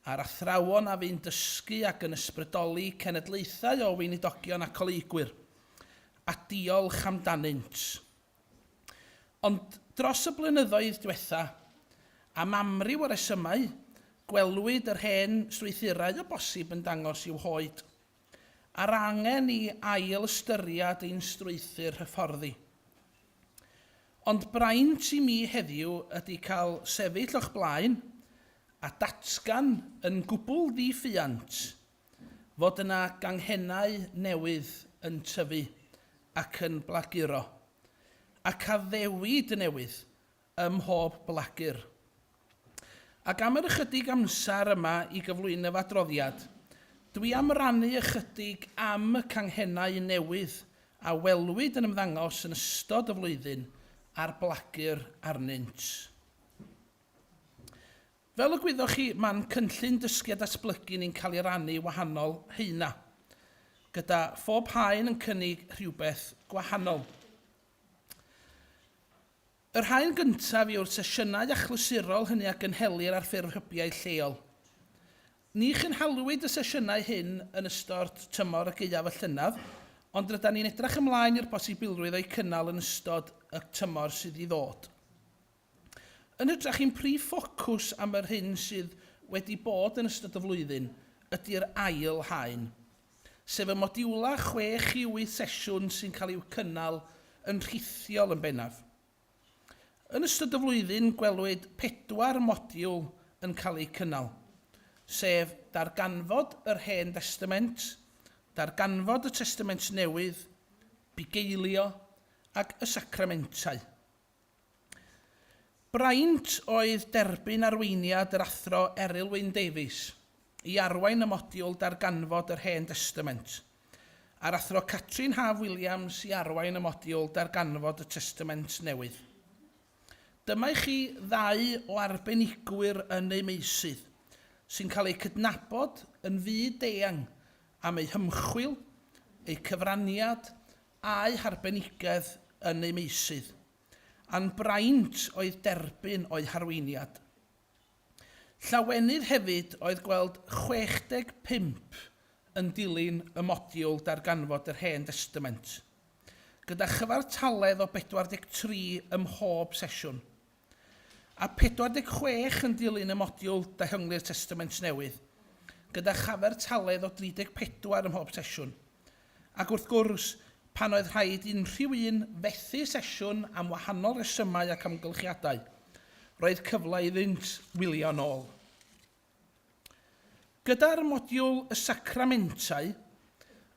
a'r athrawon a fu'n dysgu ac yn ysbrydoli cenedlaethau o weinidogion ac oleugwyr, a diolch amdanynt. Ond dros y blynyddoedd diwetha', am amryw o resymau, gwelwyd yr hen strwythurau o bosib yn dangos i'w hoed. a'r angen i ail-ystyried ein strwythur hyfforddi. Ond braint i mi heddiw ydy cael sefyll o'ch blaen a datgan yn gwbl ddi-ffuant fod yna ganghennau newydd yn tyfu ac yn blaguro, ac addewid newydd ym mhob blagur. Ac am yr ychydig amser yma i gyflwyno fy adroddiad, dwi am rannu ychydig am y canghennau newydd a welwyd yn ymddangos yn ystod y flwyddyn a'r blagur arnynt. Fel y gwyddoch chi, mae'n cynllun dysgu a datblygu ni'n cael ei rannu i wahanol haenau, gyda phob haen yn cynnig rhywbeth gwahanol. Yr haen gyntaf yw'r sesiynau achlysurol hynny a gynhelir ar ffurf hybiau lleol. Ni chynhaliwyd y sesiynau hyn yn ystod tymor y gaeaf y llynedd, ond rydan ni'n edrych ymlaen i'r posibilrwydd o'u cynnal yn ystod y tymor sydd i ddod. Yn hytrach, ein prif ffocws am yr hyn sydd wedi bod yn ystod y flwyddyn ydy'r ail haen. sef y modiwlau 6 i 8 sesiwn sy'n cael eu cynnal yn rhithiol yn bennaf. Yn ystod y flwyddyn gwelwyd pedwar modiwl yn cael eu cynnal, sef Darganfod yr Hen Destament, Darganfod y Testament Newydd, Bugeilio ac Y Sacramentau. Braint oedd derbyn arweiniad yr Athro Eryl Wyn Davies i arwain y modiwl Darganfod yr Hen Destament, a'r Athro Catrin Haf Williams i arwain y modiwl Darganfod y Testament Newydd. Dyma i chi ddau o arbenigwyr yn eu meysydd, sy'n cael eu cydnabod yn fyd-eang am eu hymchwil, eu cyfraniad a'u harbenigedd yn eu meysydd. A'n braint oedd derbyn o'u harweiniad. Llawenydd hefyd oedd gweld 65 yn dilyn y modiwl Darganfod yr Hen Destament. gyda chyfartaledd o 43 ym mhob sesiwn, a 46 yn dilyn y modiwl Dehongli'r Testament Newydd, gyda chyfartaledd o 34 ym mhob sesiwn. Ac wrth gwrs, pan oedd rhaid i unrhyw un fethu sesiwn am wahanol resymau ac amgylchiadau, roedd cyfle iddynt wylio'n ôl. Gyda'r modiwl Y Sacramentau,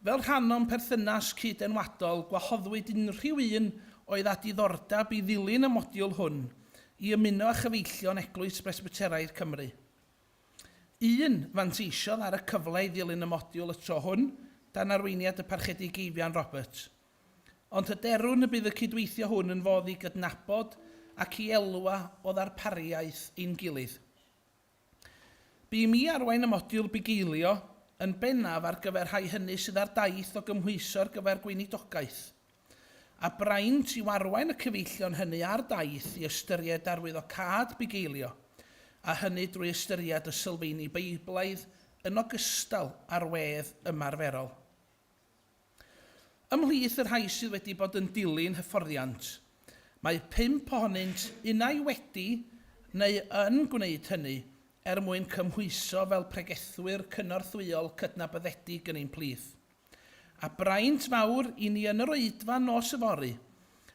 fel rhan o'n perthynas cyd-enwadol, gwahoddwyd unrhyw un oedd â diddordeb i ddilyn y modiwl hwn i ymuno â chyfeillion Eglwys Bresbyteraidd Cymru. Un fanteisiodd ar y cyfle i ddilyn y modiwl y tro hwn, dan arweiniad y Parchedig Eifion Roberts. Ond hyderwn y bydd y cydweithio hwn yn fodd i gydnabod ac i elwa o ddarpariaeth ein gilydd. Bu i mi arwain y modiwl bugeilio yn bennaf ar gyfer rhai hynny sydd ar daith o gymhwyso ar gyfer gweinidogaeth. A braint yw arwain y cyfeillion hynny ar daith i ystyried arwyddocâd bugeilio, a hynny drwy ystyried y sylfeini Beiblaidd yn ogystal â'r wedd ymarferol. Ymhlith y rhai sydd wedi bod yn dilyn hyfforddiant, mae pump ohonynt unai wedi neu yn gwneud hynny er mwyn cymhwyso fel pregethwyr cynorthwyol cydnabyddedig yn ein plith. A braint fawr i ni yn yr oedfa nos yfory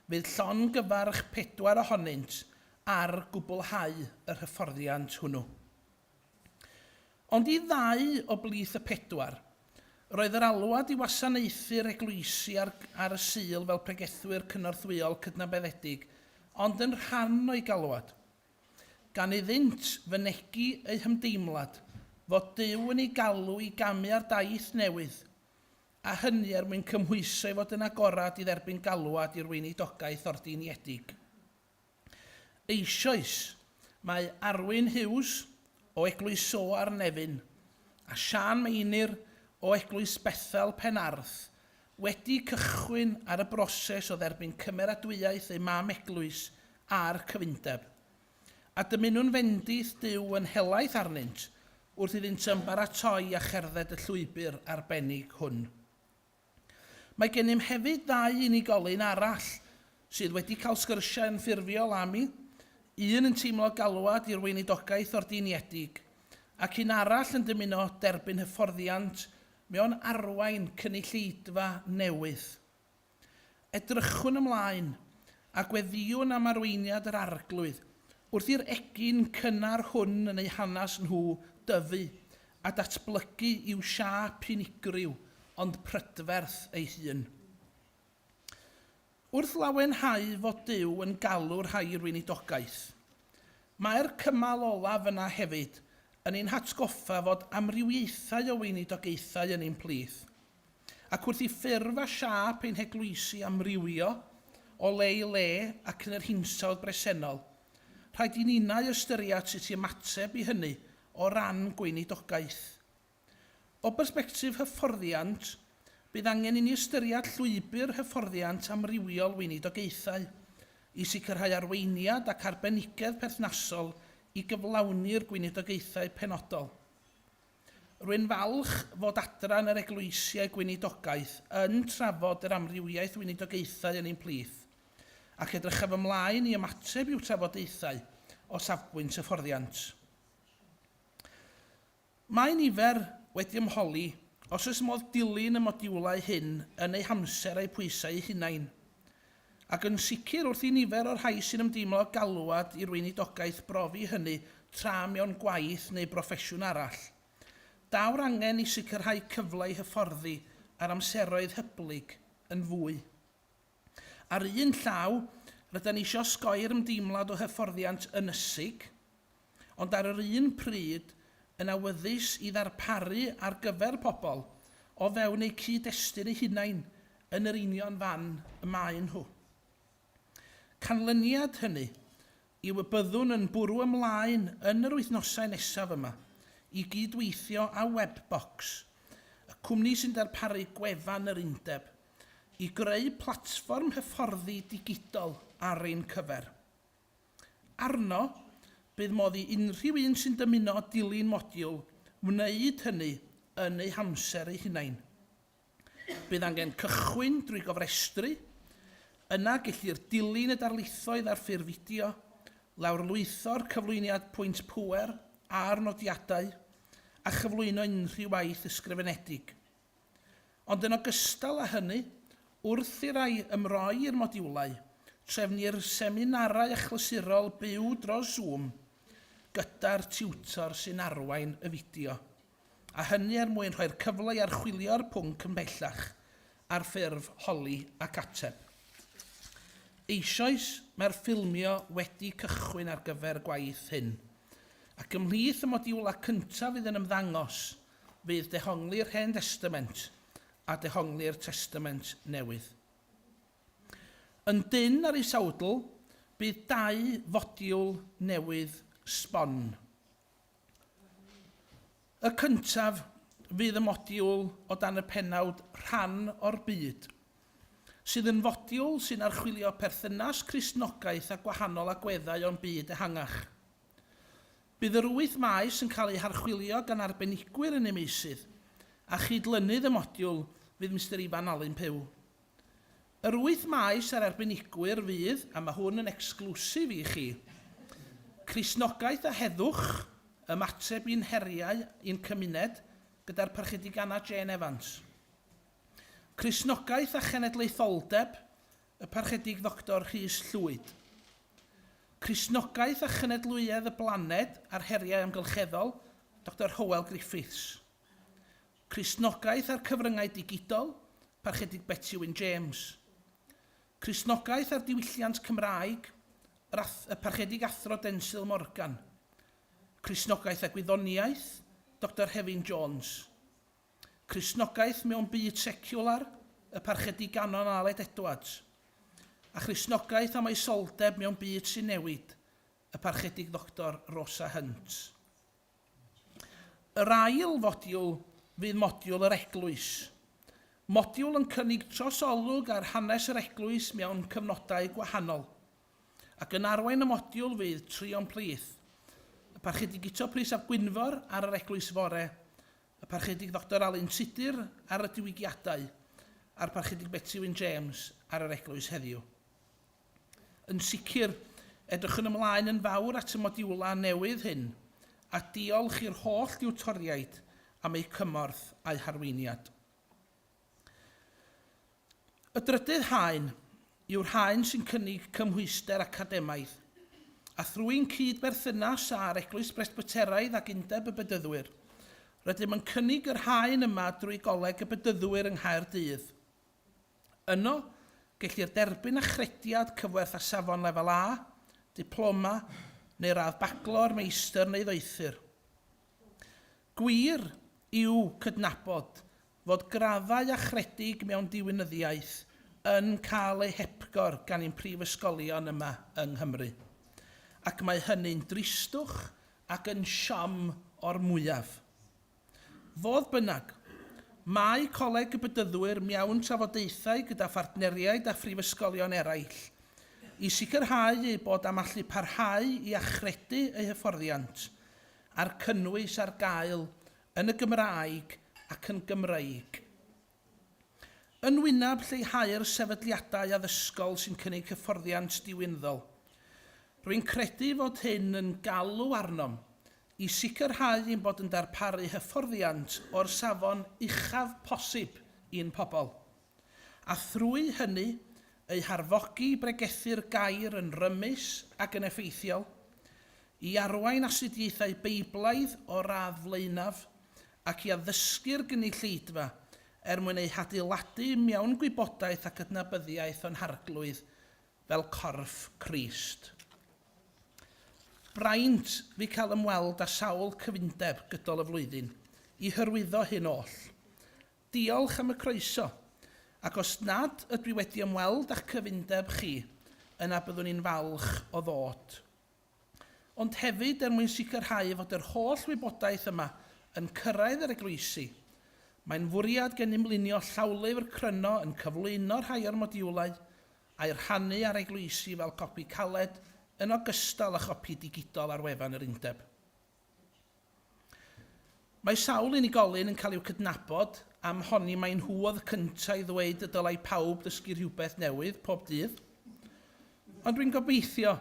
fydd llongyfarch pedwar ohonynt ar gwblhau yr hyfforddiant hwnnw. Ond i ddau o blith y pedwar, roedd yr alwad i wasanaethu'r eglwysi ar ar y Sul fel pregethwyr cynorthwyol cydnabyddedig ond yn rhan o'u galwad, gan iddynt fynegi eu hymdeimlad fod Duw yn eu galw i gamu ar daith newydd, a hynny er mwyn cymhwyso i fod yn agorad i dderbyn galwad i'r weinidogaeth ordeiniedig. Eisoes, mae Arwyn Hughes o Eglwys Soar Nefyn a Siân Meinir o Eglwys Bethel Penarth wedi cychwyn ar y broses o dderbyn cymeradwyaeth eu mam eglwys a'r cyfundeb. A dymunwn fendith Duw yn helaeth arnynt wrth iddynt ymbaratoi a cherdded y llwybr arbennig hwn. Mae gennym hefyd ddau unigolyn arall sydd wedi cael sgyrsiau anffurfiol â mi, un yn teimlo galwad i'r weinidogaeth ordeiniedig, ac un arall yn dymuno derbyn hyfforddiant mewn arwain cynulleidfa newydd. Edrychwn ymlaen, a gweddïwn am arweiniad yr Arglwydd wrth i'r egin cynnar hwn yn eu hanes nhw dyfu a datblygu i'w siâp unigryw ond prydferth ei hun. Wrth lawenhau fod Duw yn galw rhai i'r weinidogaeth, mae'r cymal olaf yna hefyd yn ein hatgoffa fod amrywiaethau o weinidogaethau yn ein plith. Ac wrth i ffurf a siâp ein heglwysi amrywio o le i le ac yn yr hinsawdd bresennol, rhaid i ninnau ystyried sut i ymateb i hynny o ran gweinidogaeth. O bersbectif hyfforddiant, bydd angen i ni ystyried llwybr hyfforddiant amrywiol weinidogaethau i sicrhau arweiniad ac arbenigedd perthnasol i gyflawni'r gweinidogaethau penodol. Rwy'n falch fod adran yr Eglwysiau Gweinidogaeth yn trafod yr amrywiaeth weinidogaethau yn ein plith, ac edrychaf ymlaen i ymateb i'w trafodaethau o safbwynt hyfforddiant. Mae nifer wedi ymholi os oes modd dilyn y modiwlau hyn yn eu hamser a'u pwysau eu hunain. Ac yn sicr wrth i nifer o'r rhai sy'n ymdeimlo galwad i'r weinidogaeth brofi hynny tra mewn gwaith neu broffesiwn arall, daw'r angen i sicrhau cyfle i hyfforddi ar amseroedd hyblyg yn fwy. Ar un llaw, rydan ni isio osgoi'r ymdeimlad o hyfforddiant ynysig, ond ar yr un pryd yn awyddus i ddarparu ar gyfer pobl o fewn eu cyd-destun eu hunain yn yr union fan y maen nhw. Canlyniad hynny yw y byddwn yn bwrw ymlaen yn yr wythnosau nesaf yma i gyd-weithio â Webbox, y cwmni sy'n darparu gwefan yr Undeb, i greu platfform hyfforddi digidol ar ein cyfer. Arno, bydd modd i unrhyw un sy'n dymuno dilyn modiwl wneud hynny yn eu hamser eu hunain. Bydd angen cychwyn drwy gofrestru, Yna gellir dilyn y darlithoedd ar ffurf fideo, lawrlwytho'r cyflwyniad pwynt pŵer a'r nodiadau, a chyflwyno unrhyw waith ysgrifenedig. Ond yn ogystal â hynny, wrth i rai ymroi i'r modiwlau, trefnir seminarau achlysurol byw dros Zoom gyda'r tiwtor sy'n arwain y fideo, a hynny er mwyn rhoi'r cyfle i archwilio'r pwnc ymhellach ar ffurf holi ac ateb. Eisoes mae'r ffilmio wedi cychwyn ar gyfer y gwaith hyn, ac ymhlith y modiwlau cyntaf fydd yn ymddangos fydd dehongli'r Hen Destament a dehongli'r Testament Newydd. Yn dynn ar ei sawdl, bydd dau fodiwl newydd sbon. Y cyntaf fydd y modiwl o dan y pennawd Rhan o'r Byd, sydd yn fodiwl sy'n archwilio perthynas Cristnogaeth â gwahanol agweddau o'n byd ehangach. Bydd yr wyth maes yn cael eu harchwilio gan arbenigwyr yn eu meysydd, a chyd-lynydd y modiwl fydd Mister Ifan Alun Pugh. Yr wyth maes a'r arbenigwyr fydd, a mae hwn yn ecsglwsif i chi, Cristnogaeth a Heddwch, ymateb i'n heriau i'n cymuned, gyda'r Parchedig Anna Jane Evans. Cristnogaeth a Chenedlaetholdeb, y Parchedig Ddoctor Rhys Llwyd. Cristnogaeth a Chenedlwyedd y Blaned a'r Heriau Amgylcheddol, Doctor Hywel Griffiths. Cristnogaeth a'r Cyfryngau Digidol, Parchedig Beti Wyn James. Cristnogaeth a'r Diwylliant Cymraeg, yr Ath y Parchedig Athro Densil Morgan. Cristnogaeth a Gwyddoniaeth, Doctor Hefin Jones. Cristnogaeth mewn byd seciwlar, y Parchedig Ganon Aled Edwards, a Christnogaeth a moesoldeb mewn byd sy'n newid, y Parchedig Ddoctor Rosa Hunt. Yr ail fodiwl fydd modiwl yr Eglwys. Modiwl yn cynnig trosolwg ar hanes yr Eglwys mewn cyfnodau gwahanol. Ac yn arwain y modiwl fydd tri o'n plith, y Parchedig Guto Prys ap Gwynfor ar yr Eglwys Fore, y Parchedig Ddoctor Alun Tudur ar y Diwygiadau, a'r Parchedig Beti Wyn James ar yr Eglwys heddiw. Yn sicr, edrychwn ymlaen yn fawr at y modiwlau newydd hyn, a diolch i'r holl diwtoriaid am eu cymorth a'u harweiniad. Y drydydd haen yw'r haen sy'n cynnig cymhwyster academaidd, a thrwy'n cyd-berthynas â'r Eglwys Bresbyteraidd ac Undeb y Bedyddwyr, rydym yn cynnig yr haen yma drwy Goleg y Bedyddwyr yng Nghaerdydd. Yno, gellir derbyn achrediad cyfwerth â safon lefel A, diploma, neu radd baglor, meistr neu ddoethur. Gwir yw cydnabod fod graddau achredig mewn diwinyddiaeth yn cael eu hepgor gan ein prifysgolion yma yng Nghymru, ac mae hynny'n dristwch ac yn siom o'r mwyaf. Fodd bynnag, mae Coleg y Bedyddwyr mewn trafodaethau gyda phartneriaid a phrifysgolion eraill i sicrhau eu bod am allu parhau i achredu eu hyfforddiant a'r cynnwys ar gael yn y Gymraeg ac yn Gymreig. Yn wyneb lleihau'r sefydliadau addysgol sy'n cynnig hyfforddiant diwinyddol, rwy'n credu fod hyn yn galw arnom i sicrhau ein bod yn darparu hyfforddiant o'r safon uchaf posib i'n pobl. a thrwy hynny eu harfogi i bregethu'r gair yn rymus ac yn effeithiol, i arwain astudiaethau Beiblaidd o'r radd flaenaf, ac i addysgu'r gynulleidfa er mwyn eu hadeiladu mewn gwybodaeth ac adnabyddiaeth o'n Harglwydd fel corff Crist. Braint fu cael ymweld â sawl cyfundeb gydol y flwyddyn i hyrwyddo hyn oll. Diolch am y croeso, ac os nad ydw i wedi ymweld â'ch cyfundeb chi, yna byddwn i'n falch o ddod. Ond hefyd er mwyn sicrhau fod yr holl wybodaeth yma yn cyrraedd yr eglwysi, mae'n fwriad gennym lunio llawlyfr cryno yn cyflwyno rhai o'r modiwlau, a'i rhannu â'r eglwysi fel copi caled yn ogystal â chopi digidol ar wefan yr Undeb. Mae sawl unigolyn yn cael i'w cydnabod am honni mai nhw oedd y cyntaf i ddweud y dylai pawb ddysgu rhywbeth newydd pob dydd. Ond dwi'n gobeithio,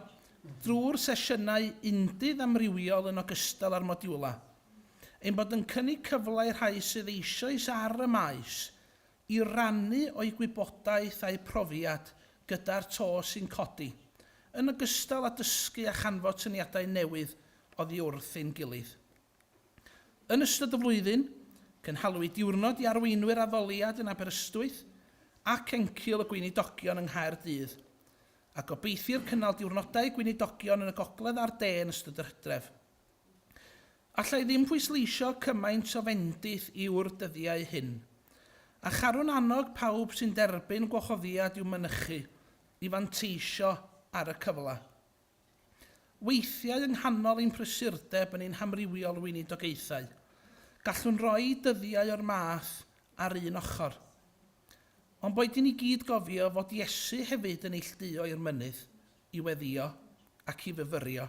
drwy'r sesiynau undydd amrywiol yn ogystal â'r modiwlau, ein bod yn cynnig cyfle i'r rhai sydd eisoes ar y maes i rannu o'u gwybodaeth a'u profiad gyda'r to sy'n codi, yn ogystal â dysgu a chanfod syniadau newydd oddi wrth ein gilydd. Yn ystod y flwyddyn, cynhaliwyd diwrnod i arweinwyr addoliad yn Aberystwyth ac encil y gweinidogion yng Nghaerdydd, a gobeithir cynnal diwrnodau gweinidogion yn y gogledd a'r de yn ystod yr hydref. Alla i ddim pwysleisio cymaint o fendith yw'r dyddiau hyn, a charwn annog pawb sy'n derbyn gwahoddiad i'w mynychu i fanteisio ar y cyfle. Weithiau yng nghanol ein prysurdeb yn ein hamrywiol weinidogaethau, gallwn roi dyddiau o'r math ar un ochr. Ond boed i ni gyd gofio fod Iesu hefyd yn neilltuo i'r mynydd i weddïo ac i fyfyrio.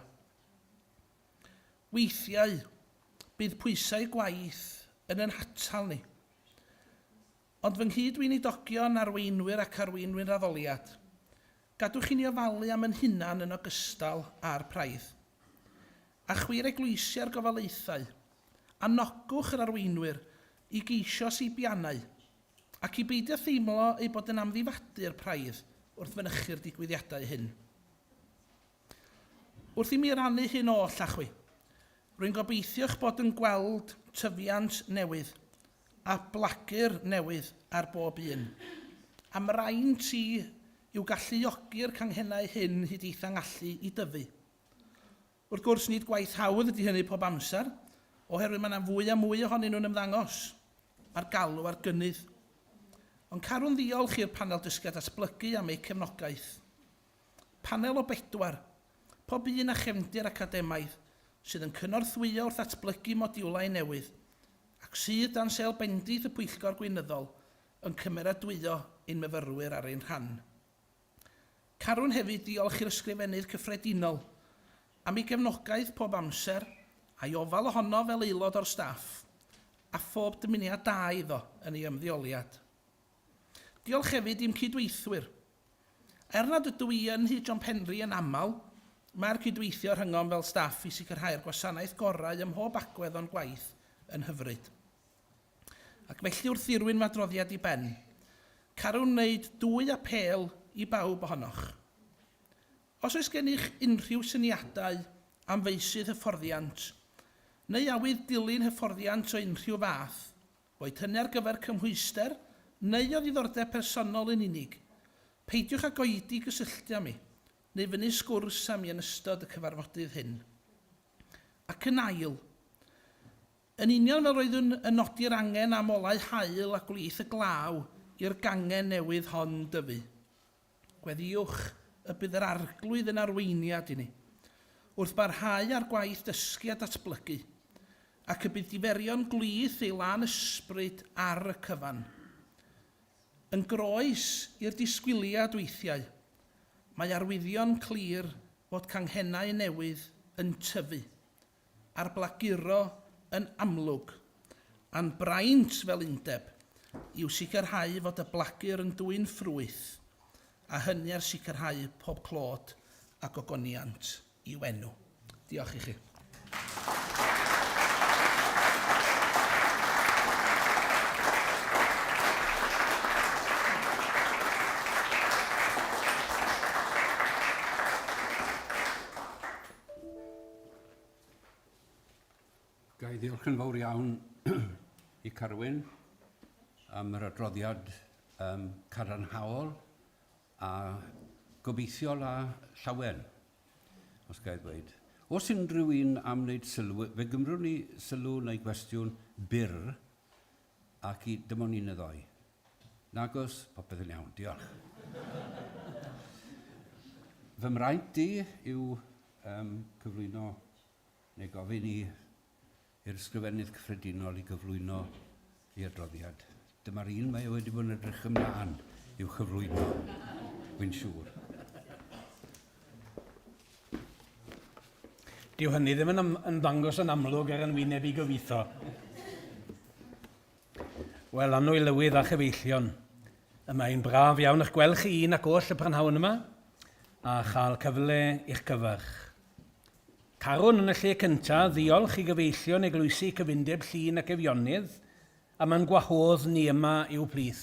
Weithiau, bydd pwysau gwaith yn yn hatal ni. Ond fy nghyd-weinidogion, arweinwyr ac arweinwyr addoliad, gadwch i ni ofalu am yn hunan yn ogystal â'r praidd. A chwi'r eglwysi a'r gofalaethau, anogwch yr arweinwyr i geisio seibiannau, ac i beidio theimlo eu bod yn amddifadu'r praidd wrth fynychu'r digwyddiadau hyn. Wrth i mi rannu hyn oll â chwi, rwy'n gobeithio eich bod yn gweld tyfiant newydd a blagur newydd ar bob un. A mraint i yw galluogi'r canghennau hyn hyd eitha ngallu i dyfu. Wrth gwrs, nid gwaith hawdd ydy hynny pob amser, oherwydd mae yna fwy a mwy ohonyn nhw'n ymddangos. Mae'r galw ar gynnydd. Ond carwn ddiolch i'r Panel Dysgu a Datblygu am eu cefnogaeth. Panel o bedwar, pob un â chefndir academaidd, sydd yn cynorthwyo wrth ddatblygu modiwlau newydd, ac sydd, dan sêl bendith y Pwyllgor Gweinyddol, yn cymeradwyo ein myfyrwyr ar ein rhan. Carwn hefyd ddiolch i'r Ysgrifennydd Cyffredinol am ei gefnogaeth pob amser, a'i ofal ohono fel aelod o'r staff, a phob dymuniad da iddo yn ei ymddeoliad. Diolch hefyd i'm cydweithwyr. Er nad ydw i yn Nhŷ John Penri yn aml, mae'r cydweithio rhyngom fel staff i sicrhau'r gwasanaeth gorau ym mhob agwedd o'n gwaith yn hyfryd. Ac felly wrth ddirwyn fy adroddiad i ben, carwn wneud dwy apêl i bawb ohonoch. Os oes gennych unrhyw syniadau am feysydd hyfforddiant, neu awydd dilyn hyfforddiant o unrhyw fath, Boed hynny ar gyfer cymhwyster neu o ddiddordeb personol yn unig, peidiwch ag oedi i gysylltu â mi, neu fynnu sgwrs â mi yn ystod y cyfarfodydd hyn. Ac yn ail, yn union fel roeddwn yn nodi'r angen am olau haul a gwlith y glaw i'r gangen newydd hon dyfu, Gweddïwch y bydd yr Arglwydd yn arweiniad i ni, wrth barhau â'r gwaith dysgu a datblygu, ac y bydd diferion gwlith ei lân ysbryd ar y cyfan. Yn groes i'r disgwyliad weithiau, mae arwyddion clir fod canghennau newydd yn tyfu. a'r blaguro yn amlwg, a'n braint fel undeb yw sicrhau fod y blagur yn dwyn ffrwyth, a hynny ar sicrhau pob clod a gogoniant i'w enw. Diolch i chi. Ga i ddiolch yn fawr iawn i Carwyn am yr adroddiad um, cadarnhaol a gobeithiol a llawen, os ga i ddweud. Os unrhyw un am wneud sylw, fe gymrwn ni sylw neu gwestiwn byr ac i, dim ond un neu ddoi. Nagos, popeth yn iawn, diolch. Fy mraint i yw um, cyflwyno neu gofyn i i'r Ysgrifennydd Cyffredinol i gyflwyno ei adroddiad. Dyma'r un mae o wedi bod yn edrych ymlaen i'w chyflwyno, wy'n siŵr. Dyw hynny ddim yn ymddangos yn amlwg ar yn wyneb i gobeithio. Wel, annwyl lywydd a chyfeillion, y mae'n braf iawn eich gweld chi un ac oll y prynhawn yma a chael cyfle i'ch cyfarch. Carwn yn y lle cyntaf ddiolch i gyfeillion eglwysi Cyfundeb Llŷn ac Eifionydd am ein gwahodd ni yma i'w plith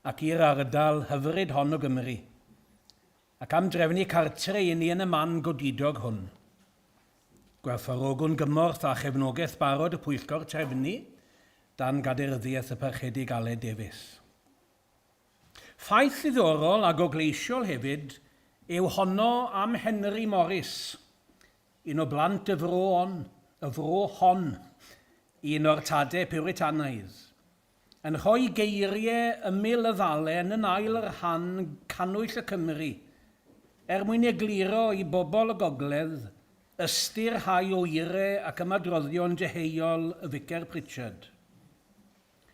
ac i'r ardal hyfryd hon o Gymru. Ac am drefnu cartre i ni yn y man godidog hwn. Gwerthfawrogwn gymorth a chefnogaeth barod y pwyllgor trefnu, dan gadeiryddiaeth y Parchedig Aled Davies. Ffaith ddiddorol a gogleisiol hefyd yw honno am Henry Morris, un o blant y fro on, y fro hon, un o'r tadau Puritanaidd. Yn rhoi geirie ymyl y ddalen yn ail rhan Cannwyll y Cymry, er mwyn egluro i bobl y Gogledd ystyr rhai o ire ac ymadroddion deheuol y Ficer Pritchard.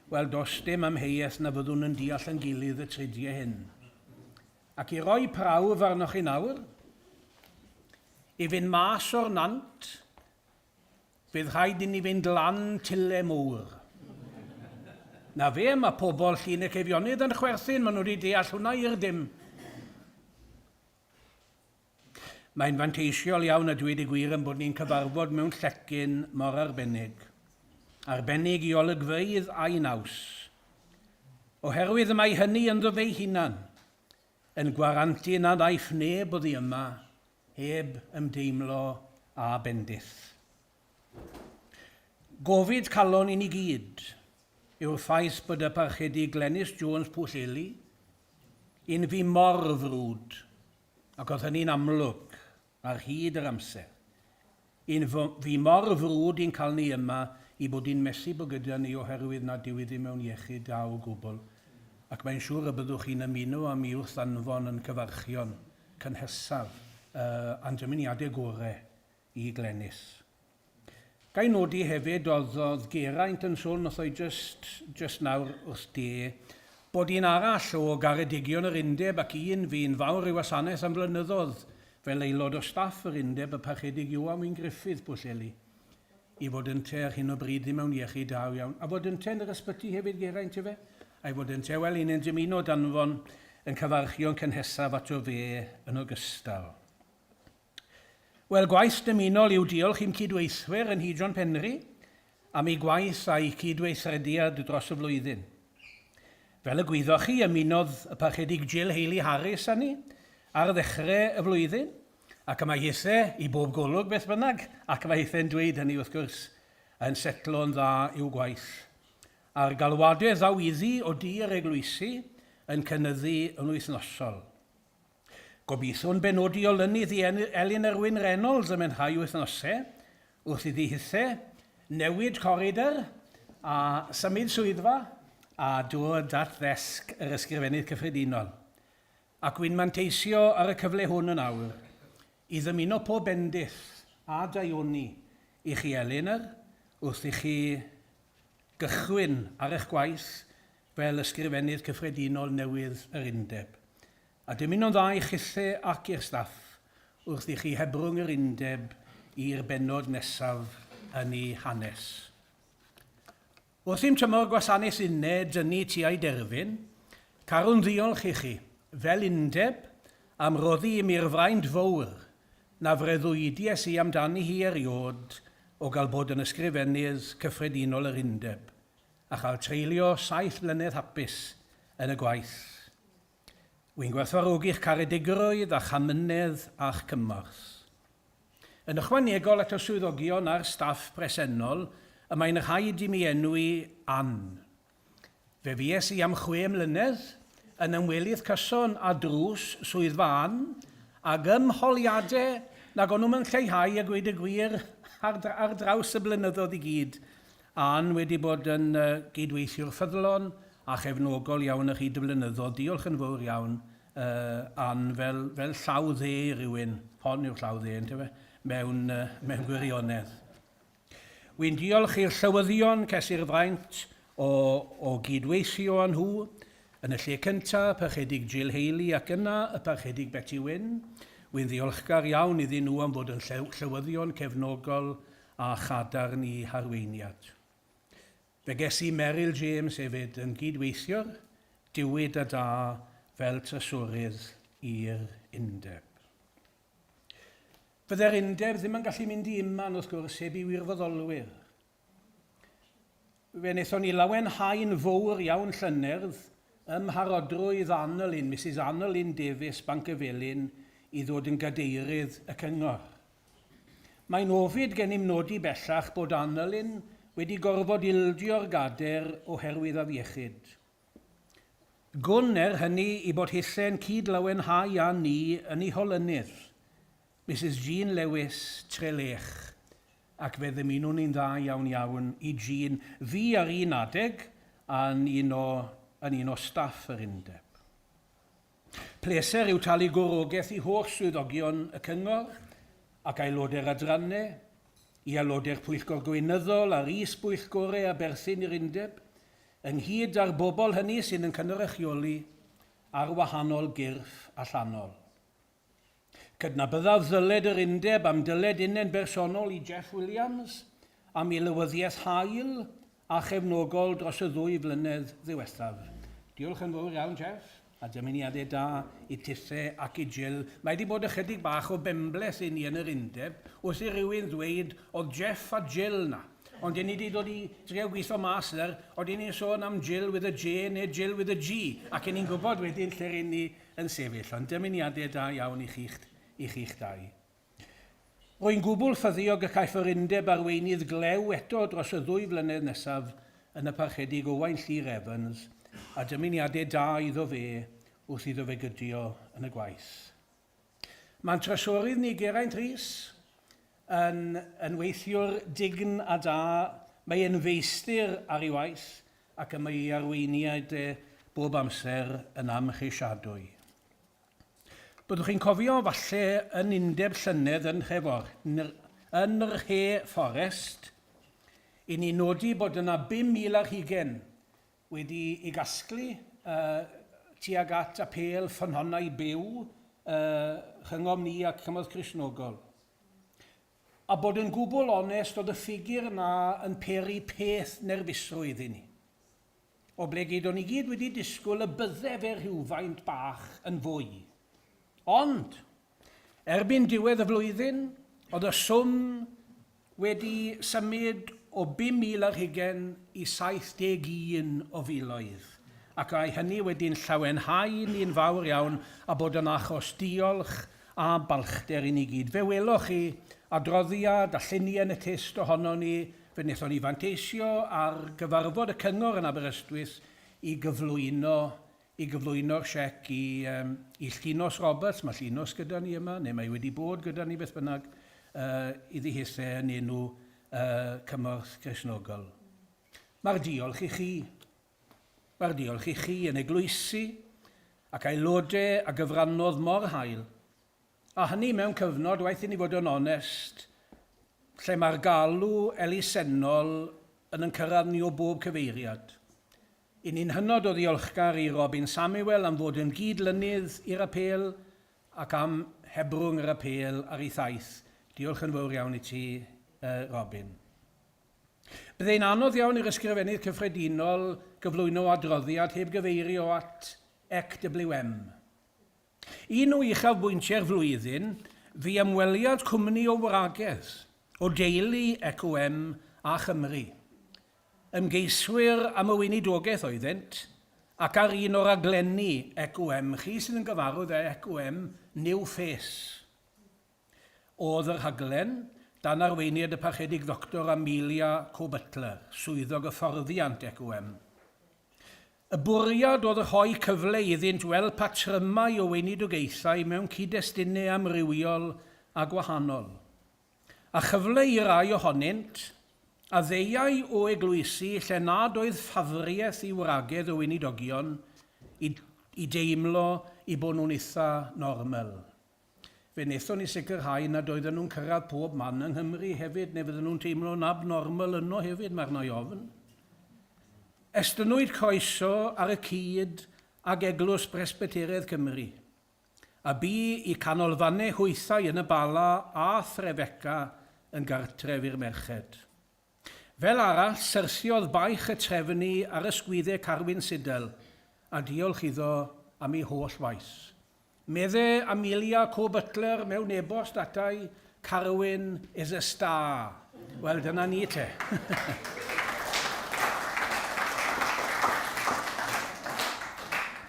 Wel, does dim amheuaeth na fyddwn yn deall yn gilydd y trudie hyn. Ac i roi prawf arnoch chi nawr, i fynd mas o'r nant, Bydd rhaid i ni fynd lan Tyle Mowr. Na fe, mae pobl Llŷn ac Eifionydd yn chwerthin, maen nhw wedi deall hwnna i'r dim. Mae'n fanteisiol iawn a dweud y gwir yn bod ni'n cyfarfod mewn llecyn mor arbennig. Arbennig i olygfeydd a'i naws. Oherwydd y mae hynny ynddo fe'i hunan, yn gwarantu nad aiff neb oddi yma heb ymdeimlo â bendith. Gofid calon i ni gyd yw'r ffaith bod y Parchedig Glenys Jones Pwllheli un fu mor frwd, ac oedd hynny'n amlwg ar hyd yr amser, un fu mor frwd i'n cael ni yma i bod hi'n methu bod gyda ni oherwydd nad yw hi ddim mewn iechyd da o gwbl, ac mae'n siŵr y byddwch chi'n ymuno â mi wrth ddanfon yn cyfarchion cynhesaf a'n dymuniadau gore i Glenys. Ga i nodi hefyd, oedd, oedd Geraint yn sôn wrtho i just, just nawr wrth de, bod un arall o garedigion yr undeb ac un fu'n fawr ei wasanaeth am flynyddoedd fel aelod o staff yr undeb, y Parchedig Ioan Wyn Gruffydd, Pwllheli. I fod ynte ar hyn o bryd ddim mewn iechyd da iawn. A fod ynte yn yr ysbyty hefyd, Geraint, ife? A'i fod ynte, wel, ni'n dymuno danfon yn cyfarchion cynhesaf ato fe yn ogystal. Wel, gwaith dymunol yw diolch i'm cydweithwyr yn Nhŷ John Penri am eu gwaith a'u cydweithrediad dros y flwyddyn. Fel y gwyddoch chi, ymunodd y Parchedig Jill Hayley Harris â ni ar ddechrau y flwyddyn, Ac y mae hithe, i bob golwg beth bynnag, ac y mae hithe'n dweud hynny wrth gwrs, yn setlo'n dda i'w gwaith. A'r galwadau ddaw iddi o du yr eglwysi yn cynyddu yn wythnosol. Gobeithiwn benodi olynydd i Elin Erwin Reynolds ymhen rhai wythnosau, wrth iddi hithe newid coridor a symud swyddfa a dod at ddesg yr Ysgrifennydd Cyffredinol. Ac wy'n manteisio ar y cyfle hwn yn awr i ddymuno pob bendith a daioni i chi Elinor wrth i chi gychwyn ar eich gwaith fel Ysgrifennydd Cyffredinol newydd yr Undeb. A dymuno'n dda i chithe ac i'r staff wrth i chi hebrwng yr Undeb i'r bennod nesaf yn ei hanes. Wrth i'm tymor gwasanaeth uned dynnu tua'i derfyn, carwn ddiolch i chi, fel undeb, am roddi i mi'r fraint fowr, na freuddwydies i amdani hi eriôd, o gael bod yn Ysgrifennydd Cyffredinol yr Undeb, a chael treulio saith mlynedd hapus yn y gwaith. Wy'n gwerthfawrogi'ch caredigrwydd a'ch amynedd a'ch cymorth. Yn ychwanegol at y swyddogion a'r staff presennol, y mae'n rhaid i mi enwi Ann. Fe fues i am chwe mlynedd yn ymwelydd cyson â drws swyddfa Ann, ag ymholiadau nag o'n nhw'm yn lleihau a gweud y gwir ar, ar draws y blynyddoedd i gyd. Ann wedi bod yn gydweithiwr ffyddlon a chefnogol iawn ar hyd y blynyddoedd. Diolch yn fawr iawn uh, Ann fel, fel llaw dde i rywun, hon yw'r llaw dde, yntefe, mewn, uh, mewn gwirionedd. Wy'n diolch i'r llywyddion ces i'r fraint o, o gydweithio â nhw, yn y lle cyntaf, Parchedig Jill Haley ac yna y Parchedig Betty Wyn. Wy'n ddiolchgar iawn iddyn nhw am fod yn llywyddion cefnogol a chadarn i harweiniad. Fe ges i Meryl James hefyd yn gyd-weithiwr, diwyd a da fel trysorydd i'r undeb. Fydde'r undeb ddim yn gallu mynd i unman, wrth gwrs, heb i wirfoddolwyr. Fe wnaethon ni lawenhau'n fowr iawn llynedd ym mharodrwydd Annalyn, Misus Annalyn Davies, Bancyfelin, i ddod yn gadeirydd y cyngor. Mae'n ofid gennym nodi bellach bod Annalyn wedi gorfod ildio'r gader oherwydd afiechyd. Gwn er hynny i bod Hille'n cyd-lawenhau â ni yn ei holynydd, Misus Jean Lewis, Trelech, ac fe ddymunwn i'n dda iawn iawn i Jean, fi ar un adeg yn un o, yn un o staff yr undeb. Pleser yw talu gwrogaeth i holl swyddogion y Cyngor ac aelodau'r adrannau, i aelodau'r Pwyllgor Gweinyddol a'r is-bwyllgorau a berthyn i'r Undeb, ynghyd â'r bobl hynny sy'n yn cynrychioli ar wahanol gyrff allanol. Cydnabyddaf ddyled yr Undeb am dyled unen bersonol i Jeff Williams am ei lywyddiaeth hael a chefnogol dros y ddwy flynedd ddiwethaf. Diolch yn fawr iawn, Jeff, a dymuniadau da i tithe ac i Jill. Mae wedi bod ychydig bach o benbleth i ni yn yr Undeb wrth i rywun ddweud oedd Jeff a Jill 'na. Ond 'yn ni 'di dod i drio gweithio mas 'r, odyn ni'n sôn am Jill with a J neu Jill with a G, ac 'yn ni'n gwybod wedyn lle ry'n ni yn sefyll, ond dymuniadau da iawn i chi'ch, i chi'ch dau. Rwy'n gwbl ffyddiog y caiff yr undeb arweinydd glew eto dros y ddwy flynedd nesaf yn y Parchedig Owain Llŷr Evans, a dymuniadau da iddo fe wrth iddo fe gydio yn y gwaith. Mae'n trysorydd ni Geraint Rhys yn, yn weithiwr dign a da, mae e'n feistr ar ei waith ac y mae ei arweiniad e bob amser yn amhrisiadwy. Byddwch chi'n cofio falle yn undeb llynedd yn Nhrefor, yn Nhre Fforest, i ni nodi bod yna 5,000 ar hugen wedi ei gasglu uh, tuag at apêl ffynhonnau byw uh, rhyngom ni ac Cymorth Cristnogol. A bod yn gwbl onest, oedd y ffigur 'na yn peri peth nerfusrwydd i ni. Oblegid o'n i gyd wedi disgwyl y bydde fe rhywfaint bach yn fwy. Ond, erbyn diwedd y flwyddyn, oedd y swm wedi symud o 5,000 ar hugen i 71 o filoedd, ac âi hynny wedi'n llawenhau ni'n fawr iawn a bod yn achos diolch a balchder i ni gyd. Fe weloch chi adroddiad a lluniau yn y tyst ohonon ni, fe wnaethon ni fanteisio ar gyfarfod y cyngor yn Aberystwyth i gyflwyno i gyflwyno'r siec i, um, i Llinos Roberts, mae Llinos gyda ni yma, neu mae wedi bod gyda ni beth bynnag, uh, iddi hithe yn enw uh, Cymorth Cristnogol. Mae'r diolch i chi. Mae'r diolch i chi yn eglwysi ac aelodau a gyfrannodd mor hael, a hynny mewn cyfnod, waeth i ni fod yn onest, lle mae'r galw elusennol yn yn cyrraedd ni o bob cyfeiriad. I ni'n hynod o ddiolchgar i Robin Samuel am fod yn gyd-lynydd i'r apêl ac am hebrwng yr apêl ar ei thaith. Diolch yn fawr iawn i ti, Robin. Byddai'n anodd iawn i'r Ysgrifennydd Cyffredinol gyflwyno adroddiad heb gyfeirio at ECWM. Un o uchafbwyntiau'r flwyddyn fu ymweliad cwmni o wragedd, o deulu ECWM a Chymru. Ymgeiswyr am y weinidogaeth oeddent, ac ar un o raglenni ECWM, chi sydd yn gyfarwydd â ECWM, New Face. Oedd y rhaglen, dan arweiniad y Parchedig Ddoctor Amelia Coe-Butler, Swyddog Hyfforddiant ECWM. Y bwriad oedd rhoi cyfle iddynt weld patrymau o weinidogaethau mewn cyd-destunau amrywiol a gwahanol, a chyfle i rai ohonynt, a ddeuai o eglwysi lle nad oedd ffafriaeth i wragedd o weinidogion, i, i deimlo eu bod nhw'n itha normal. Fe wnaethon ni sicrhau nad oedden nhw'n cyrraedd pob man yng Nghymru hefyd, neu fydden nhw'n teimlo'n abnormal yno hefyd, mae arna i ofn. Estynnwyd croeso ar y cyd ag Eglwys Bresbyteraidd Cymru, a bu i canolfannau hwythau yn y Bala a Threfeca yn gartref i'r merched. Fel arall, syrthiodd baich y trefnu ar ysgwydde Carwyn Siddle, a diolch iddo am ei holl waith. Medde Amelia Co-Butler mewn e-bost atai, Carwyn is a star. Wel, dyna ni te.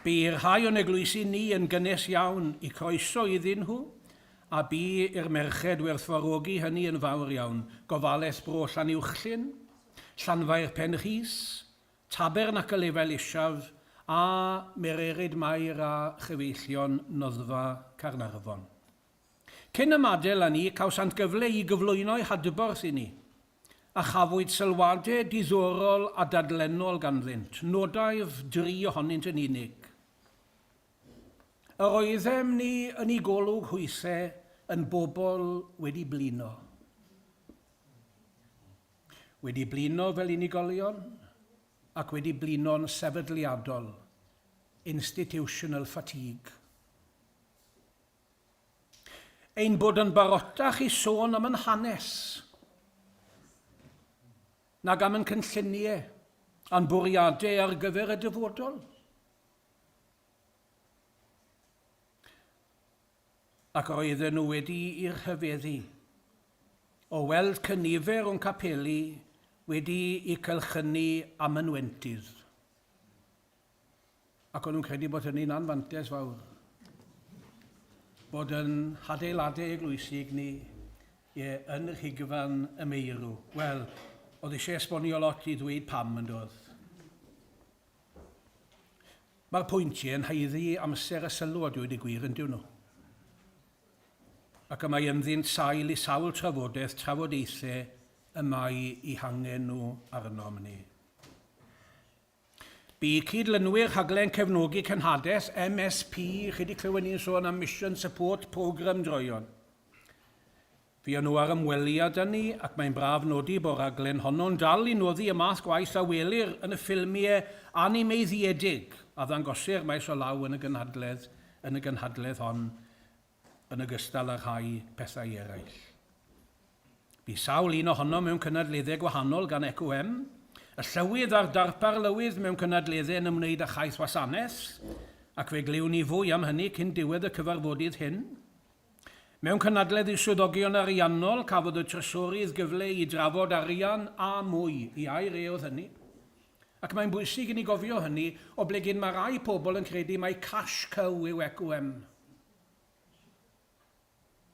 Bu i'r rhai o'n eglwysi ni yn gynnes iawn i croeso iddyn nhw, a bu i'r merched werthfawrogi hynny yn fawr iawn, Gofalaeth Bro Llanuwchllyn, Llanfair Pen-rhys, Tabernacl Efail Isaf a Mererid Mair a Chyfeillion Noddfa Caernarfon. Cyn ymadael â ni, cawsant gyfle i gyflwyno'u hadborth i ni, a chafwyd sylwadau diddorol a dadlennol ganddynt, nodaf dri ohonynt yn unig. Yr oeddem ni yn eu golwg hwyse yn bobl wedi blino. Wedi blino fel unigolion ac wedi blino'n sefydliadol, institutional fatigue. Ein bod yn barotach i sôn am yn hanes nag am yn cynlluniau a'n bwriadau ar gyfer y dyfodol. Ac roedden nhw wedi'u rhyfeddu o weld cynifer o'n capeli wedi'u cylchynu â mynwentydd. Ac o'n nhw'n credu bod hynny'n anfantes fawr. Bod yn hadeiladau eglwysig ni ie, yn rhigfan y meirw. Wel, oedd eisiau esbonio lot i ddweud pam yn doedd. Mae'r pwyntiau yn haeddu amser a sylw a dweud y gwir yn dyn nhw. Ac y mae ynddynt sail i sawl trafodaeth, trafodaethau y mae eu hangen nhw arnom ni. Bu cyd-lynwyr rhaglen Cefnogi Cenhadaeth, MSP, chi 'di clywed ni'n sôn am Mission Support Programme droeon. Fuon nhw ar ymweliad â ni ac mae'n braf nodi bod rhaglen honno'n dal i noddi y math gwaith a welir yn y ffilmiau animeiddiedig a ddangosir maes o law yn y gynhadledd yn y gynhadledd hon yn ogystal â rhai pethau eraill. Bu sawl un ohonom mewn cynadleddau gwahanol gan ECOM, y llywydd a'r darpar lywydd mewn cynadleddau yn ymwneud â chaeth wasanaeth, ac fe glywn ni fwy am hynny cyn diwedd y cyfarfodydd hyn. Mewn cynadledd i swyddogion ariannol, cafodd y trysorydd gyfle i drafod arian a mwy, i air e oedd hynny. Ac mae'n bwysig i ni gofio hynny, oblegid mae rhai pobl yn credu mai cash cow yw ECOM.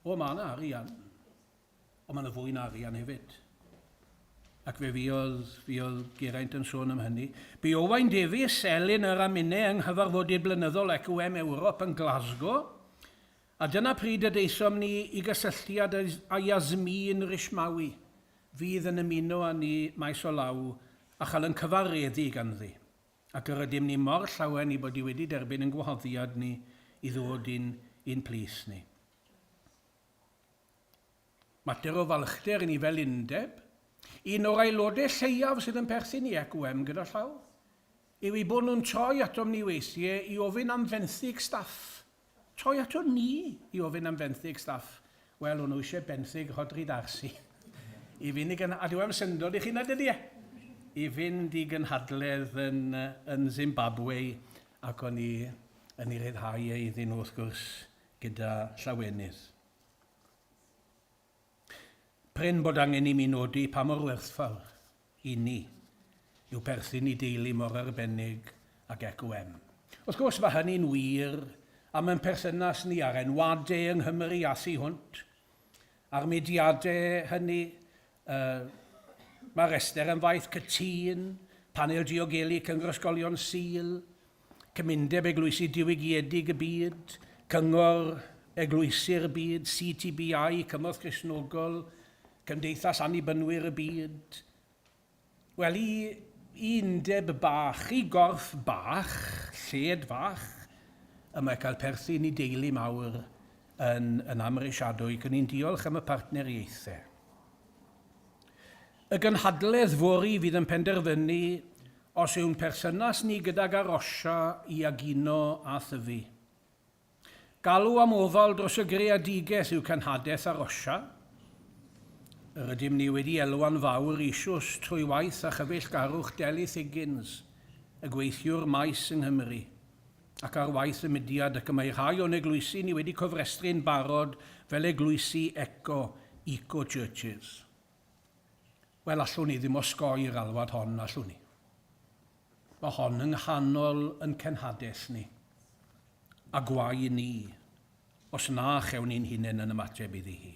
O, mae yna arian. Ond mae yna fwy na arian hefyd. Ac fe fuodd, fuodd Geraint yn sôn am hynny. Bu Owain Davies, Elin yr Amine yng nghyfarfodydd blynyddol ECUM Ewrop yn Glasgow, a dyna pryd y daethom ni i gysylltiad â Yasmin Rishmawi, fydd yn ymuno â ni maes o law a chael yn cyfareddu ganddi. Ac yr ydym ni mor llawen ei bod hi wedi derbyn ein gwahoddiad ni i ddod i'n i'n plith ni. Mater o falchder i ni fel undeb, un o'r aelodau lleiaf sydd yn perthyn i ECWM gyda llaw, yw eu bod nhw'n troi atom ni weithiau i ofyn am fenthyg staff. Troi ato ni i ofyn am fenthyg staff. Wel, o'n nhw eisiau benthyg Rhodri Darcy i fynd i gyn... A dyw e'm syndod i chi na dydy e? I fynd i gynhadledd yn, yn Zimbabwe ac o'n i yn ei ryddhau e iddyn nhw wrth gwrs gyda llawenydd. Prin bod angen i mi nodi pa mor werthfawr i ni yw perthyn i deulu mor arbennig ag ECWM. Wrth gwrs, mae hynny'n wir am ein perthynas ni â'r enwadau yng Nghymru a thu hwnt, a'r mudiadau hynny, uh, mae'r rhestr yn faith cytûn, Panel Diogelu Cyngor Ysgolion Sul, Cymundeb Eglwysi Diwygiedig y Byd, Cyngor Eglwysi'r Byd, CTBI, Cymorth Cristnogol, Cymdeithas Annibynwyr y Byd. Wel, i, i undeb bach, i gorff bach, lled fach, y mae cael perthyn i deulu mawr yn, yn amhrisiadwy, ac ni'n diolch am y partneriaethau. Y gynhadledd fory fydd yn penderfynu os yw'n perthynas ni gydag Arosha i aguno a thyfu. Galw am ofal dros y greadigaeth yw cenhadaeth Arosha. Yr ydym ni wedi elwa'n fawr eisoes trwy waith a chyfeillgarwch Delyth Higgins, y gweithiwr maes yng Nghymru, ac ar waith y mudiad ac y mae rhai o'n eglwysi ni wedi cofrestru'n barod fel eglwysi eco, eco-churches. Wel, allwn ni ddim osgoi'r alwad hon, allwn ni? Mae hon yng nghanol yn cenhadaeth ni. A gwae ni, os na chewn ni'n hunain yn ymateb iddi hi.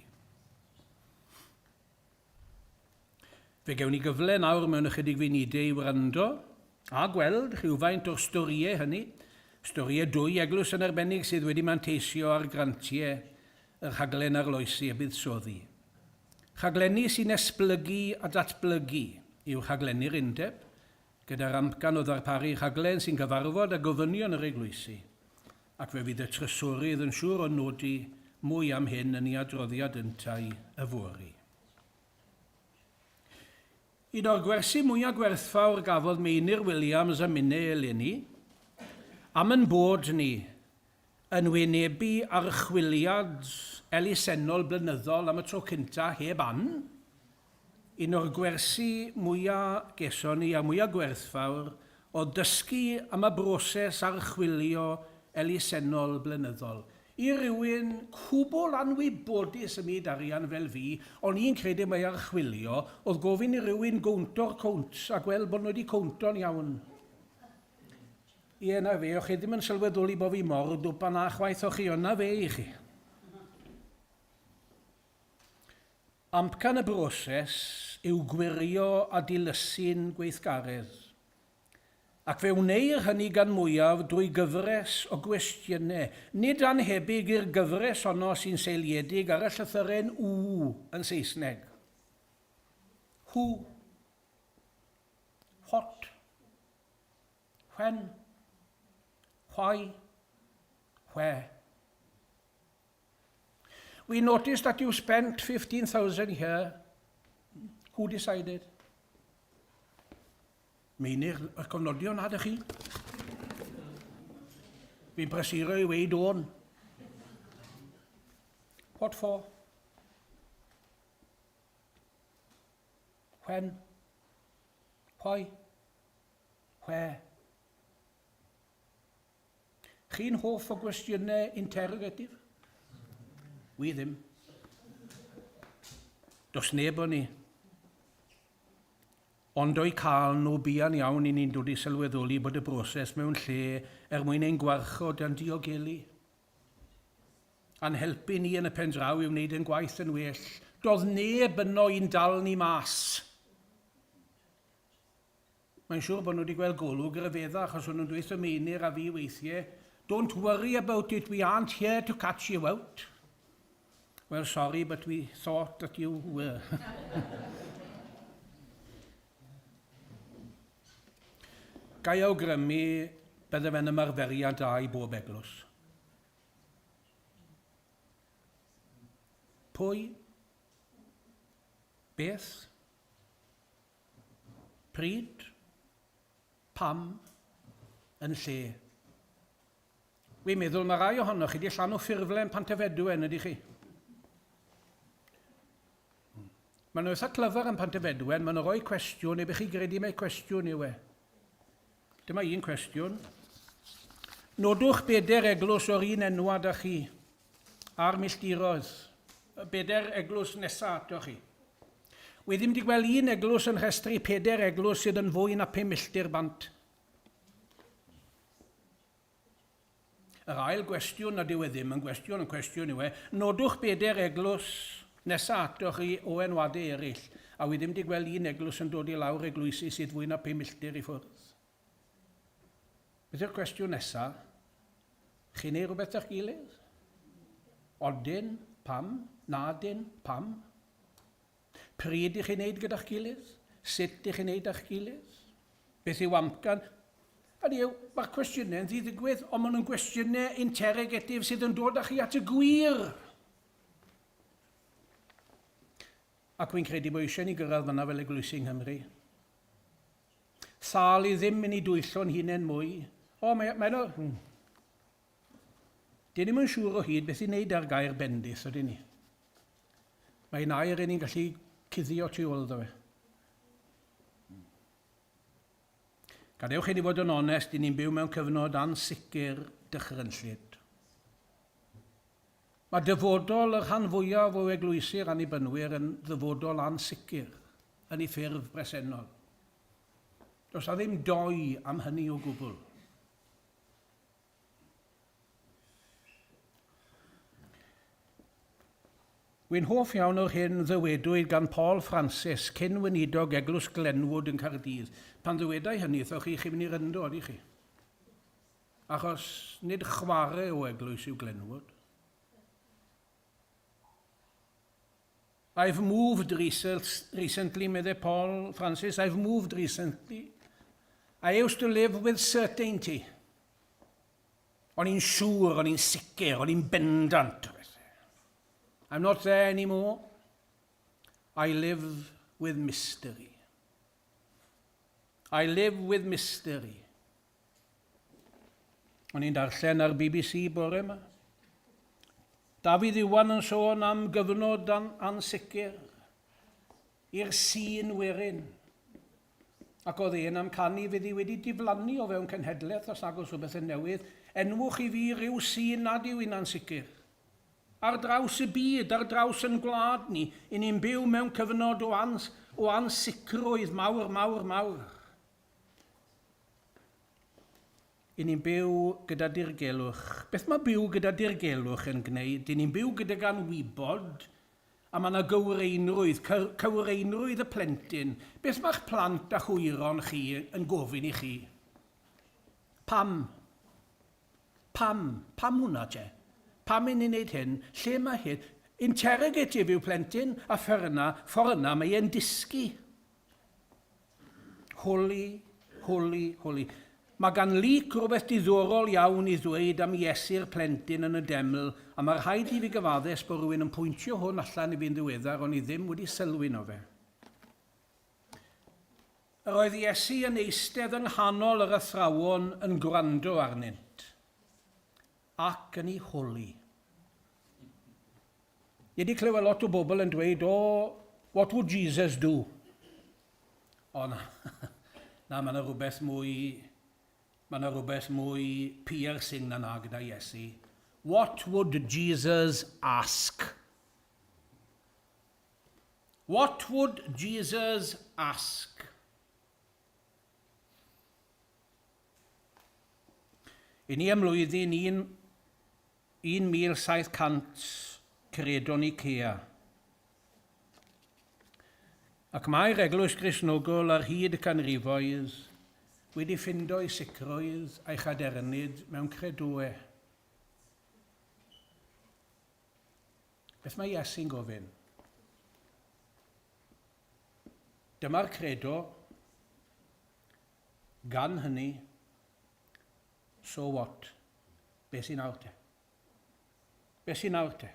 Fe gewn ni gyfle nawr mewn ychydig funudau i wrando a gweld rhywfaint o'r storïau hynny, storïau dwy eglwys yn arbennig sydd wedi manteisio ar grantiau y rhaglen arloesi a buddsoddi. Rhaglenni sy'n esblygu a datblygu yw rhaglenni'r Undeb, gyda'r amcan o ddarparu rhaglen sy'n cyfarfod â gofynion yr eglwysi, ac fe fydd y Trysorydd yn siŵr o nodi mwy am hyn yn ei adroddiad yntau yfory. Un o'r gwersi mwyaf gwerthfawr gafodd Meinir Williams a minne eleni, am yn bod ni yn wynebu archwiliad elusennol blynyddol am y tro cynta heb Ann, un o'r gwersi mwya geson ni a mwya gwerthfawr oedd dysgu am y broses archwilio elusennol blynyddol. I rywun cwbl anwybodus ym myd arian fel fi, o'n i'n credu mai archwilio oedd gofyn i rywun gownto'r cownts a gweld bod nhw wedi cownto'n iawn. Ie, 'na fe, o'ch chi ddim yn sylweddoli bo fi mor dwp â 'na chwaith o'ch chi, ond 'na fe i chi. Amcan y broses yw gwirio a dilysu'n gweithgaredd. Ac fe wneir hynny gan mwyaf drwy gyfres o gwestiynau, nid annhebyg i'r gyfres honno sy'n seiliedig ar y llythyren W yn Saesneg. Who? What? When? Why? Where? We noticed that you spent 15,000 here. Who decided? Meinir y cofnodion na dych chi? Fi'n prysuro i weid o'n. What for? When? Why? Where? Chi'n hoff o gwestiynau interrogative? Wi ddim. Does neb o'n ni. Ond o'u cael nhw buan iawn i ni'n dod i sylweddoli bod y broses mewn lle er mwyn ein gwarchod a'n diogelu. A'n helpu ni yn y pen draw i wneud ein gwaith yn well. Doedd neb yno i'n dal ni mas. Mae'n siŵr bod nhw wedi gweld golwg ryfedda achos o'n nhw'n dweud wrth Meinir a fi weithiau, Don't worry about it, we aren't here to catch you out. Well, sorry, but we thought that you were. Ga i awgrymu bydde fe'n ymarferiad da i bob eglwys. Pwy? Beth? Pryd? Pam? Yn lle? Wi'n meddwl mae rai ohonoch chi wedi llanw ffurflen Pantyfedwen, ydych chi? Maen nhw eitha clyfar yn Pantyfedwen, maen nhw'n rhoi cwestiwn, neu beth chi gredu mai cwestiwn yw e. Dyma un cwestiwn. Nodwch bedair eglwys o'r un enwad â chi a'r milltiroedd, y bedair eglwys nesa atoch chi. Wi ddim wedi gweld un eglwys yn rhestru pedair eglwys sydd yn fwy na 5 milltir bant. Yr ail gwestiwn, nad yw e ddim yn gwestiwn, yn cwestiwn yw e, nodwch bedair eglwys nesa atoch chi o enwadau eraill, a wi ddim wedi gweld un eglwys yn dod i lawr eglwysi sydd fwy na 5 milltir i ffwrdd. Beth yw'r cwestiwn nesa? Chi'n neud rhywbeth da'ch gilydd? Odyn, pam? Nadyn, pam? Pryd i chi'n neud gyda'ch gilydd? Sut i chi'n neud â'ch gilydd? Beth yw amcan? Hynny yw, mae'r cwestiynau yn ddiddigwydd, ond maen nhw'n gwestiynau interrogative sydd yn dod â chi at y gwir. Ac wy'n credu bod eisiau ni gyrraedd fyna fel eglwysi yng Nghymru. Thâl i ddim i ni dwyllo'n hunain mwy. O, mae, mae no... Hmm. Dyn ni'm yn siŵr o hyd beth i wneud â'r gair bendith, ydyn ni? Mae'n air i ni'n gallu Cuddio tu ôl iddo fe. Gadewch i ni fod yn onest, i ni'n byw mewn cyfnod ansicr dychrynllyd. Mae dyfodol y rhan fwyaf o eglwysi'r Annibynwyr yn ddyfodol ansicr yn ei ffurf bresennol. Does 'na ddim doi am hynny o gwbl. Wy'n hoff iawn o'r hyn ddywedwyd gan Paul Francis, cyn weinidog Eglwys Glenwood yn Caerdydd. Pan ddywedai hynny wrthoch chi, chi'n mynd i ryndo, ydych chi? Achos nid chwarae o eglwys yw Glenwood. I've moved recently, medde Paul Francis, I've moved recently. I used to live with certainty. O'n i'n siŵr, o'n i'n sicr, o'n i'n bendant. I'm not there anymore. I live with mystery. I live with mystery. O'n i'n darllen ar BBC bore yma. Dafydd Iwan yn sôn am gyfnod an ansicr i'r sîn werin. Ac oedd e'n amcanu fydd hi wedi diflannu o fewn cenhedlaeth os nag oes rhywbeth yn newydd. Enwch i fi ryw sîn nad yw'n ansicr. Ar draws y byd, ar draws yn gwlad ni, i ni'n byw mewn cyfnod o, ans o ansicrwydd mawr, mawr, mawr. I ni'n byw gyda dirgelwch. Beth mae byw gyda dirgelwch yn gwneud? I ni'n byw gyda gan wybod, a mae yna gywreinrwydd, cywreinrwydd y plentyn. Beth mae'ch plant a'ch wyron chi yn gofyn i chi? Pam? Pam? Pam hwnna te? Pam i ni'n neud hyn? Lle mae hyn? Interrogative yw plentyn, a ffordd yna, ffordd yna mae e'n dysgu. Holi, holi, holi. Mae gan Luc rhywbeth diddorol iawn i ddweud am Iesu'r plentyn yn y deml, a mae rhaid i fi gyfaddes bod rhywun yn pwyntio hwn allan i fi'n ddiweddar o'n i ddim wedi sylwi no fe. Yr oedd Iesu yn eistedd yng nghanol yr athrawon yn gwrando arnynt, ac yn ei holi. Ni wedi clywed lot o bobl yn dweud, oh, what would Jesus do? O na, na, mae yna rhywbeth mwy, mae yna rhywbeth mwy piercing na na gyda Iesu. What would Jesus ask? What would Jesus ask? I ni ym mlwyddyn 1700 Credo Nicea. Ac mae'r Eglwys Gristnogol ar hyd y canrifoedd wedi ffindo ei sicrwydd a'i chadernid mewn credoe. Beth mae Iesu'n gofyn? Dyma'r credo. Gan hynny, so what? Be sy'n nawr te? Be sy'n nawr te?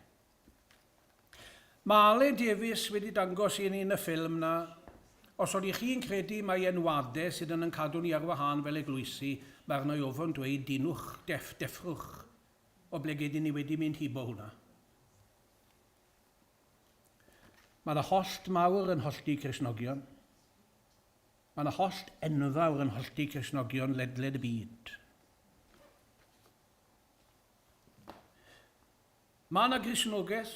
Mae Alun Davies wedi dangos i ni yn y ffilm na, os oeddech chi'n credu mai enwadau sydd yn yn cadw ni ar wahân fel eglwysi, mae arno i ofon dweud dinwch, deff, deffrwch, oblegid i ni wedi mynd hibo hwnna. Mae yna hollt mawr yn hollti Cristnogion. Mae yna hollt enfawr yn hollti Cristnogion ledled y byd. Mae yna Gristnogaeth,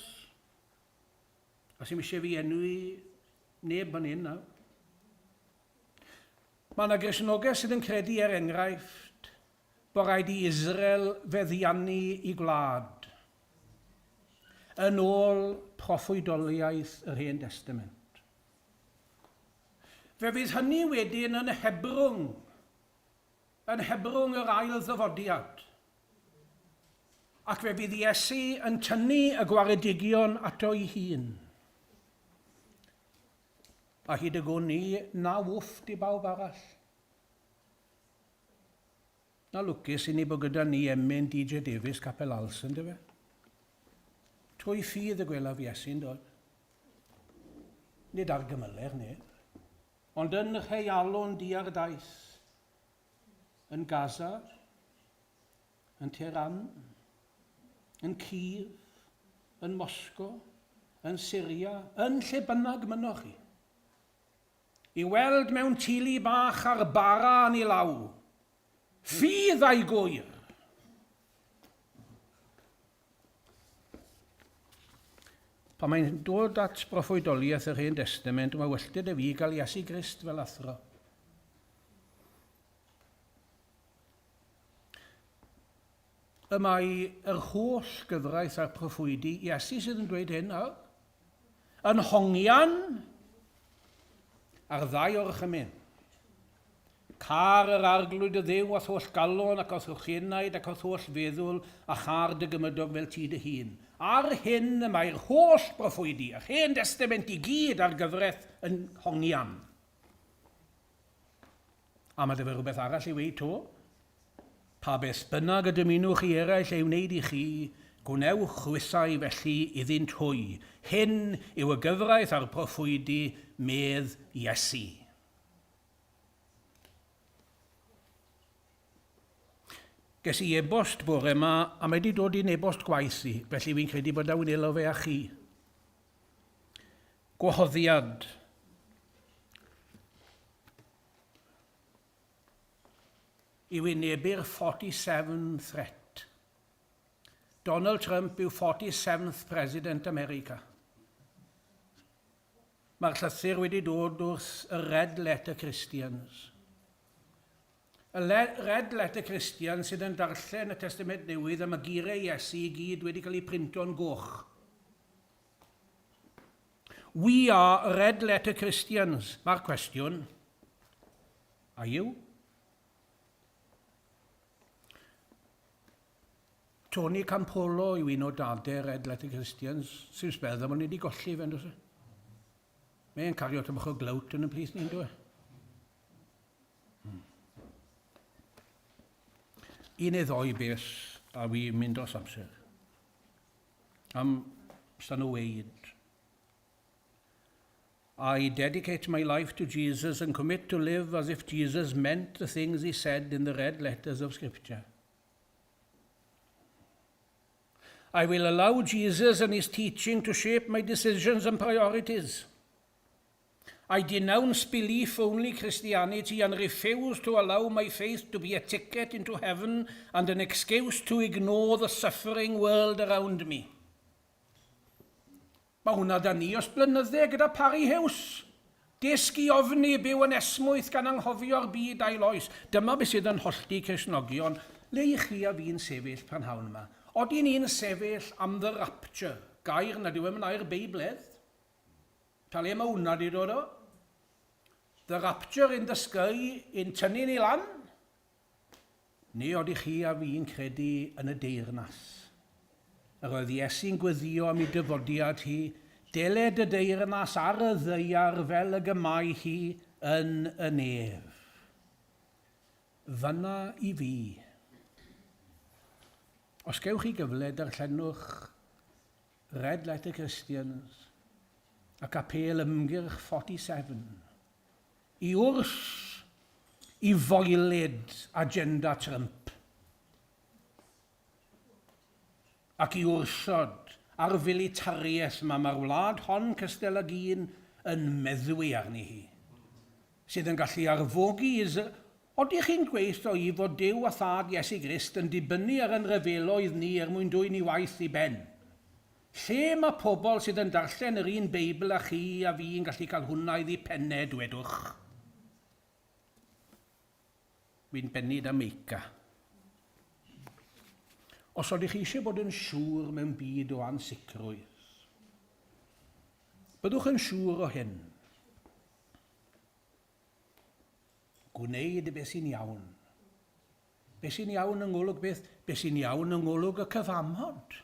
a sy'n eisiau fi enwi neb fan hyn nawr. Mae yna Gristnogaeth sydd yn credu er enghraifft bod rhaid i Israel feddiannu i gwlad yn ôl proffwydoliaeth yr Hen Destament. Fe fydd hynny wedyn yn hebrwng, yn hebrwng yr ail ddyfodiad. Ac fe fydd Iesu yn tynnu y gwaredigion ato ei hun. A hyd y gwn i, na wfft i bawb arall. Na lwcus i ni bod gyda ni emyn DJ Davies, Capel Als, yn dyfe? Trwy ffydd y gwelaf Iesu'n dod. Nid ar gymyler neb, ond yn rheialon di ar daith, yn Gaza, yn Tehran, yn Kiev, yn Moscow, yn Syria, yn lle bynnag mynnoch chi. I weld mewn tili bach ar bara yn ei law, ffydd a'i gwyr. Pan mae'n dod at broffwydoliaeth yr Hen Destament, mae welltid y fi gael Iesu Grist fel athro. Y mae yr holl gyfraith a'r proffwydi, Iesu sydd yn dweud hyn nawr, yn hongian ar ddau orchymyn. Car yr arglwydd y ddew o'th holl galon ac o'th holl enaid ac o'th holl feddwl, a char dy gymydog fel ti dy hun. Ar hyn y mae'r holl broffwydi, yr Hen Destament i gyd a'r gyfraith yn hongian. A mae 'da fe rhywbeth arall i weud 'to. Pa beth bynnag y dymunwch i eraill ei wneud i chi, gwnewch chwithau felly iddynt hwy. Hyn yw y gyfraith a'r proffwydi, medd Iesu. Ges i e-bost bore 'ma, a mae 'di dod i'n e-bost gwaith i, felly fi'n credu bod a wnelo fe â chi. Gwahoddiad. I wynebu'r 47 threat. Donald Trump yw 47th President America. Mae'r llythyr wedi dod wrth y Red Letter Christians. Y Red Letter Christians sydd yn darllen y Testament Newydd am y geiriau Iesu i gyd wedi cael eu printo'n goch. We are red letter Christians. Mae'r cwestiwn, are you? Tony Campolo yw un o dadau Red Letter Christians. Sy'n sbel ddim ond ni wedi golli fe, ynddo? Mae'n cario tymach o glawt yn y plith ni, ynddo? Hmm. Un neu ddoi beth a fi mynd dros amser. Am Stan Wade. I dedicate my life to Jesus and commit to live as if Jesus meant the things he said in the red letters of Scripture. I will allow Jesus and his teaching to shape my decisions and priorities. I denounce belief-only Christianity and refuse to allow my faith to be a ticket into heaven and an excuse to ignore the suffering world around me. Mae hwnna da ni os blynydde gyda Parry Hughes. Dysg i ofni byw yn esmwyth gan anghofio'r byd a'i loes. Dyma beth sydd yn hollti Cristnogion. Le i chi a fi'n sefyll prynhawn yma? Odyn ni'n sefyll am the rapture, gair nad yw e'n air Beibledd? Ta le mae hwnna di dod o? The rapture in the sky yn tynnu ni lan? Neu odych chi a fi'n credu yn y deyrnas? Yr oedd Iesu'n gweddio am ei dyfodiad hi, deled y deyrnas ar y ddaear fel ag y mae hi yn y nef. Fyna i fi. Os gewch chi gyfle, darllenwch Red Letter Christians ac apêl ymgyrch 47 i wrth i foelyd agenda Trump ac i wrthod ar filitariaeth yma mae'r wlad hon cystel ag un yn meddwi arni hi sydd yn gallu arfogi Israel. Odych chi'n gweithio i fod Duw a Thad Iesu Grist yn dibynnu ar yn rhyfeloedd ni er mwyn dwyn i waith i ben? Lle mae pobl sydd yn darllen yr un Beibl â chi a fi yn gallu cael hwnna iddi penne, dwedwch? Wi'n bennu da Meica. Os ydych chi eisiau bod yn siŵr mewn byd o ansicrwydd, byddwch yn siŵr o hyn. Gwneud beth sy'n iawn. Beth sy'n iawn yng ngolwg beth? Beth sy'n iawn yng ngolwg y cyfamod.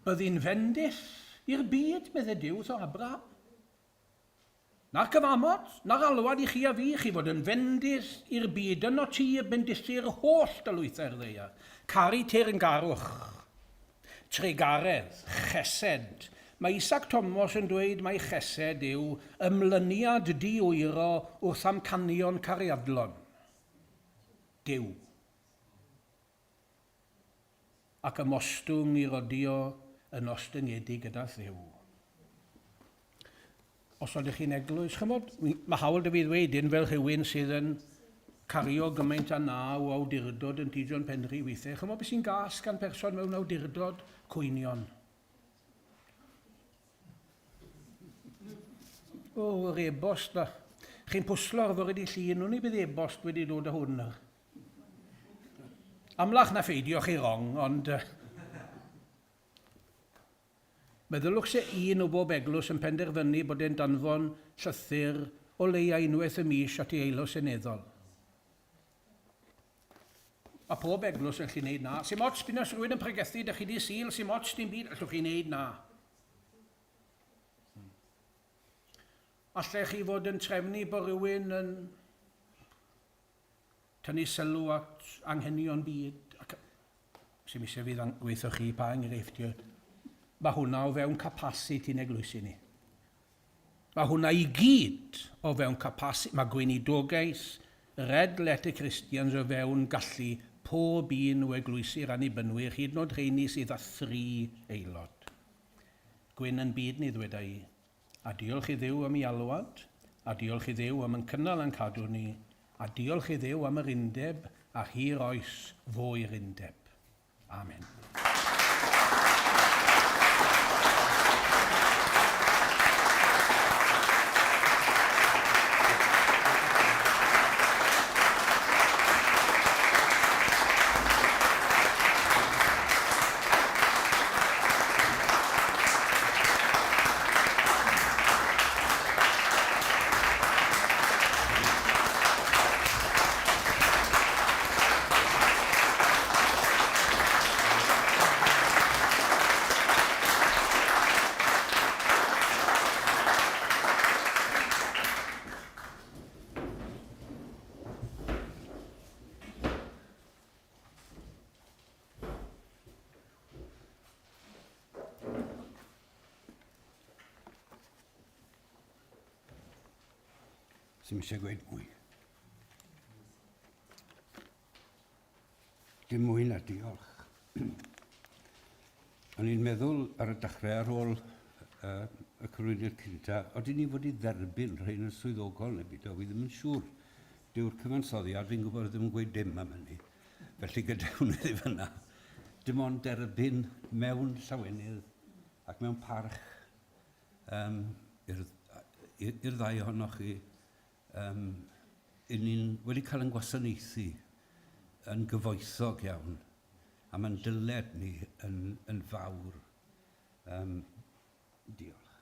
Byddi'n fendith i'r byd, medde Duw wrth Abraham. Na'r cyfamod, na'r alwad i chi a fi, chi fod yn fendith i'r byd, yno ti y bendithir holl dylwythau'r ddaear. Caru teyrngarwch. Trugaredd, chesed. Mae Isaac Tomos yn dweud mai chesed yw ymlyniad di-wyro wrth amcanion cariadlon. Duw. Ac ymostwng i rodio yn ostyngedig gyda Dduw. Os ydych chi'n eglwys, chymod, mae hawl dy fi ddweud hyn fel rhywun sydd yn cario gymaint â na o awdurdod yn T. John Penry weithiau. Chymod beth sy'n gas gan person mewn awdurdod? Cwynion. O, yr e-bost na. Chi'n pwslo ar fore di llun, wn i bydd e-bost wedi dod â hwn. Amlach na pheidio chi wrong, ond... Meddyliwch se un o bob eglwys yn penderfynu bod e'n danfon llythyr o leia unwaith y mis at ei aelod seneddol. Mae pob eglwys yn gallu neud 'na. Sim ots p'un os rhywun yn pregethu 'da chi dydd Sul, sim ots dim byd, allwch chi neud 'na. Allech chi fod yn trefnu bod rhywun yn tynnu sylw at anghenion byd, ac sy'm eisiau fi ddweud chi pa enghreifftiau, mae hwnna o fewn capasiti'n eglwysi ni. Mae hwnna i gyd o fewn capasiti, mae gweinidogaeth Red Letter Christians o fewn gallu pob un o eglwysi'r Annibynwyr, hyd yn oed rheini sydd â thri aelod. Gwyn yn byd ni, ddweda i. A diolch i Dduw am ei alwad, a diolch i Dduw am yn cynnal a'n cadw ni, a diolch i Dduw am yr undeb a hir oes fo i'r undeb. Amen. Sy'n eisiau gweud mwy. Dim mwy na diolch. O'n i'n meddwl ar y dechrau ar ôl uh, y cyflwyniad cynta, oedden ni fod i dderbyn rhain yn swyddogol neu byd, fi ddim yn siŵr. Dyw'r cyfansoddiad, fi'n gwybod ddim yn gweud dim am hynny. Felly gadewch iddi fyna. Dim ond derbyn mewn llawenydd ac mewn parch um, i'r ddau ohonoch chi. Um, i ni'n wedi cael yn gwasanaethu yn gyfoethog iawn, a mae'n dyled ni yn, yn fawr. Um, diolch.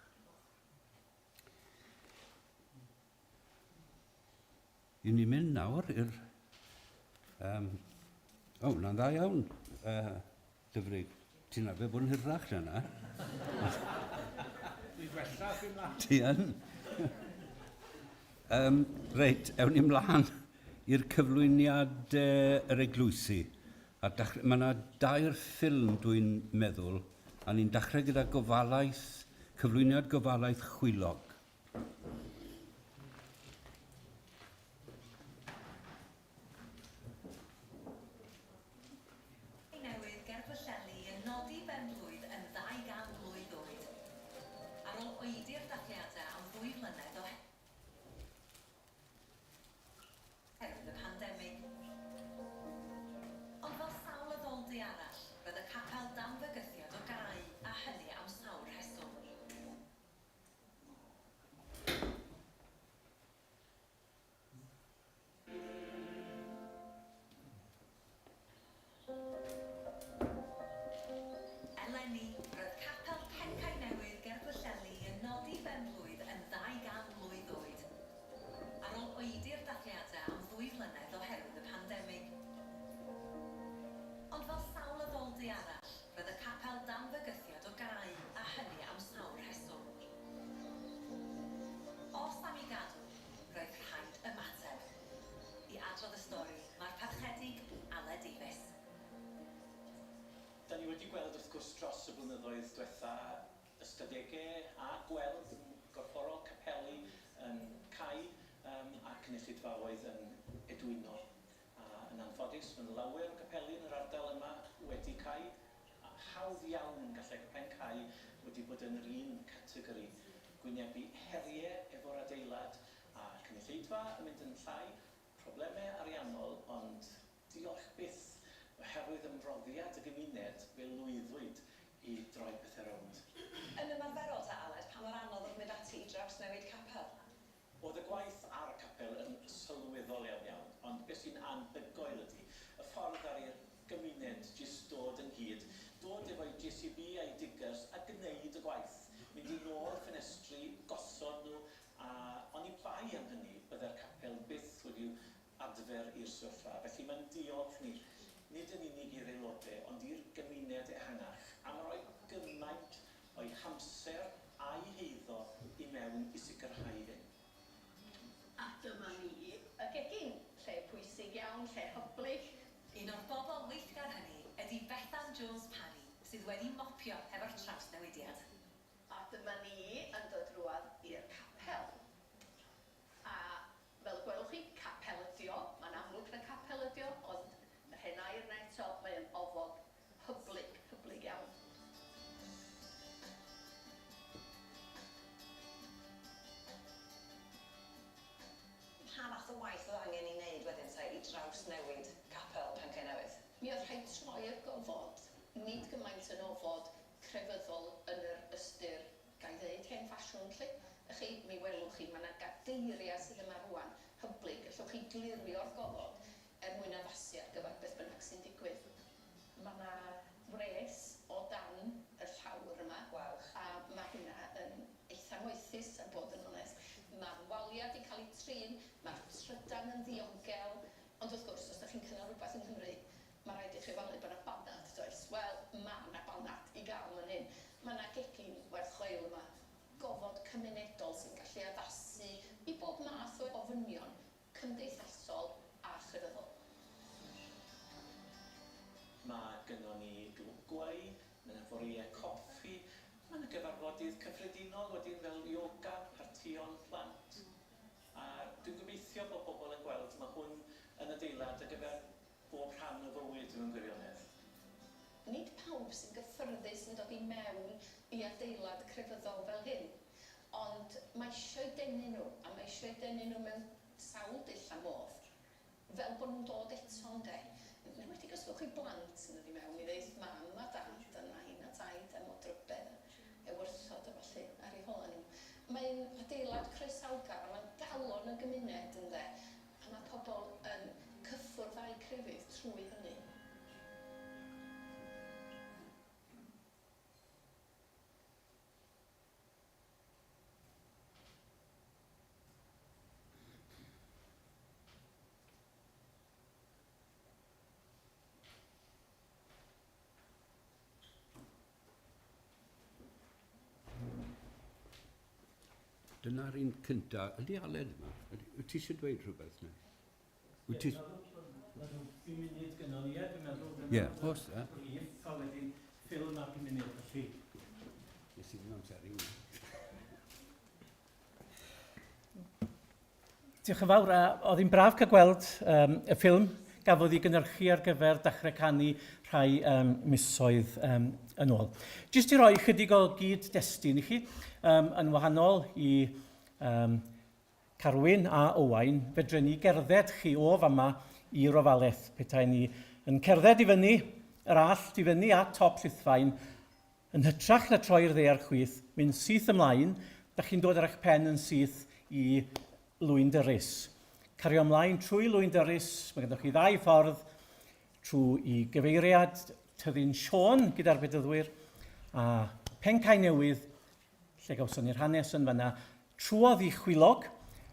I ni'n mynd nawr i'r... Um, o, oh, na'n dda iawn, uh, Dyfrig. Ti'n arfer bod yn hirach na na. Dwi'n gwella, dwi'n mlaen. Ti yn? um, reit, ewn ni mlaen i'r cyflwyniad uh, yr eglwysi. A mae yna dair ffilm dwi'n meddwl, a ni'n dechrau gyda gofalaeth, cyflwyniad gofalaeth chwilog. Newydd ger Pwllheli yn nodi ben-blwydd yn 200 mlwydd oed. Ar ôl oedi'r dathliadau am ddwy flynedd oherwydd y pandemig. Ond fel sawl addoldy arall, roedd y capel dan fygythiad o gau, a hynny am sawl rheswm. Eleni, roedd Capel Pencaenewydd ger Pwllheli yn nodi ben-blwydd yn 200 mlwydd oed, ar ôl oedi'r dathliadau am ddwy flynedd oherwydd y pandemig. Ond fel sawl addoldy arall, roedd y capel dan fygythiad o gau, a hynny am sawl rheswm. Os am i gadw, roedd rhaid ymateb. I adrodd y stori, mae'r Parchedig Aled Davies. Da ni wedi gweld wrth gwrs dros y blynyddoedd dwetha ystadegau a gweld yn gorfforol capeli yn cau um, a cynulleidfaoedd yn edwino. A yn anffodus, mae lawer o gapeli yn yr ardal yma wedi cau. A hawdd iawn gallai Pencae ddau wedi bod yn yr un categori, gwynebu heriau efo'r adeilad a cynulleidfa yn mynd yn llai, problemau ariannol, ond diolch byth, oherwydd ymroddiad y gymuned, fe lwyddwyd i droi pethau rownd. Yn ymarferol ta Aled, pa mor anodd oedd mynd ati i drawsnewid capel? Oedd y gwaith ar y capel yn sylweddol iawn iawn, ond beth sy'n anhygoel ydy y ffordd ar i'r gymuned jyst dod ynghyd, dod efo'u JCB a'u diggers a gneud y gwaith, mynd i nôl ffenestri, gosod nhw, a oni bai am hynny bydde'r capel byth wedi'w adfer i'r sefyllfa. Felly mae'n diolch ni, nid yn unig i'r aelodau, ond i'r gymuned ehangach am roi gymaint o'i hamser a'i heiddo i mewn i sicrhau hyn. A dyma ni, y gegin, lle pwysig iawn, lle hyblyg. Un o'r bobl weithgar hynny ydy Bethan Jones Parry sydd wedi mopio hefo'r trawsnewidiad. A dyma ni yn dod rŵan i'r capel. A fel y gwelwch chi, capel ydi o. Mae'n amlwg na capel ydi o, ond yr hen air 'na eto, mae o'n ofod hyblyg, hyblyg iawn. Pa fath o waith oedd angen ei wneud wedyn te i drawsnewid capel Pencaenewydd? Mi oedd rhaid troi'r gofod, nid gymaint yn ofod crefyddol yn yr ystyr Ga i ddeud hen ffasiwn 'lly? Y'ch chi, mi welwch chi, ma' 'na gadeiriau sydd yma rŵan, hyblyg, allwch chi glirio'r gofod er mwyn addasu ar gyfer beth bynnag sy'n digwydd. Ma' 'na wres o dan y llawr yma. Waw. A ma' hynna yn eitha moethus a bod yn onest. Ma'r waliau 'di cael eu trin, ma'r trydan yn ddiogel, ond wrth gwrs, os dach chi'n cynnal rhywbeth yng Nghymru, Mae rhaid i chi ofalu bod 'na banad, does? Wel, ma' 'na banad i gael fan hyn. Ma' 'na gegin werth chweil yma, gofod cymunedol sy'n gallu addasu i bob math o ofynion cymdeithasol a chrefyddol. Mae gynnon ni glwb gweu, mae 'na foriau coffi, mae 'na gyfarfodydd cyffredinol wedyn fel yoga, partïon plant. A dwi'n gobeithio bod pobl yn gweld mae hwn yn adeilad ar gyfer bob rhan o fywyd mewn gwirionedd. Nid pawb sy'n gyffyrddus yn dod i mewn i adeilad crefyddol fel hyn, ond mae eisiau denu nhw, a mae eisiau denu nhw mewn sawl dull a modd, fel bod nhw'n dod eto ynde. Yn enwedig os gwelwch chi blant yn dod i mewn i ddeud mam a dad a nain a taid a modrybedd a ewyrthod a ballu ar eu holau nhw. Mae'n adeilad croesawgar a mae'n galon y gymuned ynde. A mae pobl yn cyffwrdd â'u crefydd trwy hynny. Dyna'r un cynta. Ydy Aled yma? Ydy, wyt ti eisiau dweud rhywbeth neu? Wyt ti... Mae rhyw 5 munud gynnon ni, ie, dwi'n meddwl. Ie, oes, ie. Briff, a wedyn ffilm ar 5 munud, felly. Nes i ddim amseru hwnna. Diolch yn fawr. A oedd hi'n braf cael gweld um, y ffilm gafodd ei gynhyrchu ar gyfer Dechrau Canu rhai um, misoedd um, yn ôl. Jyst i roi chydig o gyd-destun i chi, um, yn wahanol i um, Carwyn a Owain, fedren ni gerdded chi o fama i'r ofalaeth petai ni yn cerdded i fyny yr allt i fyny at top Llithfaen Yn hytrach na troi i'r dde a'r chwith, mynd syth ymlaen, dach chi'n dod ar eich pen yn syth i Lwyn Dyrys. Cario ymlaen trwy Lwyn Dyrys, mae ganddoch chi ddau ffordd, trwy i gyfeiriad Tyddyn Siôn gyda'r Bedyddwyr, a Pencae Newydd, lle gawson ni'r hanes yn fanna, trwodd i Chwilog,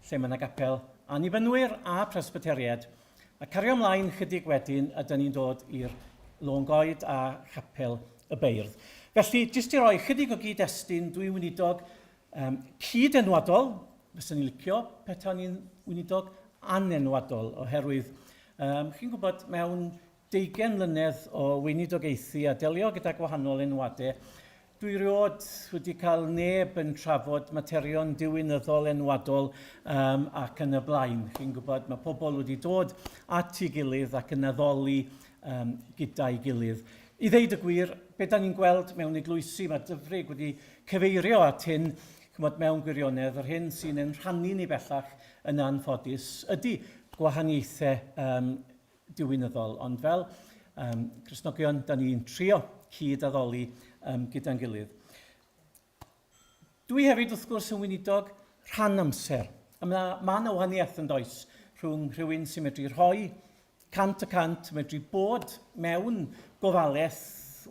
lle mae yna gapel Annibynwyr a Presbyteriaid, a cario ymlaen chydig wedyn a dyn ni'n dod i'r Lôn Goed a Chapel y Beirdd. Felly, jyst i roi chydig o gyd-destun, dwi'n weinidog um, cyd-enwadol, fyswn i'n licio petawn i'n weinidog anenwadol, oherwydd um, chi'n gwybod mewn deugain mlynedd o weinidogaethu a delio gyda gwahanol enwadau, dwi rioed wedi cael neb yn trafod materion diwinyddol enwadol um, ac yn y blaen. Chi'n gwybod, mae pobl wedi dod at ei gilydd ac yn addoli um, gyda'i gilydd. I ddeud y gwir, be da ni'n gweld mewn eglwysi, mae Dyfrig wedi cyfeirio at hyn, chymod, mewn gwirionedd, yr hyn sy'n ein rhannu ni bellach yn anffodus ydy gwahaniaethau um, diwinyddol. Ond fel um, Cristnogion, da ni'n trio cyd-addoli um, gyda'n gilydd. Dwi hefyd, wrth gwrs, yn weinidog rhan amser. A mae ma yna wahaniaeth yn does rhwng rhywun sy'n medru rhoi 100%, medru bod mewn gofalaeth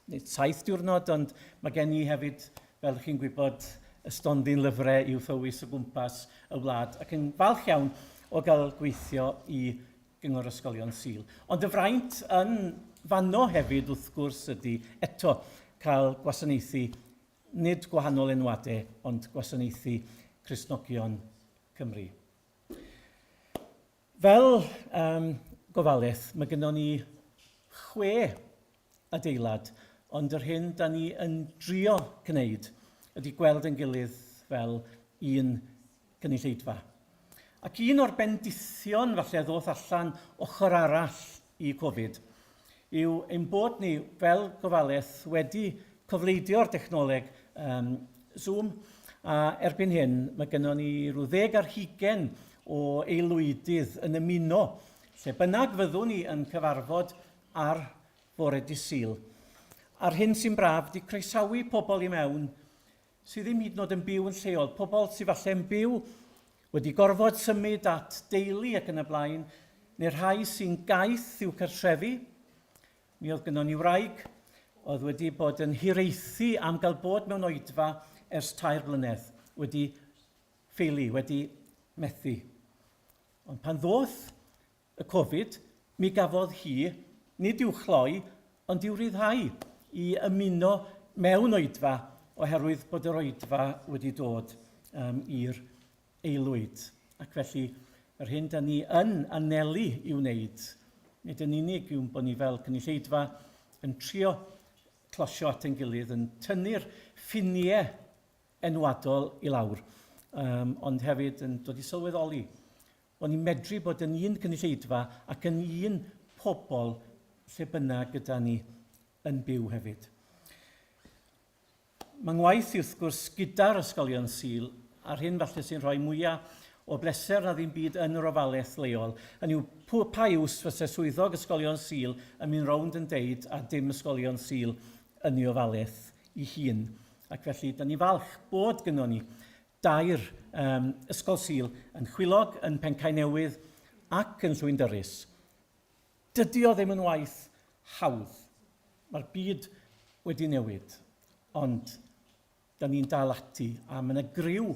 nid saith diwrnod, ond mae gen i hefyd, fel chi'n gwybod, y stondin lyfrau i'w thywys o gwmpas y wlad, ac yn falch iawn o gael gweithio i Gyngor Ysgolion Sul. Ond y fraint yn fanno hefyd, wrth gwrs, ydy eto cael gwasanaethu nid gwahanol enwadau, ond gwasanaethu Cristnogion Cymru. Fel um, gofalaeth, mae gennon ni chwe adeilad, ond yr hyn da ni yn drio gwneud ydy gweld yn gilydd fel un gynulleidfa. Ac un o'r bendithion falle ddoth allan ochr arall i Covid yw ein bod ni fel gofalaeth wedi cofleidio'r dechnoleg um, Zoom a erbyn hyn mae gennon ni rhyw ddeg ar hugen o aelwydydd yn ymuno lle bynnag fyddwn ni yn cyfarfod ar fore dydd Sul. A'r hyn sy'n braf ydy croesawu pobl i mewn sydd ddim hyd yn oed yn byw yn lleol, pobl sydd falle yn byw wedi gorfod symud at deulu ac yn y blaen, neu rhai sy'n gaeth i'w cartrefi. Mi oedd gynnon ni wraig oedd wedi bod yn hiraethu am gael bod mewn oedfa ers tair blynedd, wedi ffeili, wedi methu. Ond pan ddoth y Covid, mi gafodd hi, nid i'w chloi, ond i'w ryddhau i ymuno mewn oedfa oherwydd bod yr oedfa wedi dod um, i'r aelwyd. Ac felly, yr hyn da ni yn anelu i'w wneud, nid yn unig yw'n bod ni fel cynulleidfa yn trio closio at ein gilydd, yn tynnu'r ffiniau enwadol i lawr, um, ond hefyd yn dod i sylweddoli bod ni'n medru bod yn un cynulleidfa ac yn un pobl lle bynnag gyda ni yn byw hefyd. Mae ngwaith i wrth gwrs gyda'r ysgolion Sul, a'r hyn falle sy'n rhoi mwyaf o bleser na ddim byd yn yr ofalaeth leol, hynny yw, pa iws fyse swyddog ysgolion Sul yn mynd rownd yn deud a dim ysgolion Sul yn ei ofalaeth i hun. Ac felly, da ni falch bod gynnon ni dair um, ysgol Sul yn Chwilog, yn Pencae Newydd ac yn Llwyndyrys. Dydy o ddim yn waith hawdd. Mae'r byd wedi newid, ond da ni'n dal ati a mae yna griw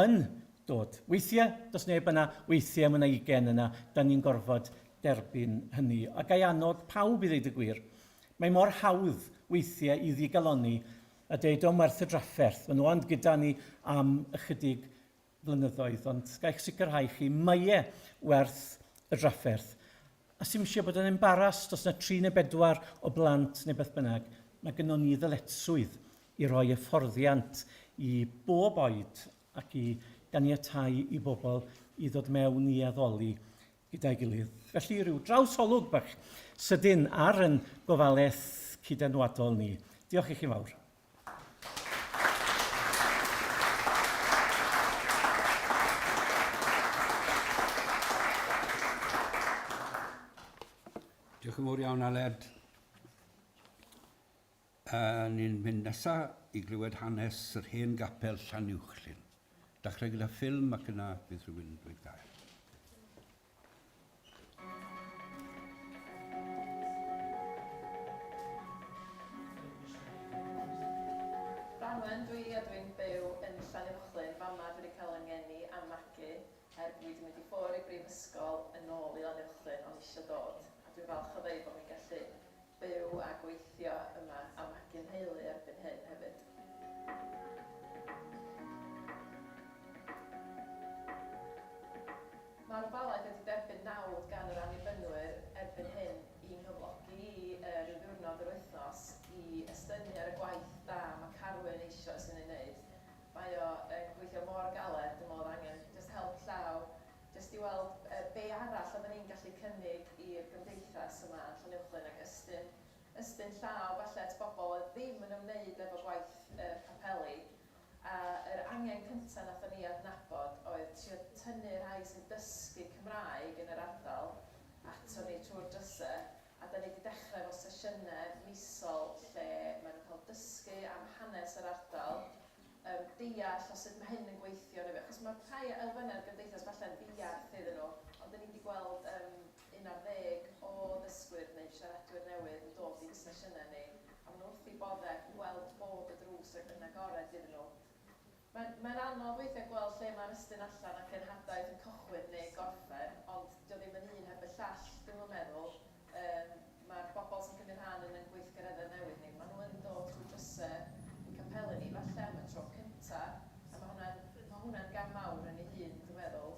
yn dod. Weithiau, does neb yna, weithiau mae yna ugen yna, da ni'n gorfod derbyn hynny. A gai annog pawb i ddeud y gwir, mae mor hawdd weithiau i ddigalonni a deud, o, werth y drafferth, maen nhw ond gyda ni am ychydig flynyddoedd, ond gaich sicrhau chi, mae e werth y drafferth. A sy'n eisiau bod yn embarrassed os na tri neu bedwar o blant neu beth bynnag, mae gynnon ni ddyletswydd i roi hyfforddiant i bob oed ac i ganiatáu i bobl i ddod mewn i addoli gyda'i gilydd. Felly rhyw drawsolwg bach sydyn ar yn gofalaeth cydenwadol ni. Diolch i chi fawr. Diolch yn fawr iawn, Aled. Uh, ni'n mynd nesaf i glywed hanes yr hen gapel Llanuwchllyn. Dechrau gyda ffilm ac yna bydd rhywun yn dweud gair. Branwen dwi a dwi'n byw yn Llanuwchllyn, fama dwi wedi cael 'y ngeni a magu er bo fi 'di mynd i ffwr i brifysgol yn ôl i Lanuwchllyn o'n isio dod a dwi'n falch o ddeud bo fi'n gallu byw a gweithio yma a magu 'nheulu erbyn hyn hefyd. Mae'r Ofalaeth wedi derbyn nawdd gan yr Annibynwyr erbyn hyn i nghyflogi i ryw ddiwrnod yr wythnos i estynnu ar y gwaith da mae Carwyn eisoes yn ei wneud. Mae o yn gweithio mor galed, dwi'n meddwl oedd angen jyst help llaw jyst i weld be arall oedden ni'n gallu cynnig i'r gymdeithas yma yn Llanuwchllyn ac estyn Ystyn llaw falle at bobl oedd ddim yn ymwneud efo gwaith y capeli, a yr angen cynta nathon ni adnabod oedd trio tynnu rhai sy'n dysgu Cymraeg yn yr ardal ato ni trwy'r drysau, a 'da ni 'di dechrau efo sesiynau misol lle maen nhw'n cael dysgu am hanes yr ardal, yym deall o sut mae hyn yn gweithio neu be, achos mae rhai elfennau'r gymdeithas falle'n ddiarth iddyn nhw, ond 'da ni 'di gweld yym un ar ddeg o ddysgwyr neu siaradwyr newydd yn dod i'n sesiynau ni, a maen nhw wrth eu boddau ac yn gweld bod y drws yn agored iddyn nhw. Mae'n mae'n anodd weithiau gweld lle mae'r estyn allan a cenhadaeth yn cychwyn neu gorffen, ond 'di o ddim yn un heb y llall, dwi'm yn meddwl. Yym, mae'r bobl sy'n cymryd rhan yn ein gweithgareddau newydd ni, maen nhw yn dod trwy drysau ein capeli ni, falle am y tro cynta, a ma' hwnna'n ma' hwnna'n gam mawr yn ei hun, dwi'n meddwl.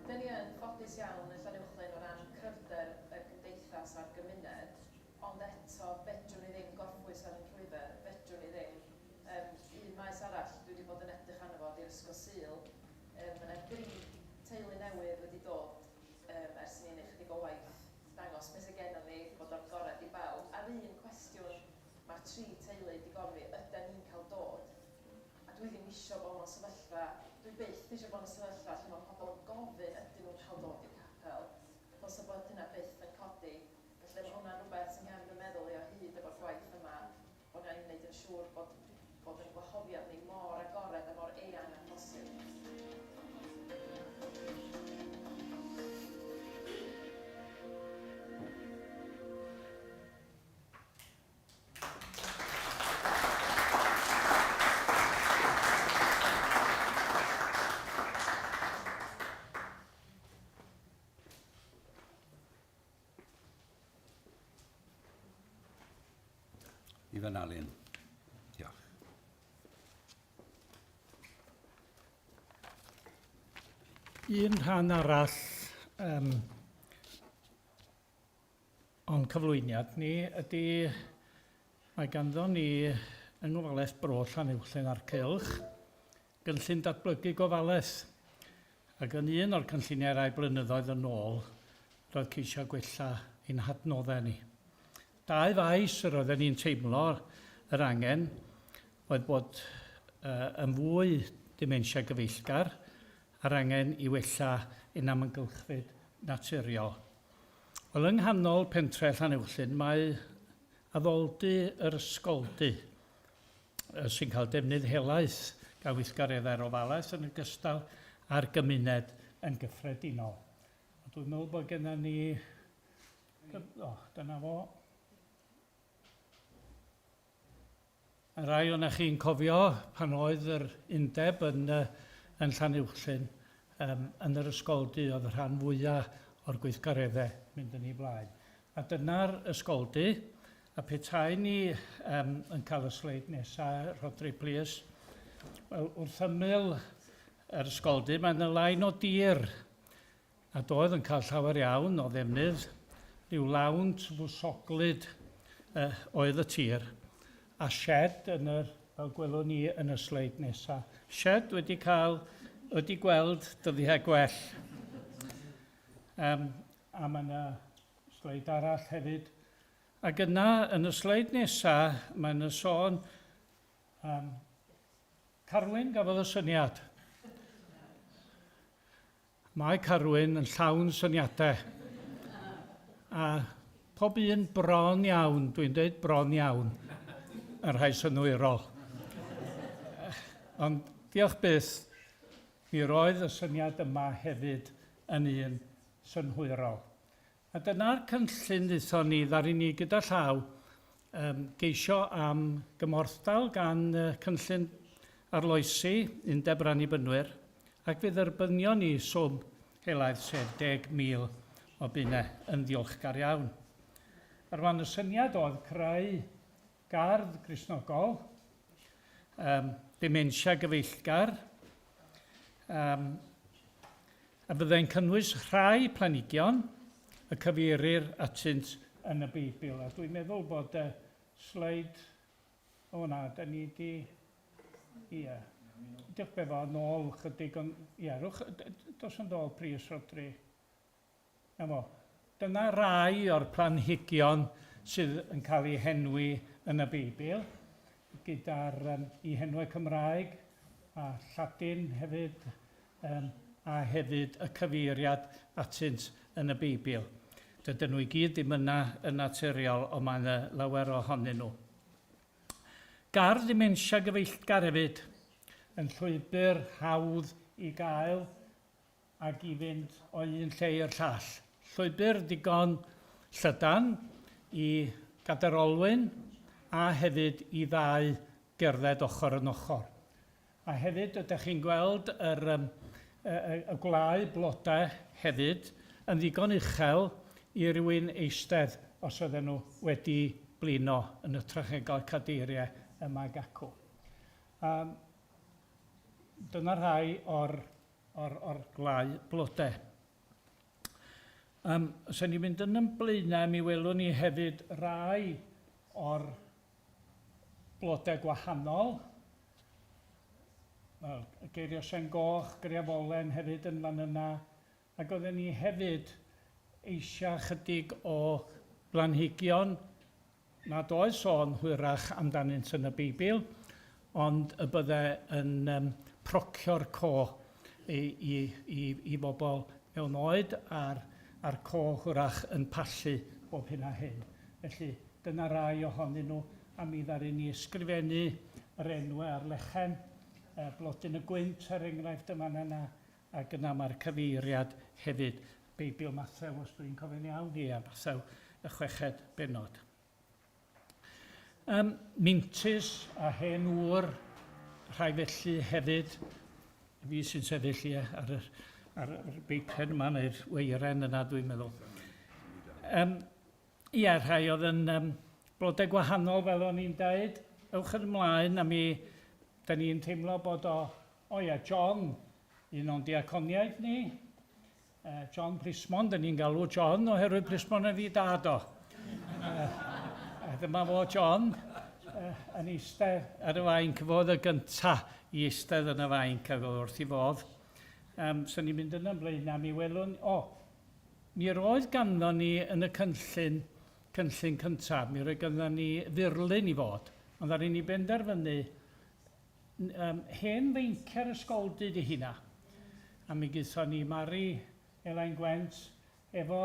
Dyn ni yn ffodus iawn yn Llanuwchllyn o ran cryfder y gymdeithas a'r gymuned, ond eto fedrwn ni ddim gorffwys ar ein rhwyfau, fedrwn ni ddim. Yym, un maes arall dwi wedi bod yn edrych arno fo ydy'r Ysgol Sul. Yym, mae 'na dri teulu newydd wedi dod yym ers i ni wneud chydig o waith dangos be sy gennon ni, bod o'n agored i bawb. A'r un cwestiwn mae'r tri teulu wedi gofyn fi, ydan ni'n cael dod? A dwi ddim isio bod mewn sefyllfa, dwi byth eisiau bod mewn sefyllfa lle mae pobl yn gofyn ydyn nhw'n cael dod i'r capel. Dylse bod hynna byth yn codi. Felly mae hwnna'n rhywbeth sy'n nghefn fy meddwl i o hyd efo'r gwaith yma, bod ni'n gwneud yn siŵr bod bod ein gwahoddiad ni mor agored a mor eang â phosib. Ifan Alun. Diolch. Un rhan arall um, o'n cyflwyniad ni ydy mae ganddo ni yng Ngofalaeth Bro Llanuwchllyn a'r Cylch gynllun datblygu gofalaeth. Ac yn un o'r cynlluniau rai blynyddoedd yn ôl, roedd ceisio gwella ein hadnoddau ni. Dau faes yr oedden ni'n teimlo yr angen oedd bod uh, yn fwy dementia gyfeillgar a'r angen i wella ein amgylchfyd naturiol. Wel, yng nghanol pentre Llanuwchllyn mae addoldy yr ysgoldy sy'n cael defnydd helaeth gan weithgareddau'r ofalaeth yn ogystal â'r gymuned yn gyffredinol. A dwi'n meddwl bod gennym ni... O, dyna fo. A rai o'na chi'n cofio pan oedd yr undeb yn, yn Llanuwchllyn, um, yn yr ysgoldy oedd y rhan fwyaf o'r gweithgareddau mynd yn ei flaen. A dyna'r ysgoldy, a petai ni um, yn cael y sleid nesaf, Rhodri, plîs. Wel, wrth ymyl yr ysgoldy, mae yna lain o dir, a doedd yn cael llawer iawn o ddefnydd, rhyw lawnt fwsoglyd uh, oedd y tir, a shed yn yr, fel gwelwn ni yn y sleid nesaf, shed wedi cael, wedi gweld dyddiau gwell. Um, a mae yna sleid arall hefyd. Ac yna, yn y sleid nesa, mae yna sôn um, Carwyn gafodd y syniad. Mae Carwyn yn llawn syniadau. A pob un bron iawn, dwi'n dweud bron iawn, yn rhai synwyrol. Ond diolch byth, mi roedd y syniad yma hefyd yn un synhwyrol. A dyna'r cynllun ddaethon ni, ddaru ni gyda llaw um, geisio am gymhorthdal gan uh, cynllun arloesi Undeb yr Annibynwyr, ac fe dderbynion ni swm helaeth sef 10,000 o bunnau yn ddiolchgar iawn. Rwan y syniad oedd creu gardd Gristnogol, um, dementia gyfeillgar, um, a fyddai'n cynnwys rhai planhigion y cyfeirir atynt yn y Beibl. A dwi'n meddwl bod y sleid... O na, da ni di... Ie. Diolch be fo, nôl chydig, ond ie, rwch, dos yn dôl pris Rhodri. Na fo. Dyna rai o'r planhigion sydd yn cael eu henwi yn y Beibl, gyda'r um, i henwau Cymraeg a Lladin hefyd, um, a hefyd y cyfeiriad atynt yn y Beibl. Dydyn nhw i gyd ddim yna yn naturiol, ond mae yna lawer ohonyn nhw. Gardd ddementia gyfeillgar hefyd, yn llwybr hawdd i gael ac i fynd o un lle i'r llall. Llwybr digon llydan i gadair olwyn a hefyd i ddau gerdded ochr yn ochr. A hefyd, ydych chi'n gweld yr, um, y, y, y gwlau blodau hefyd yn ddigon uchel i rywun eistedd os oedden nhw wedi blino yn ytrach na gael cadeiriau yma ag acw. Um, dyna rhai o'r, or, or gwlau blodau. Um, os ni'n mynd yn yn blaenau, mi welwn ni hefyd rai o'r blodau gwahanol. Wel, y geiriosen goch, greafolen hefyd yn fan yna. Ac oedden ni hefyd eisiau chydig o blanhigion nad oes sôn hwyrach amdanynt yn y Beibl, ond y bydde yn um, procio'r co i, i, i, i bobl mewn oed a'r, a'r co hwyrach yn pallu bob hyn a hyn. Felly, Dyna rai ohonyn nhw, a mi ddaru ni ysgrifennu yr enwau ar lechen, Blodyn y Gwynt er enghraifft yn fan yna, ac yna mae'r cyfeiriad hefyd, Beibl Mathew os dwi'n cofio'n iawn, ia, Mathew y chweched bennod. Um, mintys a hen ŵr, rhai felly hefyd, fi sy'n sefyll ie, ar yr, ar yr beipen yma, neu'r weiren yna dwi'n meddwl. Um, Ie, rhai oedd yn um, blodau gwahanol fel o'n i'n deud. Ewch yn ymlaen a mi, da ni'n teimlo bod o, o ie, John, un o'n diaconiaid ni, uh, John Plismon, da ni'n galw John oherwydd Plismon yn ddi dad o. Uh, a dyma fo John uh, yn eistedd ar y fainc, fo oedd y gynta i eistedd yn y fainc ac oedd wrth i fodd. Um, so ni'n mynd yn ymlaen a mi welwn, o, Mi roedd ganddon ni yn y cynllun, cynllun cyntaf, mi roedd ganddon ni furlun i fod, ond ddaru ni benderfynu um, hen feinciau'r ysgoldy di hynna. A mi gaethon ni Mari Elain Gwent efo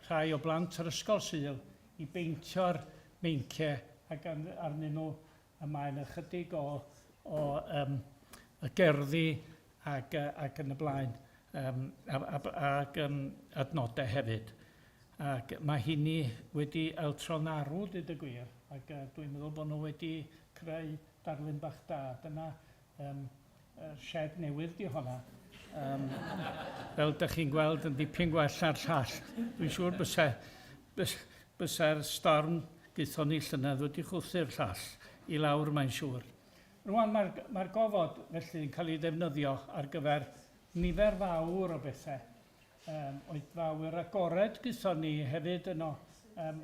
rhai o blant yr ysgol Sul i beintio'r meinciau ac arnyn nhw y mae yna ychydig o, o um, y gerddi ac, ac yn y blaen, um, ac um, adnodau hefyd. Ac mae hynny wedi ailtro'n arw, dweud y gwir, ac uh, dwi'n meddwl bod nhw wedi creu darlun bach da. Dyna um, shed newydd di honna. Um, fel ydych chi'n gweld yn dipyn gwell na'r llall. Dwi'n siŵr bysa, bys, bysa'r storm gaethon ni llynedd wedi chwthu'r llall i lawr mae'n siŵr. Rwan mae'r mae gofod felly yn cael ei ddefnyddio ar gyfer nifer fawr o bethau. Um, oedfa awyr agored gaethon ni hefyd yno um,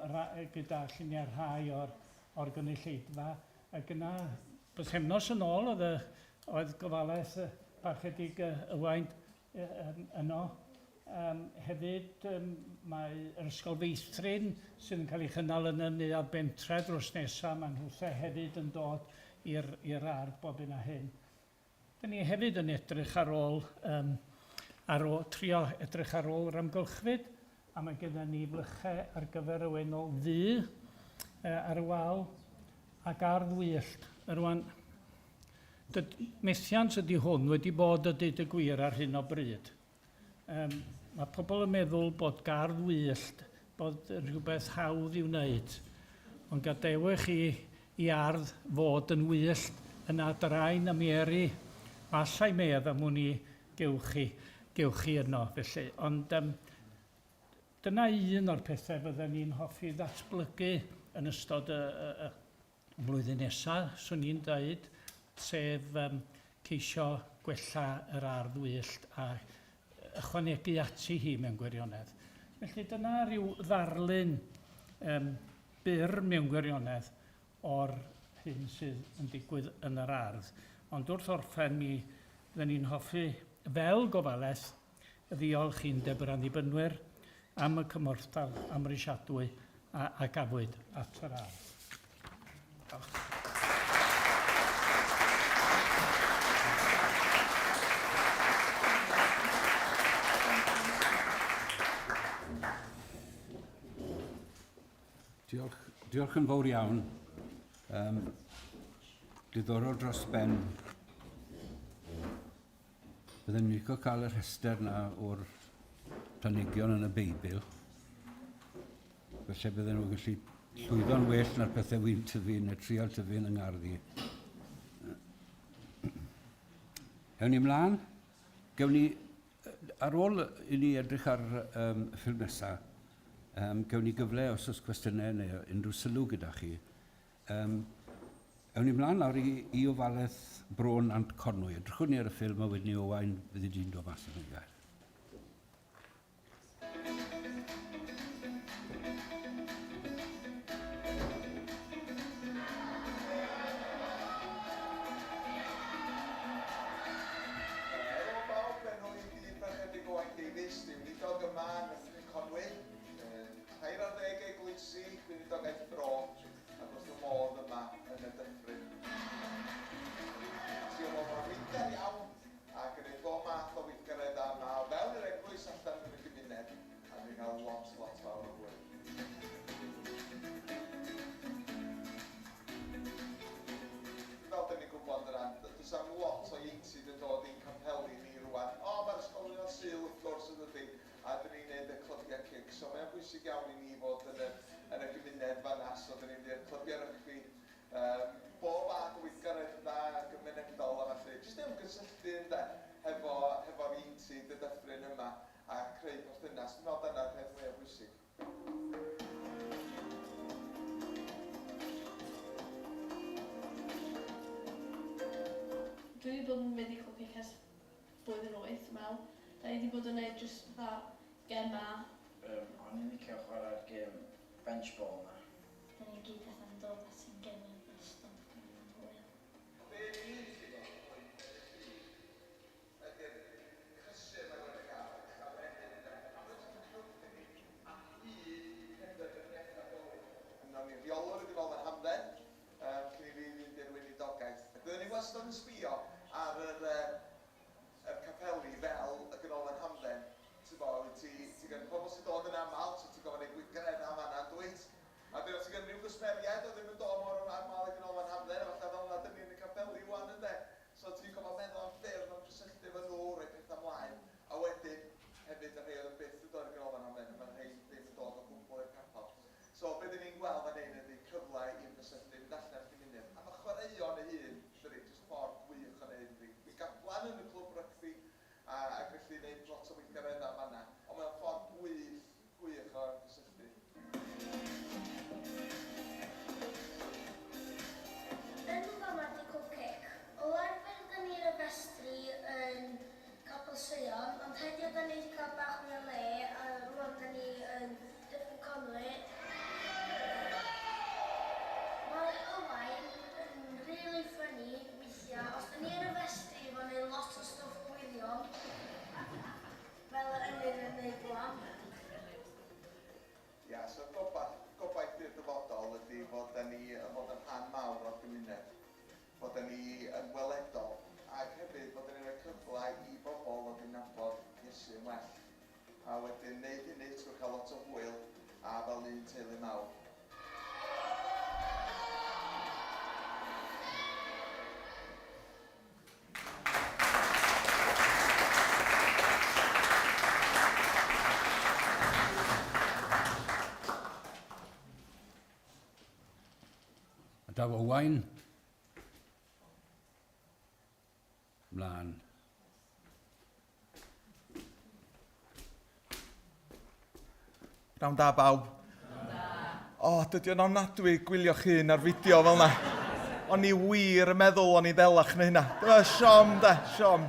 gyda lluniau rhai o'r, or gynulleidfa. Ac yna, bythefnos yn ôl, oedd, y, oedd gofalaeth y Parchedig Ywain yno. Um, hefyd, um, mae yr ysgol feithrin sydd yn cael ei chynnal yn y neuadd bentre drws nesaf, mae nhwthe hefyd yn dod i'r ardd bob hyn a hyn. Dyn ni hefyd yn edrych ar ôl, um, ar ôl, trio edrych ar ôl yr amgylchfyd, a mae gennym ni flychau ar gyfer y wennol ddu uh, ar y wal ac ardd wyllt. Rwan, methiant ydy hwn wedi bod y dweud y gwir ar hyn o bryd. Um, mae pobl yn meddwl bod gardd wyllt, bod rhywbeth hawdd i'w wneud. Ond gadewch i, i ardd fod yn wyllt yna draen a mieri, allai medd am wn i gewch chi, gewch chi yno. Felly. Ond um, dyna un o'r pethau fydden ni'n hoffi ddatblygu yn ystod y, y, y flwyddyn nesaf, swn i'n dweud, sef um, ceisio gwella yr ardd wyllt a ychwanegu ati hi mewn gwirionedd. Felly dyna rhyw ddarlun um, byr mewn gwirionedd o'r hyn sydd yn digwydd yn yr ardd. Ond wrth orffen mi fydden ni'n hoffi, fel gofales, ddiolch i Undeb yr Annibynwyr am y cymhorthdal amhrisiadwy a, a gafwyd at yr ardd. Diolch. Diolch, diolch yn fawr iawn. Um, diddorol dros ben. Byddwn ni'n licio cael y rhestr na o'r planhigion yn y Beibl. Felly bydden nhw'n gallu llwyddo'n well na'r pethau wy'n tyfu neu trial tyfu yn yng ngardd i. Ewn ni mlaen. Gewn ni, ar ôl i ni edrych ar um, y ffilm nesaf, um, gewn ni gyfle os oes cwestiynau neu unrhyw sylw gyda chi. Um, ewn ni mlaen nawr i, i ofalaeth Bro Nant Conwy. Edrychwn ni ar y ffilm a wedyn ni Owain fyddi di'n dod mas yn y gair. Helo bawb, enw i ydi Parchedig Owain Davies, dwi'n weinidog yma yn Nyffryn Conwy, tair ar ddeg eglwysi, gweinidogaeth bro, ac wrth fy modd yma yn y dyffryn. Trio bod mor weithgar iawn ac yn neud bob math o weithgareddau yma o fewn yr eglwys allan yn y gymuned a dwi'n cael lot lot fawr o hwyl. Fel dyn ni'n gwybod yn ran, does am lot o ieuenctid yn dod i'n capeli ni rwan. O, mae'r ysgolion Sul wrth gwrs yn dydy, a dyn ni'n neud y clybiau cic, so mae'n bwysig iawn i ni fod yn y, yn y gymuned fanna, so dyn ni'n mynd i'r clybiau rygbi, Yym, bob math o weithgareddau gymunedol a ballu. Jyst ymgysylltu ynde, hefo, hefo'r ieuenctid y dyffryn yma a creu perthynas. Dwi'n meddwl dyna'r peth mwya bwysig. Dwi 'di bod yn mynd i Clwb Cic ers blwyddyn wyth dwi me'wl. 'Da ni 'di bod yn neud jyst fatha gema. Yym, o'n i'n licio chwarae'r gêm bench ball 'na. Da ni gyd fatha'n dod at ein gilydd a stwff a mae'n hwyl. Be ni'n teimlo mwy yn y byd ydy'r cysur mae rhywun yn gael, y llawenydd ynde, a mae jyst yn helpu ni ar hyd penderfyniadau bywyd. O'n i'n rheolwr y Ganolfan Hamdden yym cyn i fi fynd i'r weinidogaeth. Ac oedden ni wastad yn sbio ar yr yy yr capeli fel y Ganolfan Hamdden, Tibod, wyt ti, ti gen pobl sy'n dod yn aml, so ti'n gorfod neud gweithgareddau yn fan'na, dwyt? A wedyn os ti gen rhyw gwsmeriaid oedd ddim yn dod mor aml i Ganolfan Hamdden, a falle fel 'na dyn ni yn y capeli 'wan ynde? So ti'n gorfod meddwl am ffyrdd o ymgysylltu efo nhw, rhoi pethau mlaen, a wedyn hefyd y rhei oedd yn byth yn dod i'r Ganolfan Hamdden, a ma' rhei ddim yn dod o gwbl i'r capel. So be dyn ni'n gweld fan hyn ydy cyfle i ymgysylltu, mynd allan i'r gymuned. A ma' chwaraeon ei hun, dydi, jyst ffordd gwych o neud yndydi? Dwi'n gaplan yn y clwb rygbi, a ac felly neud lot o weithgareddau yn fan'na. Ond mae o'n ffordd gwych, gwych o ymgysylltu. Yn fama 'di Clwb Cic. O arfer 'da ni yn y festri yn Capel Seion, ond heddiw 'da ni 'di cael bach mwy o le a rwan 'da ni yn Dyffryn Conwy. Mae Owain yn rili ffyni weithia. Os 'da ni yn y festri fo'n neud lot o stwff gwirion, fel yr Emyr yn neud rwan. Ia, so gobaith, gobaith i'r dyfodol ydy fod 'da ni yn fod yn rhan mawr o'r gymuned, fod 'da ni yn weledol, ac hefyd fod 'da ni'n rhoi cyfle i bobl ddod i nabod Iesu yn well. A wedyn neud hynny trwy cael lot o hwyl a fel un teulu mawr. A daw Owain mlaen. Pnawn da bawb. O, oh, dydy o'n ofnadwy gwylio chi'n ar fideo fel yna. O'n i wir yn meddwl o'n i ddelach na hynna. Dyma siom da, siom.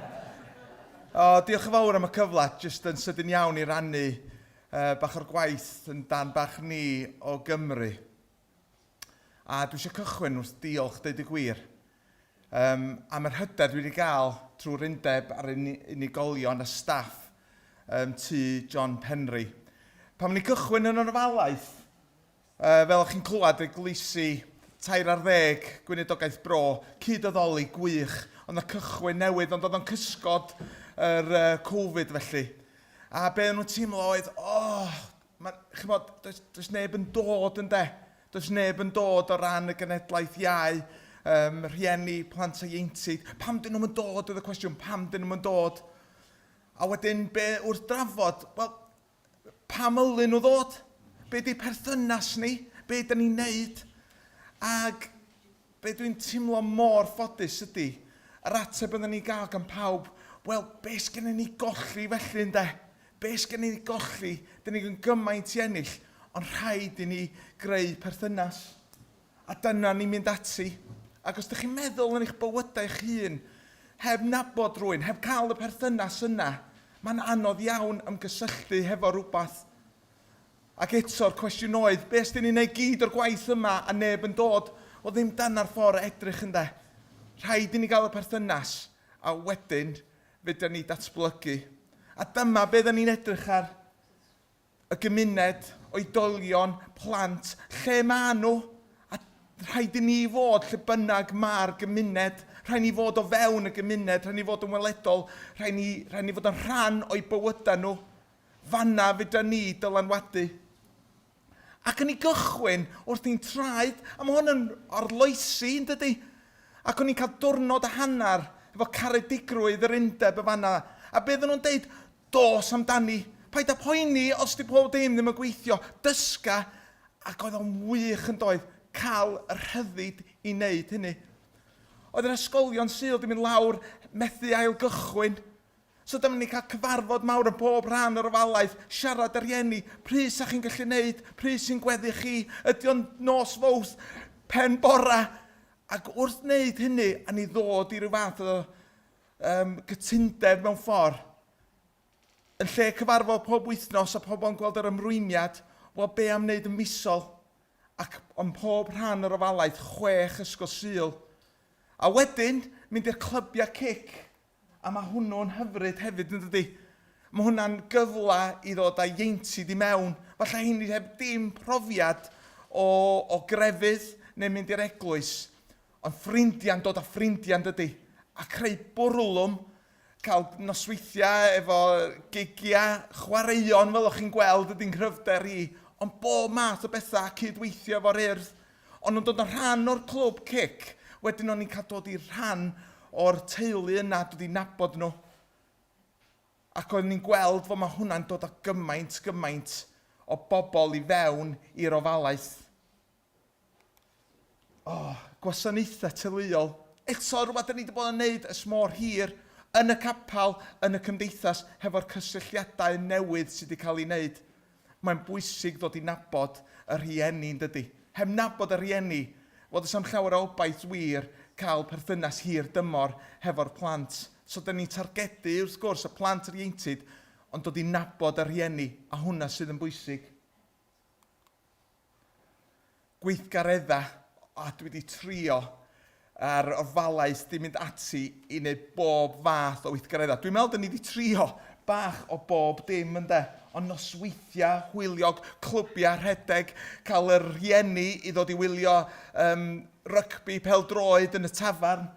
O, diolch yn fawr am y cyfle, jyst yn sydyn iawn i rannu uh, bach o'r gwaith yn dan bach ni o Gymru. A dwi eisiau cychwyn wrth diolch, deud y gwir. Um, am yr hyder dwi wedi gael trwy'r undeb a'r unigolion a staff um, tŷ John Penry. Pan ni gychwyn yn yr ofalaeth, fel o'ch chi'n clywed, eglwysi 13, gweinidogaeth bro, cyd-addoli gwych, ond y cychwyn newydd, ond oedd o'n cysgod yr uh, Covid felly. A be o'n nhw'n teimlo oedd, oh, ma, chymod, does, does neb yn dod yn de. Does neb yn dod o ran y genedlaeth iau, um, rhieni, plant a ieuenctid. Pam dyn nhw'n dod oedd y cwestiwn, pam dyn nhw'n dod? A wedyn, be wrth drafod, wel, Pam ylun nhw ddod? Be di perthynas ni? Be dyn ni'n neud? Ac be dwi'n teimlo mor ffodus ydy, yr ateb oedden ni'n gael gan pawb, wel, be sgennyn ni golli felly ynde? Be sgennyn ni golli? Dyn ni'n gymaint i ennill, ond rhaid i ni greu perthynas. A dyna ni'n mynd ati. Ac os ydych chi'n meddwl yn eich bywydau eich hun, heb nabod rhywun, heb cael y perthynas yna, mae'n anodd iawn ymgysylltu hefo rhywbeth. Ac eto'r cwestiwn oedd, be os dyn ni'n neud gyd o'r gwaith yma a neb yn dod? Wel ddim dyna'r ffordd edrych ynde. Rhaid i ni gael y perthynas, a wedyn fedra ni datblygu. A dyma be dyn ni'n edrych ar. Y gymuned, oedolion, plant, lle maen nhw? A rhaid i ni fod lle bynnag mae'r gymuned. Rhaid ni fod o fewn y gymuned, rhaid ni fod yn weledol, rhaid ni, rhaid ni fod yn rhan o'i bywydau nhw. Fanna fedra ni dylanwadu. Ac yn ei gychwyn wrth ein traed, a mae hwn yn arloesi, yn dydy? Ac o'n i'n cael diwrnod a hanner efo caredigrwydd yr undeb y fanna. A be oedden nhw'n deud? Dos amdani. Paid â phoeni os 'di pob dim ddim yn gweithio. Dysga. Ac oedd o'n wych yn doedd, cael y rhyddid i wneud hynny. Oedd yr ysgolion Sul 'di mynd lawr, methu ailgychwyn. So dyma ni'n cael cyfarfod mawr yn pob rhan o'r ofalaeth, siarad â rhieni, pryd sa chi'n gallu wneud, pryd sy'n gweddu chi, ydy o'n nos Fowrth, pen bora. Ac wrth wneud hynny, a ni ddod i ryw fath o um, gytundeb mewn ffordd. Yn lle cyfarfod pob wythnos a pobl yn gweld yr ymrwymiad, wel be am wneud yn misol? Ac yn pob rhan o'r ofalaeth, chwech ysgol Sul. A wedyn, mynd i'r clybiau cic. A mae hwnnw'n hyfryd hefyd, yn dydy? Mae hwnna'n gyfle i ddod â ieuenctid i mewn. Falle hyn heb dim profiad o, o grefydd neu mynd i'r eglwys. Ond ffrindiau'n dod â ffrindiau yn dydy? A creu bwrlwm, cael nosweithiau efo gigiau, chwaraeon fel o'ch chi'n gweld ydy'n nghryfder i, ond bob math o bethau a cydweithio efo'r Urdd. Ond nhw'n dod yn rhan o'r clwb cic, wedyn o'n i'n cael dod i rhan o'r teulu yna, dod i nabod nhw. Ac oeddwn i'n gweld fod mae hwnna'n dod â gymaint, gymaint o bobl i fewn i'r ofalaeth. Oh, gwasanaethau teuluol. Eto, rhywbeth da ni wedi bod yn neud ers mor hir, yn y capel, yn y cymdeithas, hefo'r cysylltiadau newydd sydd wedi cael ei wneud. Mae'n bwysig ddod i nabod y rhieni, yn dydy? Heb nabod y rhieni, wel, does am llawer o obaith wir cael perthynas hir dymor hefo'r plant. So, da ni'n targedu, wrth gwrs, y plant yr ieuenctid, ond dod i nabod y rhieni, a hwnna sydd yn bwysig. Gweithgareddau, a dwi wedi trio ar ofalaeth di mynd ati i wneud bob fath o weithgareddau. Dwi'n meddwl dyn ni wedi trio bach o bob dim ynde, ond nosweithiau hwyliog, clwbiau rhedeg, cael y rhieni i ddod i wylio um, rygbi pêl-droed yn y tafarn.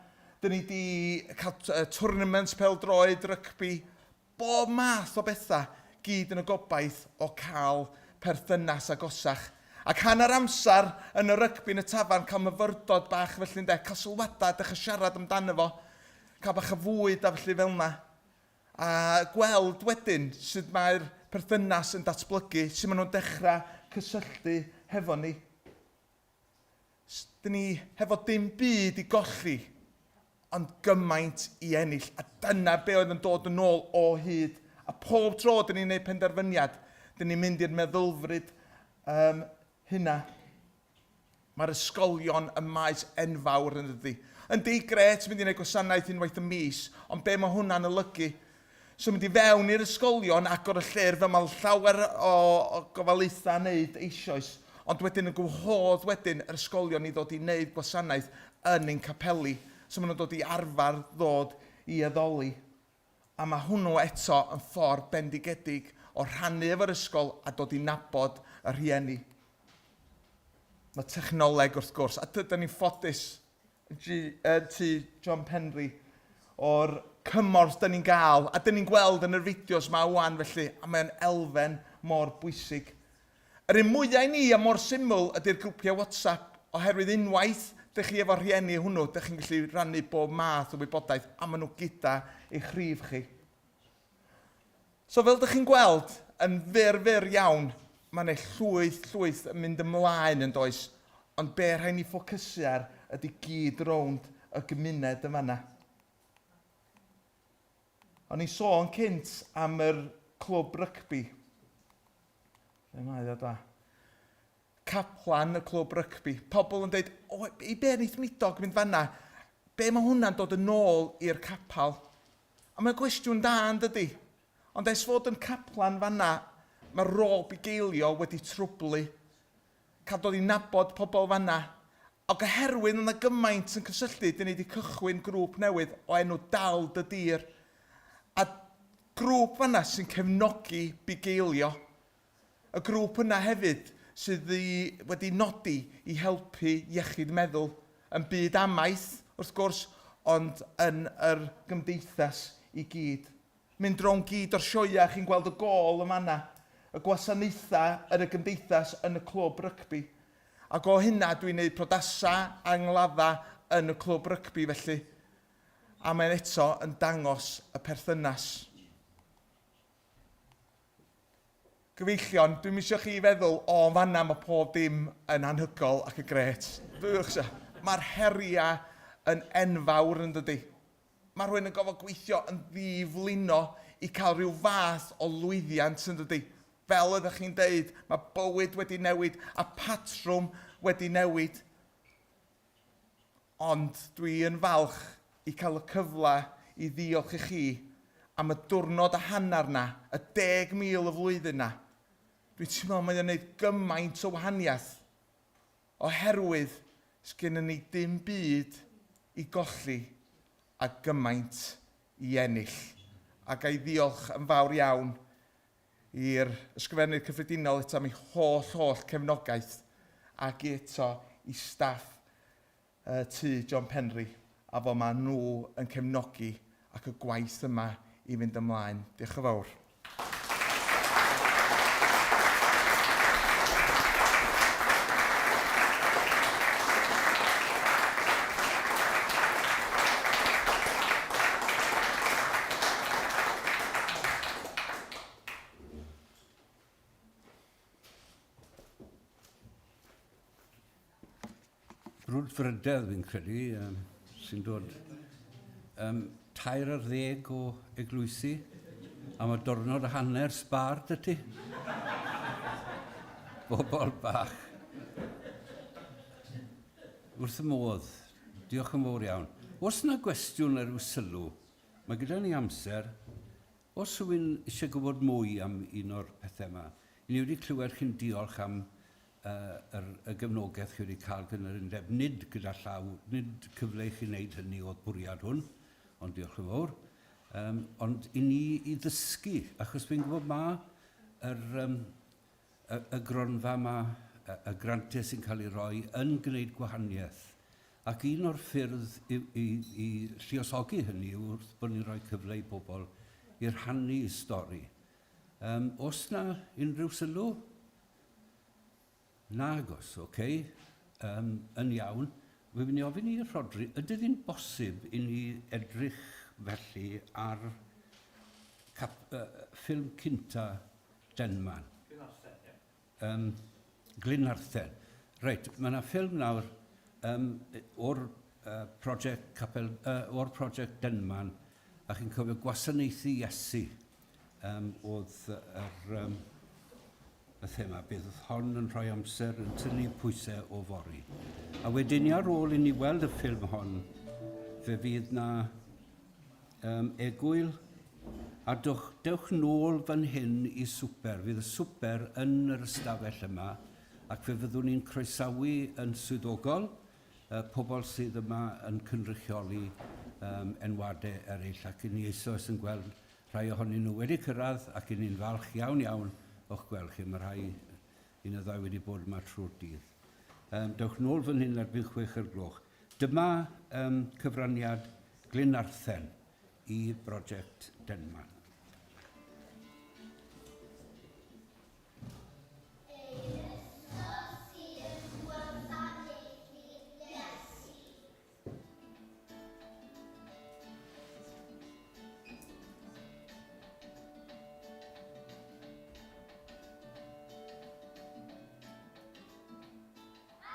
Dyn ni wedi cael uh, tournaments pêl-droed, rygbi, Bob math o bethau, gyd yn y gobaith o cael perthynas agosach. Ac hanner amser yn y rygbi yn y tafarn, cael myfyrdod bach felly ynde, cael sylwadau, dechrau siarad amdano fo, cael bach o fwyd a felly fel yna. A gweld wedyn sut mae'r perthynas yn datblygu, sut maen nhw'n dechrau cysylltu hefo ni. Dyn ni hefo dim byd i golli, ond gymaint i ennill. A dyna be oedd yn dod yn ôl o hyd. A pob tro dyn ni'n gwneud penderfyniad, dyn ni'n mynd i'r meddylfryd um, hynna. Mae'r ysgolion y maes enfawr yn dydy. Yndi, gret, mynd i wneud gwasanaeth unwaith y mis, ond be mae hwnna'n olygu? So mynd i fewn i'r ysgolion, agor y llyfr, fel mae llawer o, o gofalaethau yn neud eisoes, ond wedyn yn gwahodd wedyn yr ysgolion i ddod i wneud gwasanaeth yn ein capeli. So maen nhw'n dod i arfer ddod i addoli. A mae hwnnw eto yn ffordd bendigedig o rhannu efo'r ysgol a dod i nabod y rhieni. Mae technoleg wrth gwrs, a dydyn ni'n ffodus G, uh, tŷ John Penry o'r cymorth dyn ni'n gael, a dyn ni'n gweld yn yr fideos ma wan felly, a mae'n elfen mor bwysig. Yr un mwyaf i ni a mor syml ydy'r grwpiau WhatsApp, oherwydd unwaith dych chi efo rhieni hwnnw, dych chi'n gallu rannu bob math o wybodaeth, a maen nhw gyda eich rhif chi. So fel dych chi'n gweld, yn fyr fyr iawn, mae yna llwyth, llwyth yn mynd ymlaen yn does, ond be rhaid ni ffocysu ar ydy gyd rownd y gymuned yn fanna. O'n i'n sôn cynt am yr clwb rygbi. Lle mae o da? Caplan y clwb rygbi. Pobl yn dweud, o, i be wneith Midog mynd fanna? Be mae hwnna'n dod yn ôl i'r capel? A mae'n gwestiwn da, yn dydy? Ond ers fod yn caplan fanna, mae rôl bugeilio wedi trwblu. Cael dod i nabod pobl fanna. Ac oherwydd yna gymaint yn cysylltu, dyn ni wedi cychwyn grŵp newydd o enw Dal Dy Dir. A grŵp fanna sy'n cefnogi bugeilio. Y grŵp yna hefyd sydd i, wedi nodi i helpu iechyd meddwl yn byd amaeth, wrth gwrs, ond yn yr gymdeithas i gyd. Mynd rownd gyd o'r sioeau, chi'n gweld y gôl yn fanna, y gwasanaethau yn y gymdeithas yn y clwb rygbi. Ac o hynna dwi'n neud prodasau a ngladda yn y clwb rygbi felly. A mae'n eto yn dangos y perthynas. Gyfeillion, dwi'm isio chi feddwl, o, yn fanna mae pob dim yn anhygol ac yn grêt. Mae'r heriau yn enfawr yn dydy. Mae rhywun yn gofod gweithio yn ddiflino i cael rhyw fath o lwyddiant yn dydy. Fel oeddech chi'n deud, mae bywyd wedi newid a patrwm wedi newid. Ond dwi yn falch i cael y cyfle i ddiolch i chi am y diwrnod a hanner 'na, y 10,000 y flwyddyn 'na. Dwi'n teimlo mae o'n neud gymaint o wahaniaeth, oherwydd sgennyn ni dim byd i golli a gymaint i ennill. A ga i ddiolch yn fawr iawn i'r Ysgrifennydd Cyffredinol eto am ei holl, holl cefnogaeth ac i eto i staff uh, tŷ John Penry a fo maen nhw yn cefnogi ac y gwaith yma i fynd ymlaen. Diolch yn fawr. Brwdfrydedd, fi'n credu, um, sy'n dod um, 13 o eglwysi, a mae diwrnod a hanner sbar dy ti. Bobl bach. Wrth y modd. Diolch yn fawr iawn. Os yna gwestiwn ar ryw sylw, mae gyda ni amser. Os rhywun eisiau gwybod mwy am un o'r pethau yma, i ni wedi clywed chi'n diolch am uh, yr, y gefnogaeth chi wedi cael gan yr undeb, nid gyda llaw, nid cyfle i chi wneud hynny oedd bwriad hwn, ond diolch yn fawr. Um, ond i ni i ddysgu, achos fi'n gwybod ma yr, um, y, y gronfa yma, y, y grantiau sy'n cael ei roi yn gwneud gwahaniaeth. Ac un o'r ffyrdd i, i, i lluosogi hynny yw wrth bod ni'n rhoi cyfle i bobl i rhannu eu stori. Um, os na unrhyw sylw? Nagos, oce. Okay. Um, yn iawn. Wy'n mynd i ofyn i Rhodri, ydy hi'n bosib i ni edrych felly ar cap, uh, ffilm cynta Denman? Glyn Arthen, ie. Um, Glyn Arthen. Reit, mae yna ffilm nawr um, o'r uh, prosiect Capel, uh, o'r prosiect Denman, a chi'n cofio gwasanaethu Iesu um, oedd yr, um, y thema. Bydd hon yn rhoi amser yn tynnu pwysau o fori. A wedyn ni ar ôl i ni weld y ffilm hon, fe fydd na um, egwyl a dewch, dewch nôl fan hyn i swper. Fydd y swper yn yr ystafell yma ac fe fyddwn ni'n croesawu yn swyddogol. uh, pobl sydd yma yn cynrychioli um, enwadau eraill ac i ni eisoes yn gweld rhai ohonyn nhw wedi cyrraedd ac i ni'n falch iawn iawn o'ch gweld chi. Mae rhai un o ddau wedi bod yma trwy'r dydd. Um, dewch nôl fan hyn erbyn chwech o'r gloch. Dyma um, cyfraniad Glyn Arthen i brosiect Denman.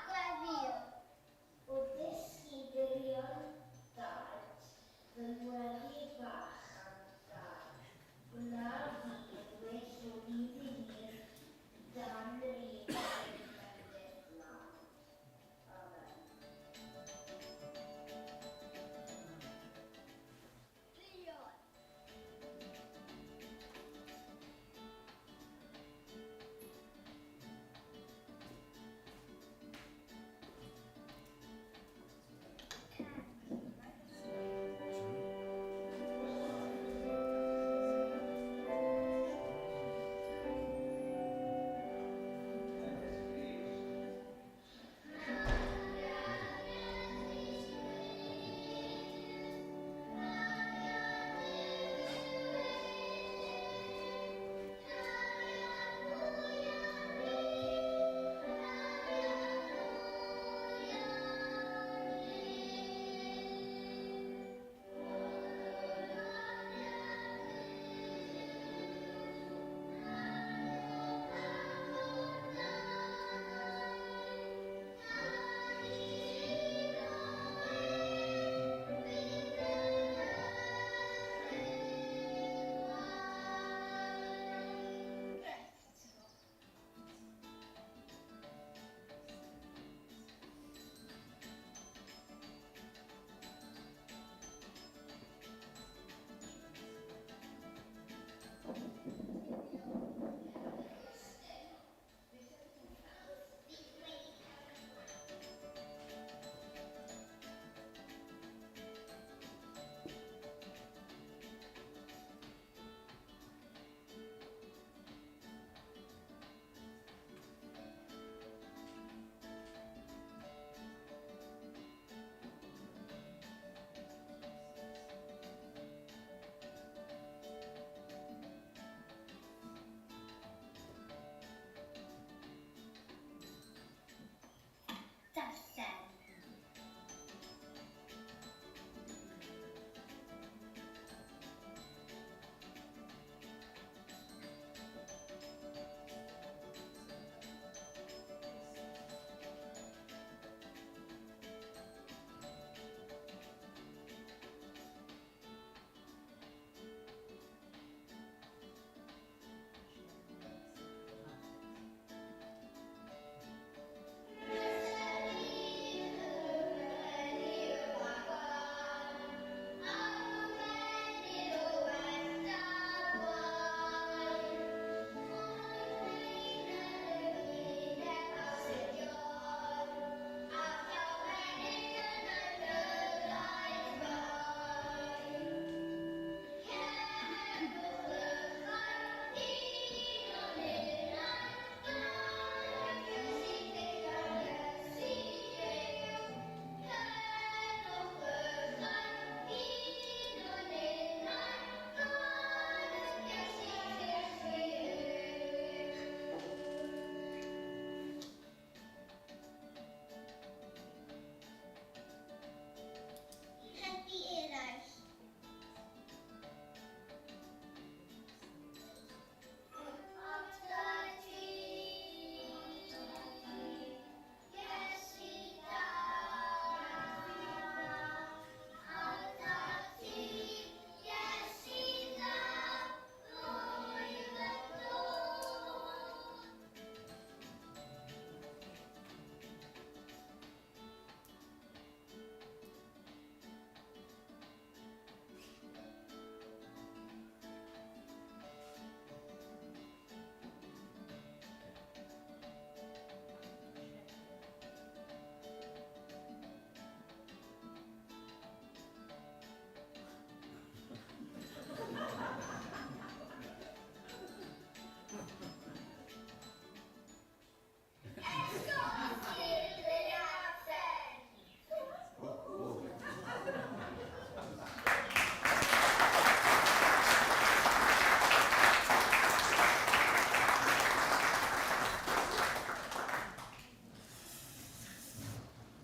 Gweddi. O ddisgyblion dad, fy ngweddi fach am dad.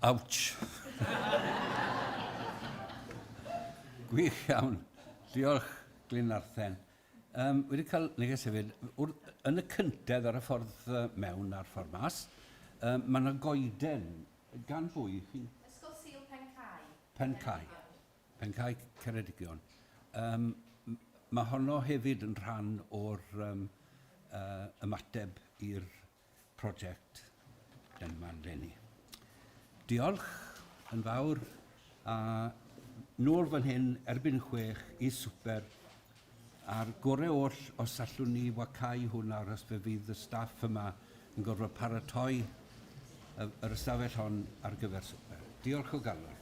Ouch! Gwych iawn. Diolch, Glyn Arthen. Um, wedi cael neges hefyd, wr, yn y cyntedd ar y ffordd mewn a'r ffordd mas, um, mae yna goeden gan bwy? Chi'n... Ysgol Sul Pencae. Pencae. Pencae Ceredigion. Um, mae honno hefyd yn rhan o'r um, uh, ymateb i'r prosiect Denman leni. Diolch yn fawr a nôl fan hyn erbyn chwech i swper a'r gore oll os allwn ni wacau hwn nawr os fe fydd y staff yma yn gorfod paratoi yr ystafell hon ar gyfer swper. Diolch o galon.